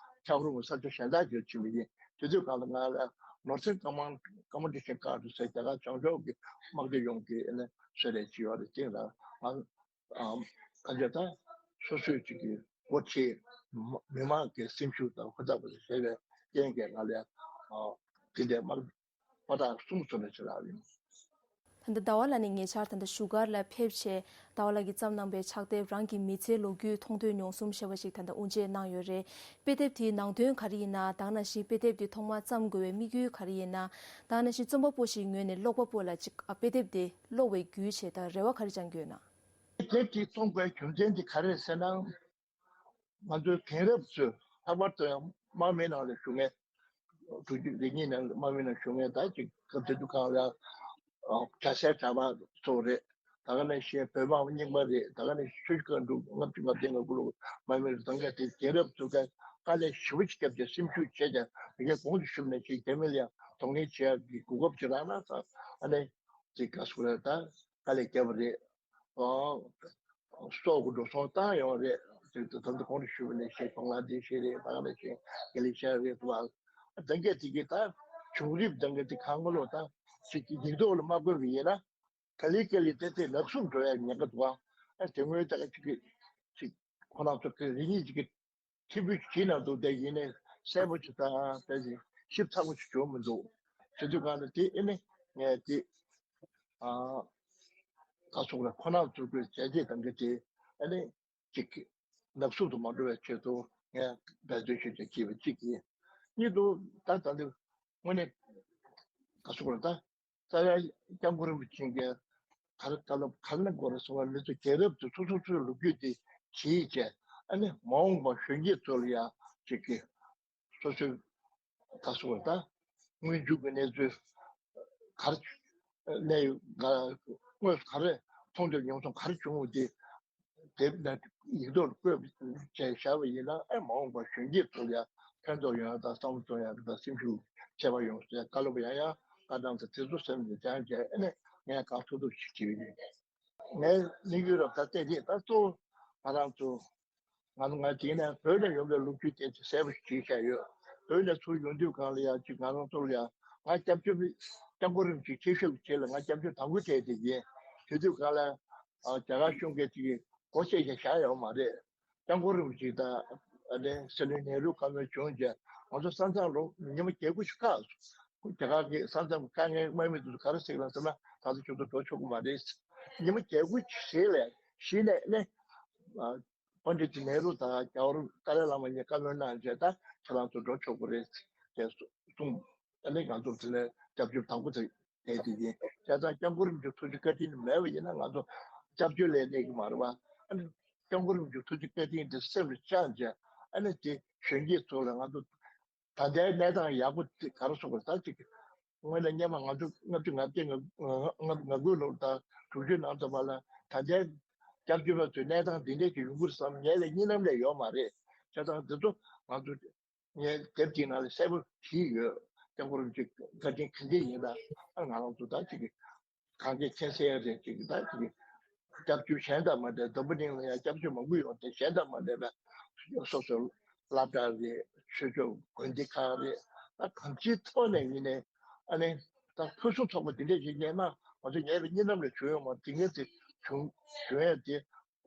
འཁྱགས་རོམ་ས་ཆ་གཞན་དག་ཅིག་ཕྱིན་པ་ཡིན། དེ་དུས་སྒང་ལ་ང་ལ་Northern Command Commandation Corps ཟེར་རྒྱ་གར་བྱང་ཕྱོགས་ཀྱི་དམག་སྡེ་ཡོངས་ཀྱི་ཨ་ནི་གསོལ་རས་ཅིག་ཡོད་རེད། དེ་ལ་ང་ཨ་ག་ཚོད་ད་སོ་སོའི་ཅིག་གི་འགོ་ཁྲིད་མི་མང་གི་སེམས་ཤུགས་དང་ཧུར་ཐག་པ་ཞིག་བྱས་པའི་རྐྱེན་གྱིས་ང་ལ་ཨ་དེ་འདྲའི་དམག་པ་དག་གསུམ་བཟོ་ནས་ཕྱིར་ལ་ཡིན། ད་ལྟ་ཟླ་བ་ལགས་ནས་ཉེ་ཆར་ད་ལྟ་བཞུགས་སྒར་ལ་ཕེབས་བྱས་ཟླ་བ་ལགས་ཀྱིས་བརྩམས་གནང་པའི་ཕྱག་དེབ་རང་གི་མི་ཚེའི་ལོ་རྒྱུས་མཐོང་ཐོས་མྱོང་གསུམ་ཞེས་པ་ཞིག་ད་ལྟ་དབུ་འབྱེད་གནང་ཡོད་རེད། དཔེ་དེབ་དེའི་ནང་དོན་ག་རེ་ཡིན་ན། ད་ག་ནང་བཞིན་དཔེ་དེབ་དེ་ཐོག་མར་བརྩམ་དགོས་པའི་དམིགས་ཡུལ་ག་རེ་ཡིན་ན། ད་ག་ནང་བཞིན་རྩོམ་པ་པོ་ཞིག་ངོས་ནས་ཀློག་པ་པོ་ལ་ཅིག་ཨ་དཔེ་དེབ་དེ་ཀློག་པའི་རྒྱུ་བྱས་ད་རེ་བ་ག་རེ་བཅངས་ཡོད་ན། དེབ་དེ་རྩོམ་དགོས་རྒྱུ་མཚན་དེ་ག་རེ་རེད་ཟེར་ན། ང་ཚོའི་རྒན་རབས་ཚོས་ལྷག་པར་དུ་ཡང་དམག་མིའི་ནང་ལ་བཞུགས་མཁན། དྲུག་ཅུ་རེ་གཉིས་ནང་དམག་མིའི་ནང་བཞུགས་མཁན་ད་ཅིག་སྐབས་དེ་དུས་སྒང་ལ་ཨ་གྲྭ་སའི་གྲྭ་པ་ཚོ་རེད། ད་ག་ནང་བཞིན་བོད་དམག་རྙིང་པ་རེད། ད་ག་ནང་བཞིན་ཆུ་བཞི་སྒང་དྲུག་ལྔ་བཅུ་ང་བདུན་ང་དགུ་ལོ་དམག་མི་རེད། ད་ག་དེ་རྒན་རབས་ཚོ་ག་དཀའ་ལས་ཞེ་པོ་ཅིག་བརྒྱབ་བྱས་སེམས་ཤུགས་བྱས་ཀྱང་དེ་གའི་གོང་དུ་ཞུས་ནང་བཞིན་རྒྱ་མི་ལ་ཡང་གདོང་ལེན་བྱེད་ཡག་གི་གོ་སྐབས་ཅིག་རག་ན་ད་ཨ་ནི་དེ་ག་སུ་རེད། ད་དཀའ་ལས་བརྒྱབ་པ་རེད། ཨ་སྲོག་གི་འགྲོ་སོང་བཏང་ཡོད་རེད། དེ་ད་ལྟ་གོང་དུ་ཞུས་པ་ནང་བཞིན་བང་ལ་དེ་ཤེས་རེད། ད་ག་ནང་བཞིན་ག་ལི་ཤ་རེད་འདུག་ཨ། ད་ག་དེ་གི་ད་བྱུང་རིམ་ད་ག་དེ་གང་ག་ལོ་ད་ཅིག་ཡིག་ཐོག་ལ་མ་བཀོད་པ་ཡིན་ན་ག་ལེ་ག་ལེ་དེ་དེ་ནག་སུབ་འགྲོ་ཡ་ཉེན་ཁ་འདུག་ཨ། ཨ་དེ་སྔོན་ད་ག་ཅིག་གི་ཅིག་ཁོ་རང་ཚོ་གི་རེ་གཉིས་ཅིག་གི་ཁྲི་འབུད་བྱེད་ན་འདུག་དེ་ཡིན་ནའི་གསལ་པོ་ཅིག་དང་དེ་བཞིན་ཞིབ་ཚགས་པོ་ཅིག་བྱུང་མི་འདུག་དེ་དུས་སྒང་ལ་དེ་ཨེ་ནི་ངས་དེ་ཨ་ད་སོང་ལ་ཁོ་ན་ཚོ་གི་བྱས་རྗེས་དང་གི་དེ་ཨེ་ནི་ཅིག་ནག་སུབ་ཏུ་མ་འགྲོ་བའི་ཆེད་དུ་ངས་འབད་བརྩོན་ཞུ་བྱས་བྱས་པ་གཅིག་ཡིན། གཉིས་དུ་ད་ད་འདི་དངོས་གནས་ད་སོང་ལ་ད། རྩ་བའི་སྐྱབས་མགོན་རིན་པོ་ཆེ་གིས་ག་རེ་བཀའ་སློབ་ག་རེ་གནང་དགོས་རེད་གསུངས་པ་མི་ཚོ་རྒན་རབས་ཚོས་སོ་སོ་སོའི་ལོ་རྒྱུས་དེ་བྲིས་བྱས་ཨ་ནི་མ་འོངས་པ་གཞོན་སྐྱེས་ཚོ་ལ་ཡང་ཅིག་གི་སོ་སོའི་ད་གསུངས་པ་ད་སྔོན་འཇུག་གི་གནས་ཚུལ་ག་རེ་གནས་ཡོད་ག་དངོས་སུ་ག་རེ་མཐོང་ཐོས་མྱོང་སོང་ག་རེ་བྱུང་བ་དེ། དེབ་ནང་ཡིག་ཐོག་ལ་བཀོད་བྱས་བཞག་པ་ཡིན་ན་ཨེ་མ་འོངས་པར་གཞོན་སྐྱེས་ཚོ་ལ་ཡང་ཕན་ཐོགས་ཡོང་ཡག་དང་བསམ་བློ་གཏོང་ཡག་དང་སེམས་ཤུགས་ཆེ་བ་ཡོང་ཟེར་བཀའ་སློབ་ཡང་ཡང་བཀའ་གནང་ཚེ་དེ་ཚོ་སེམས་ནས་བཅངས་བྱས་ཨ་ནི་ངས་གང་ཐུབ་ཐུབ་ཞིག་བྱེད་ཀྱི་ཡིན། ངའི་དམིགས་ཡུལ་རབ་ད་བལྟས་དེ་ད་གཙོ་བོ་ང་རང་ཚོ་ང་ཚོ་ང་དེ་ནས་བོད་ནས་ཡོང་པའི་ལོ་རྒྱུས་དེ་ཚོ་གསལ་པོ་ཞིག་བྲིས་བཞག་ཡོད། བོད་ནས་ཚུར་ཡོང་དུས་སྒང་ལ་ཡང་ཅིག་ང་རང་ཚོ་ལ་ཡང་ང་སྐྱབས་བཅོལ་སྐྱབས་མགོན་རིན་པོ་ཆེ་ཆེ་ཤོས་ཀྱི་ཆེད་ལ་ང་སྐྱབས་བཅོལ་དང་པོ་ཐེག་དེ་ཡིན། དེ་དུས་སྒང་ལ། རྒྱ་གར་གཞུང་གིས་ཅིག་སྒོ་ཕྱེ་ཞིག་བཞག་ཡོད་མ་རེད། སྐྱབས་མགོན་རིན་པོ་ཆེ་དང་ཨ་ནི་སྲིད་བློན་ནེ་རུ་བཀའ་མོལ་བྱུང་རྗེས་ང་ཚོ་ས་མཚམས་ལོ་ཉི་མ་བརྒྱད་དགུ་ཞིག་བཀག་ རྒྱ་གར་གྱི་ས་མཚམས་དཀའ་ངལ་དམག་མི་དེ་ཚོ་ག་རེ་ཟེར་ལ་ཟེར་ན། ད་ལྟ་ཁྱོད་ཚོ་འགྲོ་ཆོག་གི་མ་རེད། ཉི་མ་བརྒྱད་དགུ་ཞིག་ལས་གཞི་ནས་ནས་པཎ་ཌི་ཏ་ནེ་རུ་དང་རྒྱལ་བ་ཏཱ་ལའི་བླ་མ་གཉིས་བཀའ་མོལ་གནང་རྗེས། ད་ཁྱེད་རང་ཚོ་འགྲོ་ཆོག་གི་རེད་ཅེས་གསུངས། ཨ་ནི་ང་ཚོར་དེ་ནས་སྐྱབས་བཅོལ་དང་པོ་དེ་བསྡད་དེ་ཡིན། བྱས་ཙང་སྐྱབས་མགོན་རིན་པོ་ཆེ་ཐུགས་རྗེ་བཀའ་དྲིན་མེད་པ་ཡིན་ན་ང་ཚོ་སྐྱབས་བཅོལ་ལ་གནས་ཀྱི་མ་རེད་བ། ཨ་ནི་སྐྱབས་མགོན་རིན་པོ་ཆེ་ཐུགས་རྗེ་བཀའ་དྲིན་དེ་སེམས་ལ་བཅངས་རྗེས། ཨ་ནི་དེ་གཞོན་སྐྱེས་ཚོ་ལ་ང་ཚོ་ད་ལྟའི་གནས་སྟངས་ཡག་པོ་དེ་ག་རེ་ཟེར་དགོས་རེད། ད་ཅིག་དངོས་གནས་སྔོན་མ་ང་ཚོ་ལྔ་བཅུ་ང་བརྒྱད་ང་ང་ང་དགུ་ལོ་དང་དྲུག་ཅུ་ནང་ཙམ་པ་ལ་ད་ལྟའི་སྐྱབས་བཅོལ་བ་ཚོའི་གནས་སྟངས་འདི་འདྲས་ཅིག་ཡོང་གི་རེད་བསམ་ངའི་ལ་གཉིད་ལམ་ལས་ཡོད་མ་རེད། བྱས་ཙང་འདི་ཚོ་ང་ཚོ་ངས་དེབ་དེའི་ནང་ལ་གསལ་པོ་བྲིས་ཡོད། སྐྱབས་མགོན་རིན་པོ་ཆེ་བཀའ་དྲིན་ག་འདྲས་ཡིན་ལ། ཨ་ང་རང་ཚོ་ད་ཅིག་གང་གས་མཁྱེན་གསལ་རེད། ཅིག་ད་ཅིག་སྐྱབས་བཅོལ་གཞན་དང་མ་འདྲ། འཛམ་བུ་གླིང་ལ་ཡང་སྐྱབས་བཅོལ་མང་པོ་ཡོད་དེ། གཞན་དང་མ་འདྲ་བའི་སོ་སོའི་སློབ་གྲྭ་རེད། ཆོས་ཕྱོགས་དགོན་སྡེ་ཁག་རེད། ད་གང་ཅིའི་ཐོག་ནས་ཡིན་ནའི་ཨ་ནི་ད་ཕུན་སུམ་ཚོགས་པ་འདི་འདྲས་ཞིག་ཉན་ན་ང་ཚོ་ངའི་གཉིད་ལམ་ལས་བྱུང་ཡོད་མ་རེད། དེ་ངས་དེ་བྱུང་བྱུང་ཡས་དེ་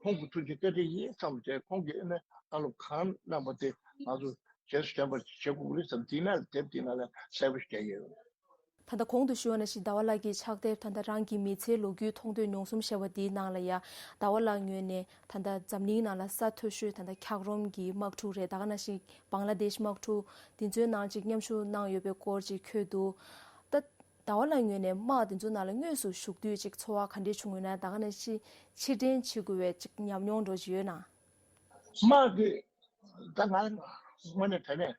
ཁོང་གི་ཐུགས་རྗེ་བཀའ་དྲིན་ཡིན་བསམ་བྱས། ཁོང་གིས་ཨ་ནི་བཀའ་སློབ་གང་གནང་པ་དེ་ང་ཚོ་རྗེས་སུ་དྲན་པར་བྱེད་དགོས་ཀྱི་རེད་བསམ། དེ་ནས་དེབ་དེ་ནང་ལ་གསལ་པོ་ཞིག་བསྐྱལ་ཡོད། ད་ལྟ་གོང་དུ་ཞུས་པ་ནང་བཞིན་ཟླ་བ་ལགས་ཀྱི་ཕྱག་དེབ་ད་ལྟ་རང་གི་མི་ཚེའི་ལོ་རྒྱུས་མཐོང་ཐོས་མྱོང་གསུམ་ཞེས་པ་འདིའི་ནང་ལ་ཡ། ཟླ་བ་ལགས་ངོས་ནས་ད་ལྟ་འཛམ་གླིང་ནང་ལ་ས་མཐོ་ཤོས་ད་ལྟ་འཁྱགས་རོམ་གྱི་དམག་འཁྲུག་རེད། ད་ག་ནང་བཞིན་བང་ལ་དེཤ་དམག་འཁྲུག་འདི་ཚོའི་ནང་ཅིག་མཉམ་ཞུགས་གནང་ཡོད་པའི་སྐོར་ཅིག་འཁོད་འདུག་ད་ཟླ་བ་ལགས་ངོས་ནས་དམག་འདི་ཚོ་ནང་ལ་དངོས་སུ་ཞུགས་དུས་ཅིག་ཚོར་བ་ག་འདྲས་བྱུང་ཡོད་ན། ད་ག་ནང་བཞིན་ཕྱིར་འཐེན་བྱེད་དགོས་པའི་ཅིག་ཉམས་མྱོང་འདྲ་ཅིག་ཡོད་ན། དམག་གི་ད་ང་དངོས་གནས་དྲང་གནས་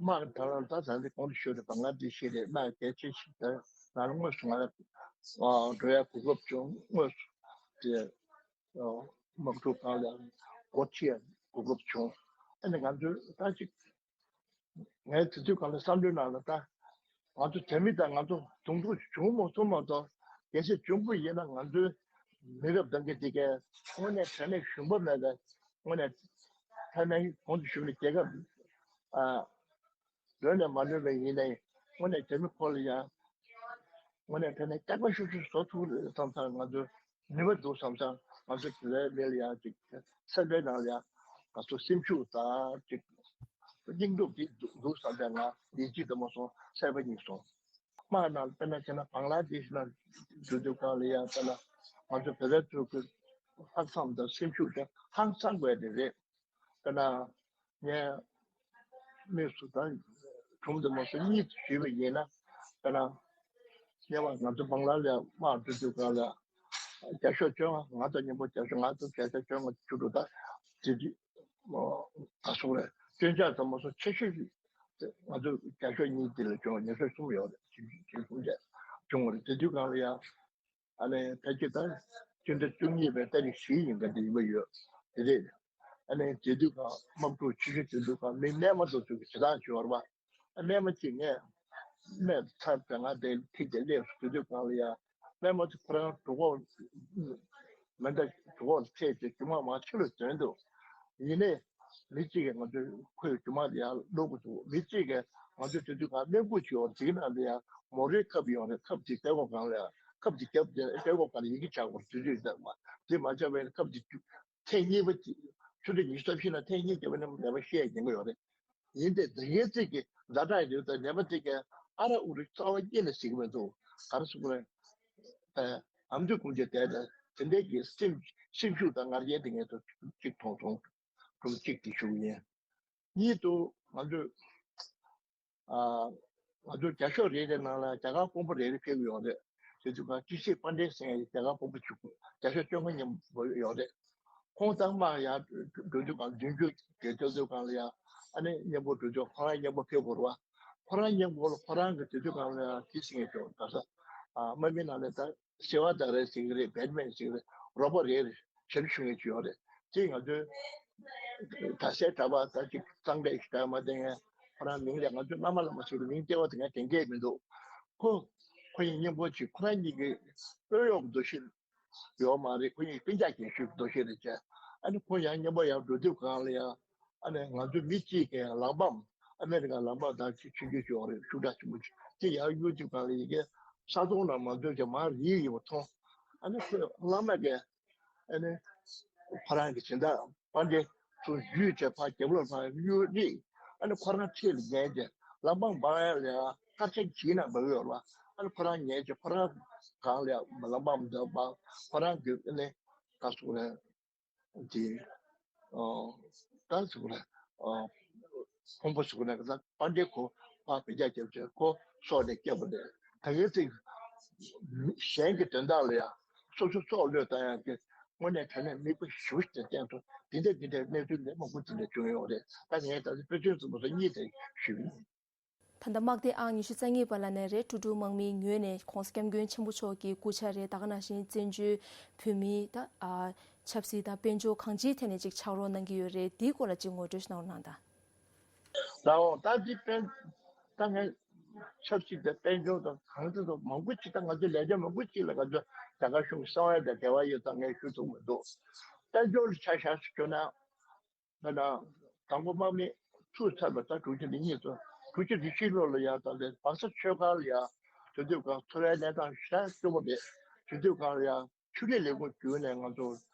དམག་གི་ད་ལ་ད་ད་འདི་གོང་དུ་ཞུས་རེད། བང་ལ་དེ་ཤི་རེད། དམག་གལ་ཆེ་ཞིག་ད་ང་ལ་དངོས་སུ་ང་ལ་འགྲོ་ཡ་གོ་སྐབས་བྱུང་། དངོས་སུ་དེ་དམག་འཁྲུག་སྒང་ལ་སྒོ་ཕྱེ་ཡ་གོ་སྐབས་བྱུང་། ཨ་ནི་ང་ཚོས་ད་ཅིག་ངའི་དེ་དུས་གང་ལ་བསམ་བློའི་ནང་ལ་ད་ང་ཚོ་དེ་མི་དང་ང་ཚོ་གདོང་ཐུག་བྱུང་མ་སོང་མ་གཏོགས། གལ་སྲིད་བྱུང་པ་ཡིན་ན་ང་ཚོའི་མི་རབས་ད་གིན་དེ་གའི་དངོས་གནས་དྲང་གནས་ཞུམ་པ་མེད་པའི་དངོས་གནས་ཐ་མའི་གོང་དུ་ཞུས་པའི་རྒྱལ་ཁབ་ཨ་ལོན་ནས་མ་ལོན་པ་ཡིན་ནའི་དངོས་གནས་དེ་མི་ཁོ་ལ་ཡང་དངོས་གནས་དྲང་གནས་སྐྱག་པ་ཤུགས་ཆེ་བཟོ་ཐུབ་རེད་བསམ་ཙང་། ང་ཚོའི་ནུས་པ་འདུག་བསམ་ཙང་། ང་ཚོ་དེ་ལའི་མི་ལ་ཡང་ཅིག་སེམས་པའི་ནང་ལ་ཡང་ང་ཚོ་སེམས་ཤུགས་དང་ཅིག་སྙིང་སྟོབས་དེ་འདུག་བསམ་པའི་ང་ཡིད་ཆེས་དུ་མ་སོང་། སེམས་པ་སྙིང་སོང་། དམག་ནང་དཔེར་ན་བྱས་ན་བང་ལ་དེ་ཤི་ནང་འགྲོ་དུས་སྒང་ལ་ཡང་དཔེར་ན་ང་ཚོ་བོད་པའི་ཚོ་གི་ལྷག་བསམ་དང་སེམས་ཤུགས་དེ་ཧང་སང་དགོས་དེ་རེད། དཔེར་ན་ངས་དམིགས་སུ་ད་གྲུང་དུ་མ་སོང་གཉིས་ཞུས་པ་ཡིན་ན། དཔེར་ན་སྔོན་མ་ང་ཚོ་བང་ལ་ལ་དམག་འགྲོ་དུས་སྒང་ལ་རྒྱ་ཤོག་བཅོ་ལྔ། ང་དང་མཉམ་པོ་རྒྱ་ཤོག་ང་ཚོ་བརྒྱ་ཆ་བཅོ་ལྔ་བཅུ་དྲུག་དང་དེ་དུས་ག་སོང་རེད། སྐྱོན་ཆ་དུ་མ་སོང་ཆེ་ཤོས་ང་ཚོ་རྒྱ་ཤོག་གཉིས་དེ་ལ་བྱུང་བ་ཉི་ཤུ་གསུམ་ཡོད་རེད། ཉི་ཤུ་གསུམ་བྱས་བྱུང་བ་རེད། དེ་དུས་སྒང་ལ་ཡང་ཨ་ནི་ཕལ་ཆེར་ད་སྤྱི་ཟླ་བཅུ་གཉིས་པའི་ཏ་རིག་བཞི་ཡིན་ག་དེ་ཡིན་པ་ཡོད་དེ་རེད། ཨ་ནི་དེ་དུས་སྒང་དམག་འཁྲུག་ཆེ་ཤོས་དེ་དུས་སྒང་མི་རྨས་མ་དེ་ཚོ་གི་བྱེད་སྟངས་བྱས་པ་རེད་པ། རྨས་མ་གཅིག་ངས་རྨས་ཚར་བའི་ང་དེ་ཐིག་དེ་སླེབས་སོང་། དེ་དུས་སྒང་ལ་ཡང་རྨས་མ་དེ་ཁོ་རང་གྲོད་ཁོག་མེ་མདའ་གྲོད་ཁོག་ལ་འཕྲད་བྱས་རྒྱུ་མ་མ་ཕྱི་ལ་འདོན་འདུག་ཡིན་ནའི་མི་གཅིག་གིས་ང་ཚོའི་ཁོའི་རྒྱུ་མ་དེ་ཡར་སློག་གི་འདུག་མི་གཅིག་གིས་ང་ཚོའི་དེ་དུས་སྒང་སྨན་ཁུག་ཅིག་ཡོད་རེད། དེའི་ནང་ལ་ཡང་མོ་རའི་ཁབ་ཡོད་རེད། ཁབ་དེ་སྐེ་ཁོག་སྒང་ལ་ཡང་ཁབ་དེ་བརྒྱབ་སྟེ་སྐེ་ཁོག་སྒང་ལ་ཡི་གེ་ཆགས་པ་རེད། དེ་དུས་ད་མ་དེ་མ་ཆགས་པའི་ཁབ་དེ་ཐེངས་གཉིས་པ་དེ་ཆུ་ཚོད་ཉི་ཤུ་རྩ་བཞི་ནང་ཐེངས་གཉིས་བརྒྱབ་པ་ནས་ནད་པ་ཤི་ཡ་ཉེན་ཁ་ཡོད་རེད། ཡིན་ཏེ་ད་གིན་ཚིག་གི་ཛ་དྲག་ཡོད་ཙང་ནད་པ་དེ་གས་ཨ་ར་ཨུ་རུ་རྩ་བ་ཉིད་ནས་ཟིན་གྱི་མི་འདུག་ག་རེ་ཟེར་དགོས་རེད། ཨ་ཨ་མདོ་ཀུན་གྱི་དེ་དེ་དེ་འདྲའི་གི་སེམས་སེམས་ཤུགས་དང་ང་རྒྱལ་དེ་ངས་ཚོ་གཅིག་མཐོང་སོང་། གྲུབ་གཅིག་དེ་ཞུ་གི་ཡིན། གཉིས་དུ་ང་ཚོས་ཨ་ང་ཚོ་རྒྱ་ཤོག་རེ་རེ་ནང་ལ་རྒྱ་གར་དཔོན་པོ་རེ་རེ་ཕེབས་ཀྱི་ཡོད་རེད། དེ་དུས་སྒང་ཀྲི་ཤི་པན་ཌེ་ཟེར་ཡ་རྒྱ་གར་དཔོན་པོ་གཅིག་རྒྱ་ཤོག་བཅོ་ལྔ་མཉམ་པོ་ཡོད་རེད། ཁོང་ཚང་མ་ཡར་འགྲོ་དུས་སྒང་མདུན་སྐྱོད་དགེ་ཐོབ་དུས་སྒང་ལ་ཡང་ཨ་ནི་མཉམ་པོ་འགྲོ་དུས་ཁོ་རང་མཉམ་པོ་ཕེབས་དགོས་རེད་བ། ཁོ་རང་མཉམ་པོ་ལ་ཁོ་རང་གི་དེ་དུས་སྒང་ལ་ཡང་ཅི་ཟེར་མཁན་ཅིག་ཡོད་རེད། ད་ས་ཨ་དམག་མི་ནང་ལ་ད་སེ་བ་ད་རེ་ཟེར་གྱི་རེད། བེ་ཊི་མེན་ཟེར་གྱི་རེད། རོགས་པ་རེ་རེ་ཞབས་ཞུ་མཁན་ཅིག་ཡོད་རེད། དེ་ང་ཚོའི་ད་སའི་གྲྭ་པ་ད་ཅིག་གཙང་སྦྲ་ཞིག་ད་མ་བསྟན་ཡང་ཁོ་རང་མིང་ལ་ང་ཚོའི་བླ་མ་བླ་མ་ཟེར་གྱི་མིང་སྐྱེ་བ་དེ་ང་དྲན་གྱི་མི་འདུག་ཁོ་ཁོ་ཡི་མཉམ་པོ་ཅིག་ཁོ་རང་གཉིས་ཀྱི་དཔོན་གཡོག་འདུ་ཤེས་ཡོད་མ་རེད། ཁོ་གཉིས་སྤུན་ཀྱག་རྒན་ཤོས་རྡོ་ཤེས་རེད་བྱས། ཨ་ནི་ཁོ་ཡང་མཉམ་པོ་ཡར་འགྲོ་དུས་སྒང་ལ་ཡང་ཨ་ནི་ང་ཚོ་མི་གཅིག་གིས་ལག་འབམ་ཨ་མེ་རི་ཁ་ལག་འབམ་དང་ཆུ་ཆུ་རྒྱུས་ཡོད་རེད། ཤུགས་དྲག་ཆེན་པོ་ཅིག་དེ་ཡར་གཡུག་དུས་སྒང་ལ་ཡི་གེ་ས་དོང་ནང་མ་འཛུལ་བྱས་མར་རིལ་ཡོད་པ་མཐོང་། ཨ་ནི་ཁོས་བླ་མ་གིས་ཨ་ནི་ཁོ་རང་གི་སྦྱིན་བདག་པན་ཌེ་ཚོ་བརྒྱུད་བྱས་ཕར་རྒྱབ་ལོགས་ཕར་གཡུག་རིག་ཨ་ནི་ཁོ་རང་འཁྲིས་ལ་ཉལ་བྱས་ལག་འབམ་འབག་ཡ་ལ་ཡ། དཀར་ཆག་བྱིས་ན་འབབ་ཡོད་ལ། ཨ་ནི་ཁོ་རང་ཉལ་ཅིག་ཁོ་རང་གང་ལ་ཡང་ལམ་པའམ་འདབ་པ་ཁོ་རང་གི་ཨ་ནི་ཀ་སོགས་རེད། དེ་ད་ཟེར་བ་ལ་ཕུང་པོ་ཟེར་བ་ལ་ད་པཎྜི་ཏ་ཁོ་ཕར་བེད་སྤྱོད་རྒྱབ་བྱས་ཁོ་སྲོག་ནས་སྐྱོབ་པ་རེད། ད་གིན་ཚིག་གཞན་གྱི་དོན་དག་ལ་ཡང་སོ་སོ་སྲོག་བློས་བཏང་ཡག་གི་དངོས་གནས་དྲང་གནས་མིག་དཔེ་ཞེ་པོ་ཞིག་དེ་བསྟན་ཐུབ། དེ་འདྲ་དེ་འདྲའི་གནས་ཚུལ་ལས་མང་པོ་དེ་འདྲ་བྱུང་ཡོད་རེད། ད་ངས་ད་དཔེ་མཚོན་ཙམ་པ་སོ་གཉིས་དེ་ཞུས་པ་ཡིན། ད་ལྟ་དམག་སྡེ་ཨང་ཉི་ཤུ་རྩ་གཉིས་པ་ལ་ནས་རེད། ཀྲུ་ཀྲུ་དམག་མིའི་ངོས་ནས་༸གོང་ས་༸སྐྱབས་མགོན་ཆེན་པོ་མཆོག་གི་སྐུ་ཕྱྭ་རེད། ད་ག་ནང་བཞིན་བཙན་བྱོལ་བོད་མིའི་ད་ཨ་ཆབ་སྲིད་དང་དཔལ་འབྱོར་གང་ཅིའི་ཐད་ནས་ཅིག་ཕྱག་རོགས་གནང་གི་ཡོད་རེད། དེའི་སྐོར་ལ་ཅིག་ངོ་སྤྲོད་ཞིག་གནང་རོགས་གནང་དང་། ལའོ་ད་འདི་དཔལ་ད་ངས་ཆབ་སྲིད་དང་དཔལ་འབྱོར་དང་གང་ཅི་དང་མང་པོ་ཅིག་ད་ང་ཚོའི་ལས་བྱ་མང་པོ་ཅིག་ལ་ང་ཚོ་རྒྱ་གར་གཞུང་གི་གསང་བ་དང་འབྲེལ་བ་ཡོད་ཙང་ངས་ཞུ་ཐུབ་མི་འདུག་དཔལ་འབྱོར་ལ་ཆ་བཞག་ཟེར་ན། ད་ལྟ་དང་པོ་དམག་མི་ཚུར་ཚར་བ་ད་དྲུག་ཅུ་རེ་གཉིས་ཚོ་དྲུག་ཅུ་རེ་བཞི་ལོ་ལ་ཡང་ད་ལྟ་སྦག་ས་ཆོས་སྒར་ལ་ཡང་དེ་དུས་སྒང་འཚོ་བའི་གནས་སྟངས་ཞེ་དྲག་སྐྱོ་པོ་རེད། དེ་དུས་སྒང་ལ་ཡང་ཆོས་རིག་ལས་ཁུངས་བརྒྱུད་ནས་ང་ཚོ་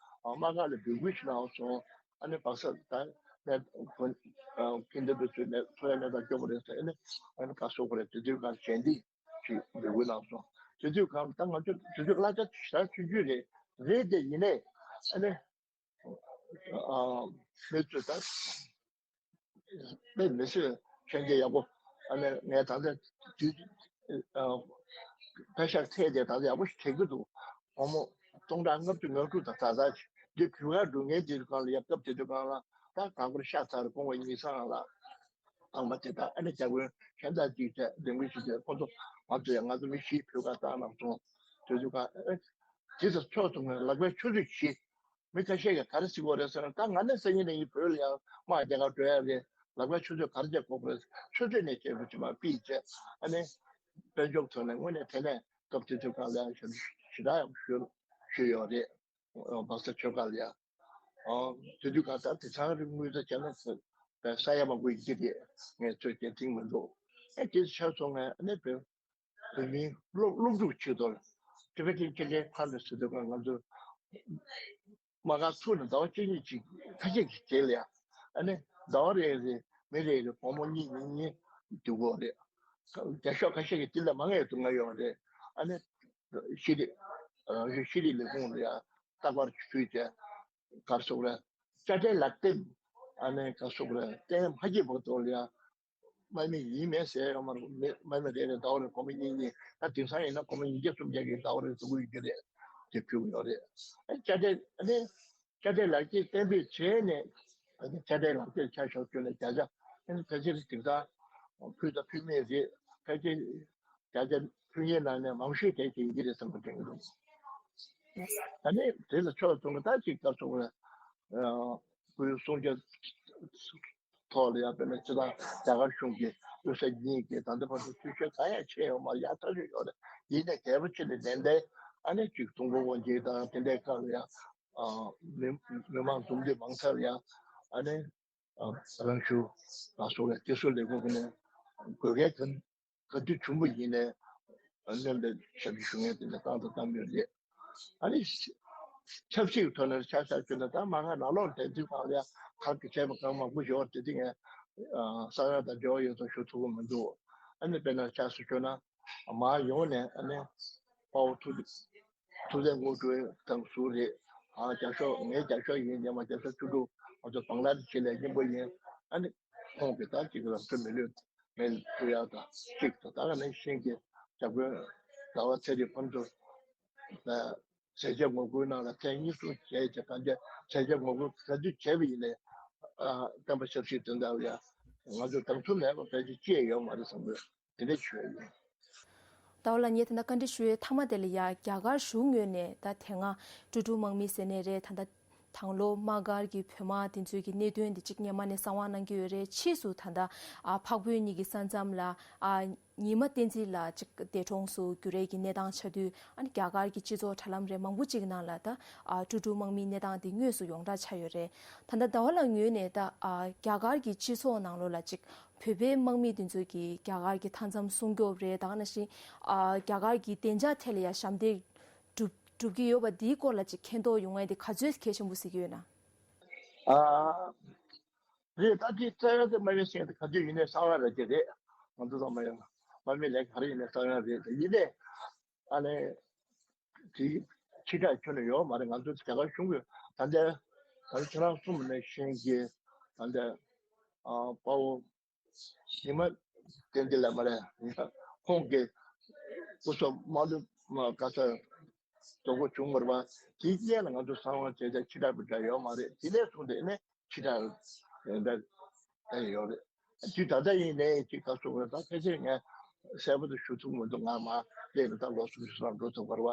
དམག་སྒར་ལ་འབོད་སྐུལ་ཞིག་གནང་སོང་། ཨ་ནི་སྦག་ས་ད་ནས་ཀིན་ཏུ་བུ་ཚོའི་ནས་འཚོ་བའི་གནས་སྟངས་སྐྱོ་པོ་རེད་ཟེར། ཨ་ནི་ཨ་ནི་ག་སོག་པོ་རེད། དེ་དུས་སྒང་ཞལ་འདེབས་ཞིག་འབོད་སྐུལ་གནང་སོང་། དེ་དུས་སྒང་ད་ང་ཚོ་དེ་དུས་གླ་ཆ་ཞེ་དྲག་ཆུང་ཆུང་རེད། རེད་དེ་ཡིན་ནའི་ཨ་ནི། ཨ་མི་ཚོས་ད་དཔེ་མི་སྲིད་མཆོད་མཇལ་ཡག་པོ། ཨ་ནི་ངས་ད་ལྟ་དུས་ཨ་པེ་ཤག་ཚད་དེ་ད་ལྟ་ཡག་པོ་ཞིག་བྱེད་ཀྱི་འདུག་སྒོར་མོ་སྟོང་ཕྲག་ལྔ་བཅུ་ང་དྲུག་དང་ད་ད་འདི་བོད་ཁ་འགྲོ་མཁན་དེ་ཚོ་གང་ལ་ཡ་སྐབས་དེ་ཚོ་གང་ལ་ད་གང་པོར་ཤ་ཚ་རུ་སྤོང་བ་ཡིན་སང་ལ། དང་པོ་དེ་དག་ཨ་ནི་རྒྱ་དཔོན་གཞན་དག་ཅིག་བྱས་འདེམས་ངོ་ཞིག་བྱས། ཁོ་ཚོ་ང་ཚོ་ཡང་ང་ཚོ་མི་བཞི་བོད་ཁ་བཏང་གནང་སོང་། དེ་ཚོ་ག་ཨ་དེ་ཚོ་ཕྱོགས་སུ་ངས་ལག་པའི་ཆུ་ཚོད་བཞི། མི་ཁ་ཤས་ཀྱིས་ག་རེ་ཟེར་གྱི་ཡོད་རེད་ཟེར་ན། ད་ང་ནི་སང་ཉིན་ནས་ངས་བོད་ལ་ཡང་དམག་རྒྱག་གར་འགྲོ་ཡ་རེད། ལག་པའི་ཆུ་ཚོད་ག་རེ་བྱེད་དགོས་རེད། ཆུ་ཚོད་ནས་བྱེད་དགོས་ཀྱི་མ་ཕིས་བྱས། ཨ་ནི་དཔལ་འབྱོར་ཐོག་ནས་དངོས་གནས་དེ་ནས་སྐབས་དེ་དུས་སྒང་ལ་ཡང་ཞེ་དྲག་ཡག་པོ་ཞུས་ཞུས་ཡོད་རེད། སྦག་ས་ཆོས་སྒར་ལ་ཡ། ཨ་དེ་དུས་གང་ལྟར་དེ་ཚང་རིག་དངོས་དང་བྱས་ན་ས་ས་ཡ་མང་པོ་ཡིན་གྱི་རེད། ངས་ཚོད་བྱེད་ཐེངས་མི་འདུག་ཨེ་དེ་ཆ་སོང་ངས་ཨ་ནི་བོད་བོད་མིའི་སློབ་སློབ་ཕྲུག་ཆེད་དུ་ཊི་བེ་ཊན་ཁྱི་ལའི་ཕ་ལ་ཟེར་དུས་སྒང་ང་ཚོ་དམག་སྒར་ཚུགས་ནས་ཟླ་བ་བཅུ་གཉིས་ཅིག་ཁ་ཤས་ཀྱི་རྗེས་ལ་ཡ། ཨ་ནི་ཟླ་བ་རེ་རེ་མི་རེ་རེ་སྒོར་མོ་གཉིས་གཉིས་གཉིས་བསྡུ་དགོས་རེད། རྒྱ་ཤོག་ཁ་ཤས་ཀྱིས་དེ་ལས་མང་ངེས་སུ་ང་ཡོང་རེད། ཨ་ནི་ཤེས་རིག་རང་བྱུང་ཤེས་རིག་ལས་ཁུངས་ལ་ཡང་རྟག་པར་ཞུས་བྱས། ག་རེ་ཟེར་དགོས་རེད། དཔྱ་ཁྲལ་ལག་དེབ། ཨ་ནི་ག་རེ་ཟེར་དགོས་རེད། གཏན་མ་སྐྱེས་བར་དུ་ལ་ཡང་དམག་མི་ཡིན་མིན་ཟེར་ཡོད་མ་རེད། མི་དམག་མི་རེ་རེ་ཟླ་བ་རེར་སྒོར་མོ་གཉིས་གཉིས། ད་དེང་སང་ཡིན་ན་སྒོར་མོ་ཉིས་བརྒྱ་སུམ་བརྒྱ་གི་ཟླ་བ་རེར་བསྡུ་གི་ཡོད་ཀྱི་རེད། དེ་ཕུལ་གྱི་ཡོད་རེད། ཨ་དཔྱ་ཁྲལ་ཨ་ནི། དཔྱ་ཁྲལ་ལག་དེབ་གཏན་འབེབས་བྱས་ནས། ཨ་ནི་དཔྱ་ཁྲལ་ལག་དེབ་ཆ་བཞག་ཁྱོན་ནས་བརྒྱ་ཆ་ཨ་ནི་ཕལ་ཆེར་དེང་སང་ཕུལ་དང་ཕུལ་མེད་རེད། ཕལ་ཆེར་བརྒྱ་ཆ་ཕུལ་མཁན་ནང་ནས་མང་ཤོས་དེ་དེ་ཡིན་གྱི་རེད་བསམ་པ་དྲན་གྱི་འདུག་ཨ་ནི་དེ་ལ་ཕྱོགས་མཚུངས་ད་ཅིག་སྐབས་སུ་ཁོ་བོའི་གསུང་ཆོས་ཐོག་ལ་ཡང་དཔེར་ན་སྤྱི་བཏང་རྒྱ་གར་གཞུང་གི་དབུས་ས་གཉིས་ཀྱི་ད་ལྟ་བར་དུ་འཐུས་ཤོར་གང་ཡང་བྱས་ཡོད་མ་རེད། ཡག་ཐག་ཆོད་ཡོད་རེད། ཡིན་ནའི་གལ་པོ་ཆེ་ལས་ནན་ཏན་ཨ་ནི་ཅིག་ཀྲུང་གོ་དབང་ཆེན་དང་དེ་འདྲའི་སྐབས་ལ་ཡང་། ཨ་མི་མི་མང་འཛོམས་འདུས་མང་ཚར་ཡང་ཨ་ནི་ཨ་རང་ཤུགས་ལ་སོགས་པའི་སྐྱེ་སྲོལ་ལས་ཁུངས་ནས་དགོས་གལ་ག་ག་དུས་བྱུང་བ་ཡིན་ནའི་སྣོན་པའི་ཞབས་ཞུ་ཞུ་མཁན་དེ་འདྲ་བཏང་དང་བཏང་ཡོད་རེད། ཨ་ནི་ཆབ་སྲིད་ཐོག་ནས་ཆ་བཞག་རྒྱུ་ན་ད་མ་ག་ནང་ལོགས་དེ་དུས་གང་ལ་ཡང་གང་གི་བྱས་པ་གང་མང་པོ་ཡོད་དེ་དེ་ངས་ཨ་ས་ཡ་དང་འབྲེལ་བ་ཡོད་ཙང་ཞུ་ཐུབ་ཀྱི་མི་འདུག་ཨ་ནི་དཔེར་ན་ཆ་བཞག་རྒྱུ་ན་མ་ཡོང་ནས་ཨ་ནི་དཔའ་བོ་ཐུབ། ཐུབ་བསྟན་དངོས་གྲུབ་དང་ཟུར་རེད། ཨ་རྒྱ་ཤོག་ངའི་རྒྱ་ཤོག་ཡིན་ཉི་མ་རྒྱ་ཤོག་བཅུ་དྲུག་ང་ཚོ་བང་ལ་ཌི་ཤི་ལ་སྙིང་པོ་ཡིན། ཨ་ནི་ཁོང་གིས་ད་ཅིག་རང་ཚོ་མི་ལུས་མེ་ལ་ཕུལ་ཡག་དང་གཅིག་དང་། ད་ག་ནང་བཞིན་གྱི་རྒྱ་དཔོན་ཟླ་བ་ཚེ་རིང་ཕུན་ཚོགས་ཟས་བཅད་ངོ་རྒོལ་ནང་ལ་ཐེངས་གཉིས་གསུམ་བྱས་བྱས་གང་བྱས་ཟས་བཅད་ངོ་རྒོལ་ག་དུས་བྱས་པ་ཡིན་ནའི་ཨ་བསྟན་པ་ཆབ་སྲིད་དོན་དག་ལ་ཡང་ང་ཚོ་དང་ཐུག་མེད་པ་ཕལ་ཆེར་ཅི་ཡང་ཡོད་མ་རེད་བསམ་གི། དེ་འདྲ་བྱས་ཡོད། ཟླ་བ་ལགས་ངས་ད་ལྟ་བཀའ་འདྲི་ཞུ་བའི་མཐའ་མ་དེ་ལ་ཡ་རྒྱ་གར་གཞུང་ངོས་ནས་ད་དེ་སྔ་ཀྲུ་ཀྲུ་དམག་མི་ཟེར་ནའི་རེད། ད་ལྟ་དང་ལོ་དམག་སྒར་གྱི་བོད་དམག་དེ་ཚོའི་གི་གནད་དོན་དེ་གཅིག་སྔོན་མ་ནས་གསང་བ་གནང་གི་ཡོད་རེད། ཕྱིས་སུ་ད་ལྟ་ཨ་འཕགས་བོད་གཉིས་ཀྱི་ས་མཚམས་ལ་ཨ་ཉི་མ་བསྟན་འཛིན་ལགས་གཅིག་འདས་གྲོངས་སུ་གྱུར་ཡས་ཀྱི་གནས་སྟངས་ཆགས་དུས། ཨ་ནི་རྒྱ་གར་གྱི་སྤྱི་ཚོགས་དྲ་ལམ་རེད་མང་པོ་གཅིག་ནང་ལ་ད་ཨ་ཀྲུ་ཀྲུ་དམག་མིའི་གནས་སྟངས་དེ་དངོས་སུ་ཡོངས་གྲགས་ཆགས་ཡོད་རེད། ད་ལྟ་ཟླ་བ་ལགས་ངོས་ནས་ད་ཨ་རྒྱ་གར་གྱི་སྤྱི་ཚོགས་ནང་ལོགས་ལ་གཅིག་བོད་པའི་དམག་མི་དེ་ཚོས་ཀྱིས་རྒྱ་གར་གྱི་མཐའ་མཚམས་སྲུང་སྐྱོབ་རེད། ད་ག་ནང་བཞིན་ཨ་རྒྱ་གར་གྱི་བདེ་འཇགས་ཐད་ལ་ཡང་ཞབས་འདེགས་སྒྲུབ་སྒྲུབ་ཀྱི་ཡོད་པ་འདིའི་སྐོར་ལ་ཅིག་མཁྱེན་རྟོགས་ཡོང་ཡ་དེ་ག་ཚོད་གལ་ཆེན་པོ་གཟིགས་ཀྱི་ཡོད་ན། ཨ་རེད། ད་དེ་རྩ་བའི་དམག་མི་ཟེར་དེ་ག་དུས་ཡིན་ནའི་གསང་བ་ར་ཅིག་རེད། ང་ཚོ་ཚང་མ་ཡོད། དམག་མི་ལས་ག་རེ་ཡིན་ནའི་གསང་བ་རེད། ཡིན་ནའི་ཨ་ནི་དེ་ཕྱི་དྲགས་ཁྱོན་ནས་ཡོད་མ་རེད། ང་ཚོ་རྒྱ་གར་གཞུང་གི་ད་ལྟའི་ད་ལྟ་ཁྱེད་རང་གསུངས་པ་ནང་བཞིན་གྱི་ད་ལྟའི་ཨ་དཔའ་བོ་ཉི་མ་བསྟན་འཛིན་ལགས་མ་རེད། ཁོང་གི་སྐུ་སྲོག་མ་ལུས་མ་ག་ས་རྫོགས་པ་བྱུང་མ་རེད་པ། དེའི་སྔོན་ལ་ང་ཚོ་གསང་བ་བྱས་ཏེ་ཕྱི་དྲགས་པ་འདྲ་ཡོད་མ་རེད། དེ་ནས་བཟུང་སྟེ་ནས་ཕྱི་དྲགས་འདྲ་ཡོད་རེད། དེ་ད་ལྟ་ཡིན་ནའི་ཅིག་ག་སོང་བ་ད་ཕལ་ཆེར་ངས་གསལ་པོ་དུ་ཞུ་ཐུབ་མི་འདུག་ང་མ་སླེབས་ནས་ད་ལོ་གསུམ་ཞིག་ཙམ་འགྲོ་ཐུབ་པ་རེད་པ།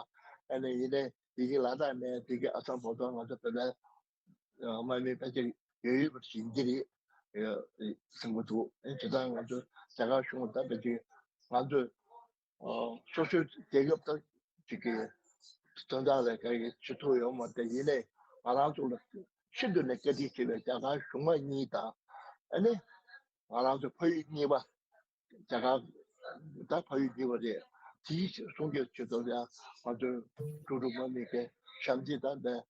ཨ་ནི་ཡིན་ནའི་དེ་གི་ལ་དྭགས་ནས་དེ་གི་ཨ་སམ་བོད་དོན་ང་ཚོ་བོད་པའི་དམག་མི་ཕལ་ཆེར་ཡོད་ཡོད་པ་ཞིག་འདི་རེད་གསུང་གི་འདུག་ཨེ་དེ་དང་ང་ཚོ་རྒྱ་གར་གཞུང་ད་ཕལ་ཆེར་ང་ཚོ་སོ་སོའི་རྒྱལ་ཁབ་དང་ཅིག་གི་དོན་དག་ལས་ཀ་ཡི་བྱེད་ཐུབ་ཡོད་མ་རེད། ཡིན་ནའི་ང་རང་ཚོ་ལ་ཤིན་ཏུ་ནས་བཀའ་དྲིན་ཆེ་བའི་རྒྱ་གར་གཞུང་མང་གཉིས་དང་ཨ་ནི་ང་རང་ཚོ་ཕ་ཡུལ་གཉིས་པ་རྒྱ་གར་ད་ཕ་ཡུལ་གཉིས་པ་རེད། དེའི་སྲུང་སྐྱོབ་བྱེད་ཐུབ་ཡ་ང་ཚོའི་འབྲུག་འབྲུག་མ་མི་གའི་ཞབས་འདེགས་དང་ལྡན།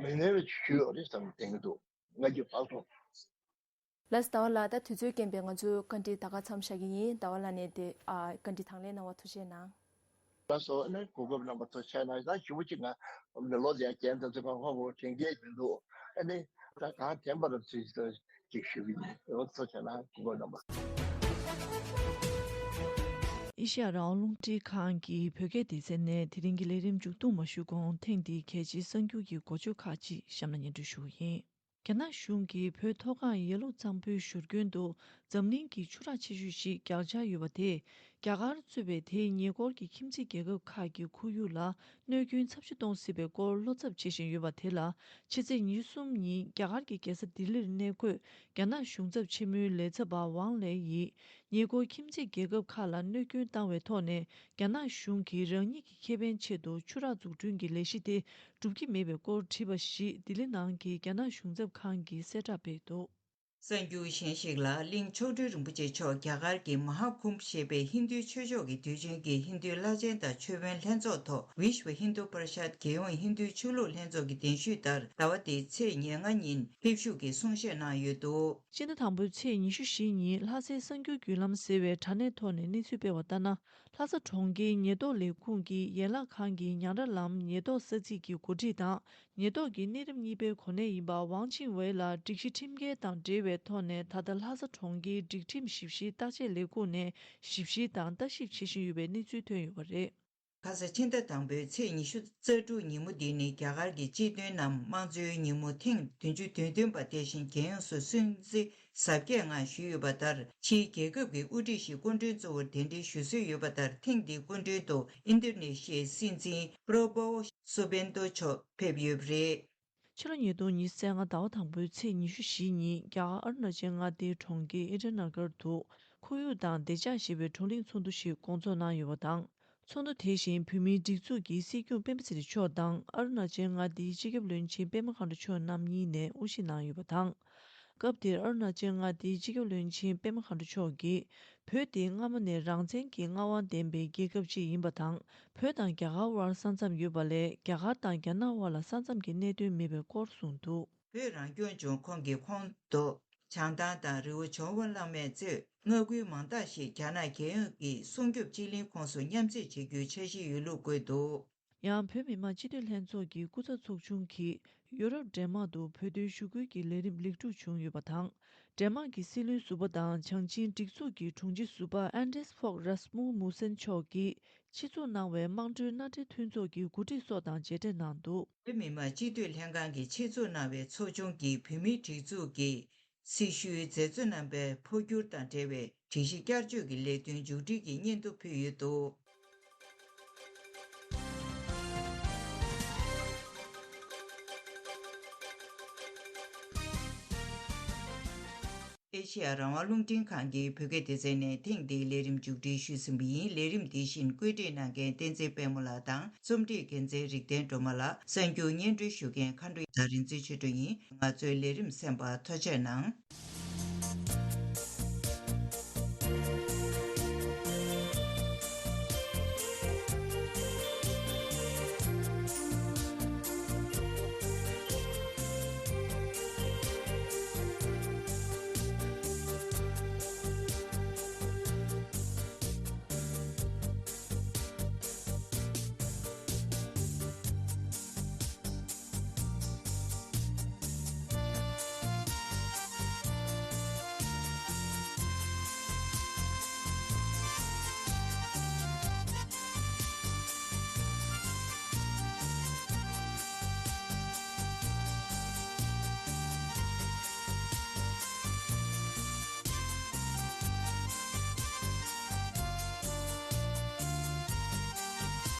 མི་སྣང་བའི་ཇུས་ཡོད་རེད་བསམ་བསྟན་གྱི་འདུག་ང་གིས་ཕར་སོང་། ལགས་ཟླ་བ་ལགས། ད་དུས་ཚོད་རྐྱེན་པས་ང་ཚོའི་བཀའ་འདྲི་ད་ག་མཚམས་བཞག་གི་ཡིན། ཟླ་བ་ལགས་ནས་དེ་ཨ་བཀའ་འདྲི་དང་ལེན་གནང་བར་ཐུགས་རྗེ་གནང་། ལགས་སོ། ཨ་ནི་གོ་སྐབས་གནང་བར་ཐུགས་རྗེ་གནང་། ད་ཞུ་བ་གཅིག་ང་མི་ལོ་དེ་རྒན་ད་ཚོད་ཁ་ཧོ་ཧོ་དྲན་གྱི་མི་འདུག་ཨ་ནི་ད་གང་དྲན་པ་རབ་ཚོད་ཅིག་ཞུ་གི་ཡིན། ཐུགས་རྗེ་གནང་། གོ་སྐབས་གནང་བ། ཨེ་ཤེ་ཡ་རང་དབང་རླུང་འཕྲིན་ཁང་གི་བོད་སྐད་སྡེ་ཚན་ནས་དེ་རིང་གི་ལས་རིམ་མཇུག་བསྡོམས་མ་ཞུས་གོང་ཐེངས་འདིའི་གལ་ཆེའི་གསར་འགྱུར་གྱི་འགོ་བརྗོད་ཁག་ཅིག་གཤམ་ལ་སྙན་སྒྲོན་ཞུ་གི་ཡིན། རྒྱ་ནག་གཞུང་གིས་བོད་མཐོ་སྒང་ཡར་ཀླུང་གཙང་པོའི་བཞུར་རྒྱུན་དུ་འཛམ་གླིང་གི་ཆུ་རགས་ཆེ་ཤོས་ཤིག་བརྒྱབ་འཆར་ཡོད་པ་དེས་རྒྱ་གར་གཙོས་པའི་དེའི་ཉེ་འཁོར་གྱི་ཁྱིམ་མཚེས་རྒྱལ་ཁབ་ཁག་གི་ཁོར་ཡུག་ལ་གནོད་སྐྱོན་ཚབས་ཆེ་གཏོང་སྲིད་པའི་སྐོར་བློ་འཚབ་བྱེད་བཞིན་ཡོད་པ་དེ་ལ། ཕྱི་ཚེས་ཉི་ཤུ་གསུམ་ཉིན་རྒྱ་གར་གྱི་རྒྱལ་ས་ལྡི་ལིར་གནས་འཁོད་རྒྱ་ནག་གཞུང་ཚབ་ཆེན་མོའི་ལས་ཚབ་པ་ཝང་ལེ་ཡིས། ཉེ་འཁོར་ཁྱིམ་མཚེས་རྒྱལ་ཁབ་ཁག་ལ་གནོད་སྐྱོན་བཏང་བའི་ཐོག་ནས། རྒྱ་ནག་གཞུང་གིས་རང་ཉིད་ཀྱི་ཁེ་ཕན་ཆེད་དུ་ཆུ་རགས་འཛུགས་སྐྲུན་གྱི་ལས་གཞི་དེ་སྒྲུབ་ཀྱི་མེད་པའི་སྐོར་བྲིས་པ་ཞིག་ལྡི་ལི་ནང་གི་རྒྱ་ནག་གཞུང་ཚབ་ཁང་གིས་གསལ་བསྒྲགས་སྤེལ་འདུག་གསར་འགྱུར་གཞན་ཞིག་ལ། གླིང་མཆོག་སྤྲུལ་རིན་པོ་ཆེ་མཆོག་རྒྱ་གར་གྱི་མ་ཧཱ་ཀུམ་ཞེས་པའི་ཧིན་རྡུའི་ཆོས་ཕྱོགས་ཀྱི་དུས་ཆེན་གྱི་ཧིན་རྡུའི་བླ་ཆེན་དང་ཆོས་དཔོན་ལྷན་ཚོགས་ཐོག Vishva Hindu Parishad རྒྱལ་ཡོངས་ཧིན་རྡུའི་ཆོས་ལུགས་ལྷན་ཚོགས་ཀྱི་གདན་ཞུས་ལྟར། ཟླ་བ་འདིའི་ཚེས་ཉེར་ལྔ་ཉིན་ཕེབས་བཞུགས་ཀྱིས་གསུང་བཤད་གནང་ཡོད་འདུག་སྤྱི་ཟླ་དང་པོའི་ཚེས་ཉི་ཤུ་བཞི་ཉིན་ལྷ་སའི་གསར་འགྱུར་བརྒྱུད་ལམ་ཟེར་བའི་དྲ་གནས་ཐོག་ནས་གནས་ཚུལ་སྤེལ་བ་ལྟར་ན། ལྷ་ས་གྲོང་ཁྱེར་ཉེན་རྟོག་ལས་ཁུངས་ཀྱི་ཡན་ལག་ཁང་གི་ཉང་ར་ལམ་ཉེན་རྟོག་ས་ཚིགས་ཀྱི་འགོ་ཁྲིད་དང་། ཉེན་རྟོག་གི་གནས་རིམ་གཉིས་པའི་གོ་གནས་ཡིན་པ་ཝང་ཆིང་ཝེ་ལ་སྒྲིག་གཞི་ཁྲིམས་འགལ་དང་འབྲེལ་བའི་ཐོག་ནས། ད་ལྟ་ལྷ་ས་གྲོང་ཁྱེར་སྒྲིག་ཁྲིམས་ཞིབ་བཤེར་བརྟག་དཔྱད་ལས་ཁུངས་ནས་ཞིབ་བཤེར་དང་ལྟ་ཞིབ་བྱེད་བཞིན་ཡོད་པའི་གནས་ཚུལ་ཐོན་ཡོད་པ་རེད། ཁ་ས་ཕྱི་ཟླ་དང་པོའི་ཚེས་ཉི་ཤུ་རྩ་དྲུག་ཉིན་མོ་འདི་ནི་རྒྱ་གར་གྱི་སྤྱི་མཐུན་ནམ་དམངས་གཙོའི་ཉིན་མོ་ཐེངས་བདུན་ཅུ་དོན་བདུན་པ་དེ་བཞིན་རྒྱལ་ཡོངས་སུ་སྲུང་བརྩི་གཟབ་རྒྱས་ངང་ཞུས་ཡོད་པ་ལྟར། ཕྱིའི་རྒྱལ་ཁབ་ཀྱི་དབུ་ཁྲིད་ཞིག་སྐུ་མགྲོན་གཙོ་བོར་གདན་འདྲེན་ཞུ་སྲོལ་ཡོད་པ་ལྟར། ཐེངས་འདིའི་སྐུ་མགྲོན་དུ་ཨིན་དོ་ནེ་ཤི་ཡའི་སྲིད་འཛིན་པྲོ་བོ་སུ་བེན་ཏོ་མཆོག་ཕེབས་ཡོད་པ་རེད། ཕྱི་ལོ་ཉིས་སྟོང་ཉི་ཤུ་རྩ་ལྔ་ཟླ་བ་དང་པོའི་ཚེས་ཉི་ཤུ་བཞི་ཉིན་རྒྱ་གར་ཨ་རུ་ན་ཅལ་མངའ་སྡེའི་གྲོང་ཁྱེར་ཨི་ཊ་ན་གར་དུ་ཁོར་ཡུག་དང་བདེ་འཇགས་ཞེས་པའི་བགྲོ་གླེང་ཚོགས་འདུ་ཞིག་སྐོང་ཚོགས་གནང་ཡོད་པ་དང་། ཚོགས་འདུ་དེ་བཞིན་བོད་མིའི་སྒྲིག་འཛུགས་ཀྱི་སྲིད་སྐྱོང་སྤེན་པ་ཚེ་རིང་མཆོག་དང་ཨ་རུ་ན་ཅལ་མངའ་སྡེའི་སྤྱི་ཁྱབ་བློན་ཆེན་པད་མ་མཁའ་འགྲོ་མཆོག་རྣམ་གཉིས་ནས་དབུ་བཞེས་གནང་ཡོད་པ་དང་། སྐབས་དེར་ཨ་རུ་ན་ཅལ་མངའ་སྡེའི་སྤྱི་ཁྱབ་བློན་ཆེན་པད་མ་མཁའ་འགྲོ་མཆོག་གིས། བོད་དེ་སྔ་མོ་ནས་རང་བཙན་གྱི་མངའ་དབང་ལྡན་པའི་རྒྱལ་ཁབ་ཅིག་ཡིན་པ་དང་། བོད་དང་རྒྱ་གར་དབར་ས་མཚམས་ཡོད་པ་ལས། རྒྱ་གར་དང་རྒྱ་ནག་དབར་ལ་ས་མཚམས་ཀྱི་གནད་དོན་མེད་པའི་སྐོར་གསུངས་འདུག་བོད་རང་སྐྱོང་ལྗོངས་ཁོངས་ཀྱི་ཁོངས་གཏོགས་བྱང་ཐང་དང་རི་བོ་ཇོ་བོ་གླང་མའི་གཙོས་མངའ་ཁུལ་མང་དག་ཞིག་རྒྱ་ནག་རྒྱལ་ཡོངས་ཀྱི་སྲུང་སྐྱོབ་སྤྱི་གླིང་ཁོངས་སུ་མཉམ་བསྲེས་བྱེད་རྒྱུའི་འཆར་གཞི་ཡོད་ལུགས་བཀོད་འདུག་ཡང་བོད་མི་མང་སྤྱི་འཐུས་ལྷན་ཚོགས་ཀྱི་སྐུ་ཚབ་ཚོགས་ཆུང་གིས་ཡུ་རོབ་འགྲན་དམག་ཏུ་བོད་དོན་ཞུ་སྐུལ་གྱི་ལས་རིམ་ལེགས་གྲུབ་བྱུང་ཡོད་པ་དང་། འགྲན་དམག་གི་སྲིད་བློན་ཟུར་པ་དང་བྱང་ཆིངས་སྒྲིག་འཛུགས་ཀྱི་དྲུང་ཆེ་ཟུར་པ་ཨན་ཌེས་ཕོག་རཱས་མུ་མུ་སན་མཆོག་གིས་ཆེད་འཛུགས་གནང་བའི་དམངས་ཁྲོད་མནའ་འབྲེལ་མཐུན་ཚོགས་ཀྱི་འགོ་ཁྲིད་སོགས་དང་མཇལ་འཕྲད་གནང་འདུག་བོད་མི་མང་སྤྱི་འཐུས་ལྷན་ཁང་གིས་ཆེད་འཛུགས་གནང་བའི་ཚོགས་ཆུང་གིས་བོད་མིའི་སྒྲིག་འཛུགས་ཀྱི་སྲི་ཞུའི་མཛད་གཙོ་རྣམ་པའི་འཕོ་འགྱུར་དང་འབྲེལ་བའི་སྒྲིག་གཞི་བསྐྱར་བཅོས་ཀྱི་ལས་དོན་མཇུག་སྒྲིལ་གྱི་སྙན་ཐོ་ཕུལ་ཡོད་འདུག་ཨེ་ཤེ་ཡ་རང་དབང་རླུང་འཕྲིན་ཁང་གི་བོད་སྐད་སྡེ་ཚན་ནས་ཐེངས་འདིའི་ལས་རིམ་མཇུག་སྒྲིལ་ཞུས་ཟིན་པ་ཡིན། ལས་རིམ་འདི་བཞིན་བཀོད་སྒྲིག་གནང་མཁན་བསྟན་འཛིན་དཔལ་མོ་ལགས་དང་རྩོམ་སྒྲིག་འགན་འཛིན་རིག་ལྡན་སྒྲོལ་མ་ལགས། གསར་འགྱུར་སྙན་སྒྲོན་ཞུ་མཁན་མཁའ་འགྲོ་དང་རིག་འཛིན་ཆོས་སྒྲོན་ཡིན། ང་ཚོའི་ལས་རིམ་གསན་པར་ཐུགས་རྗེ་གནང་།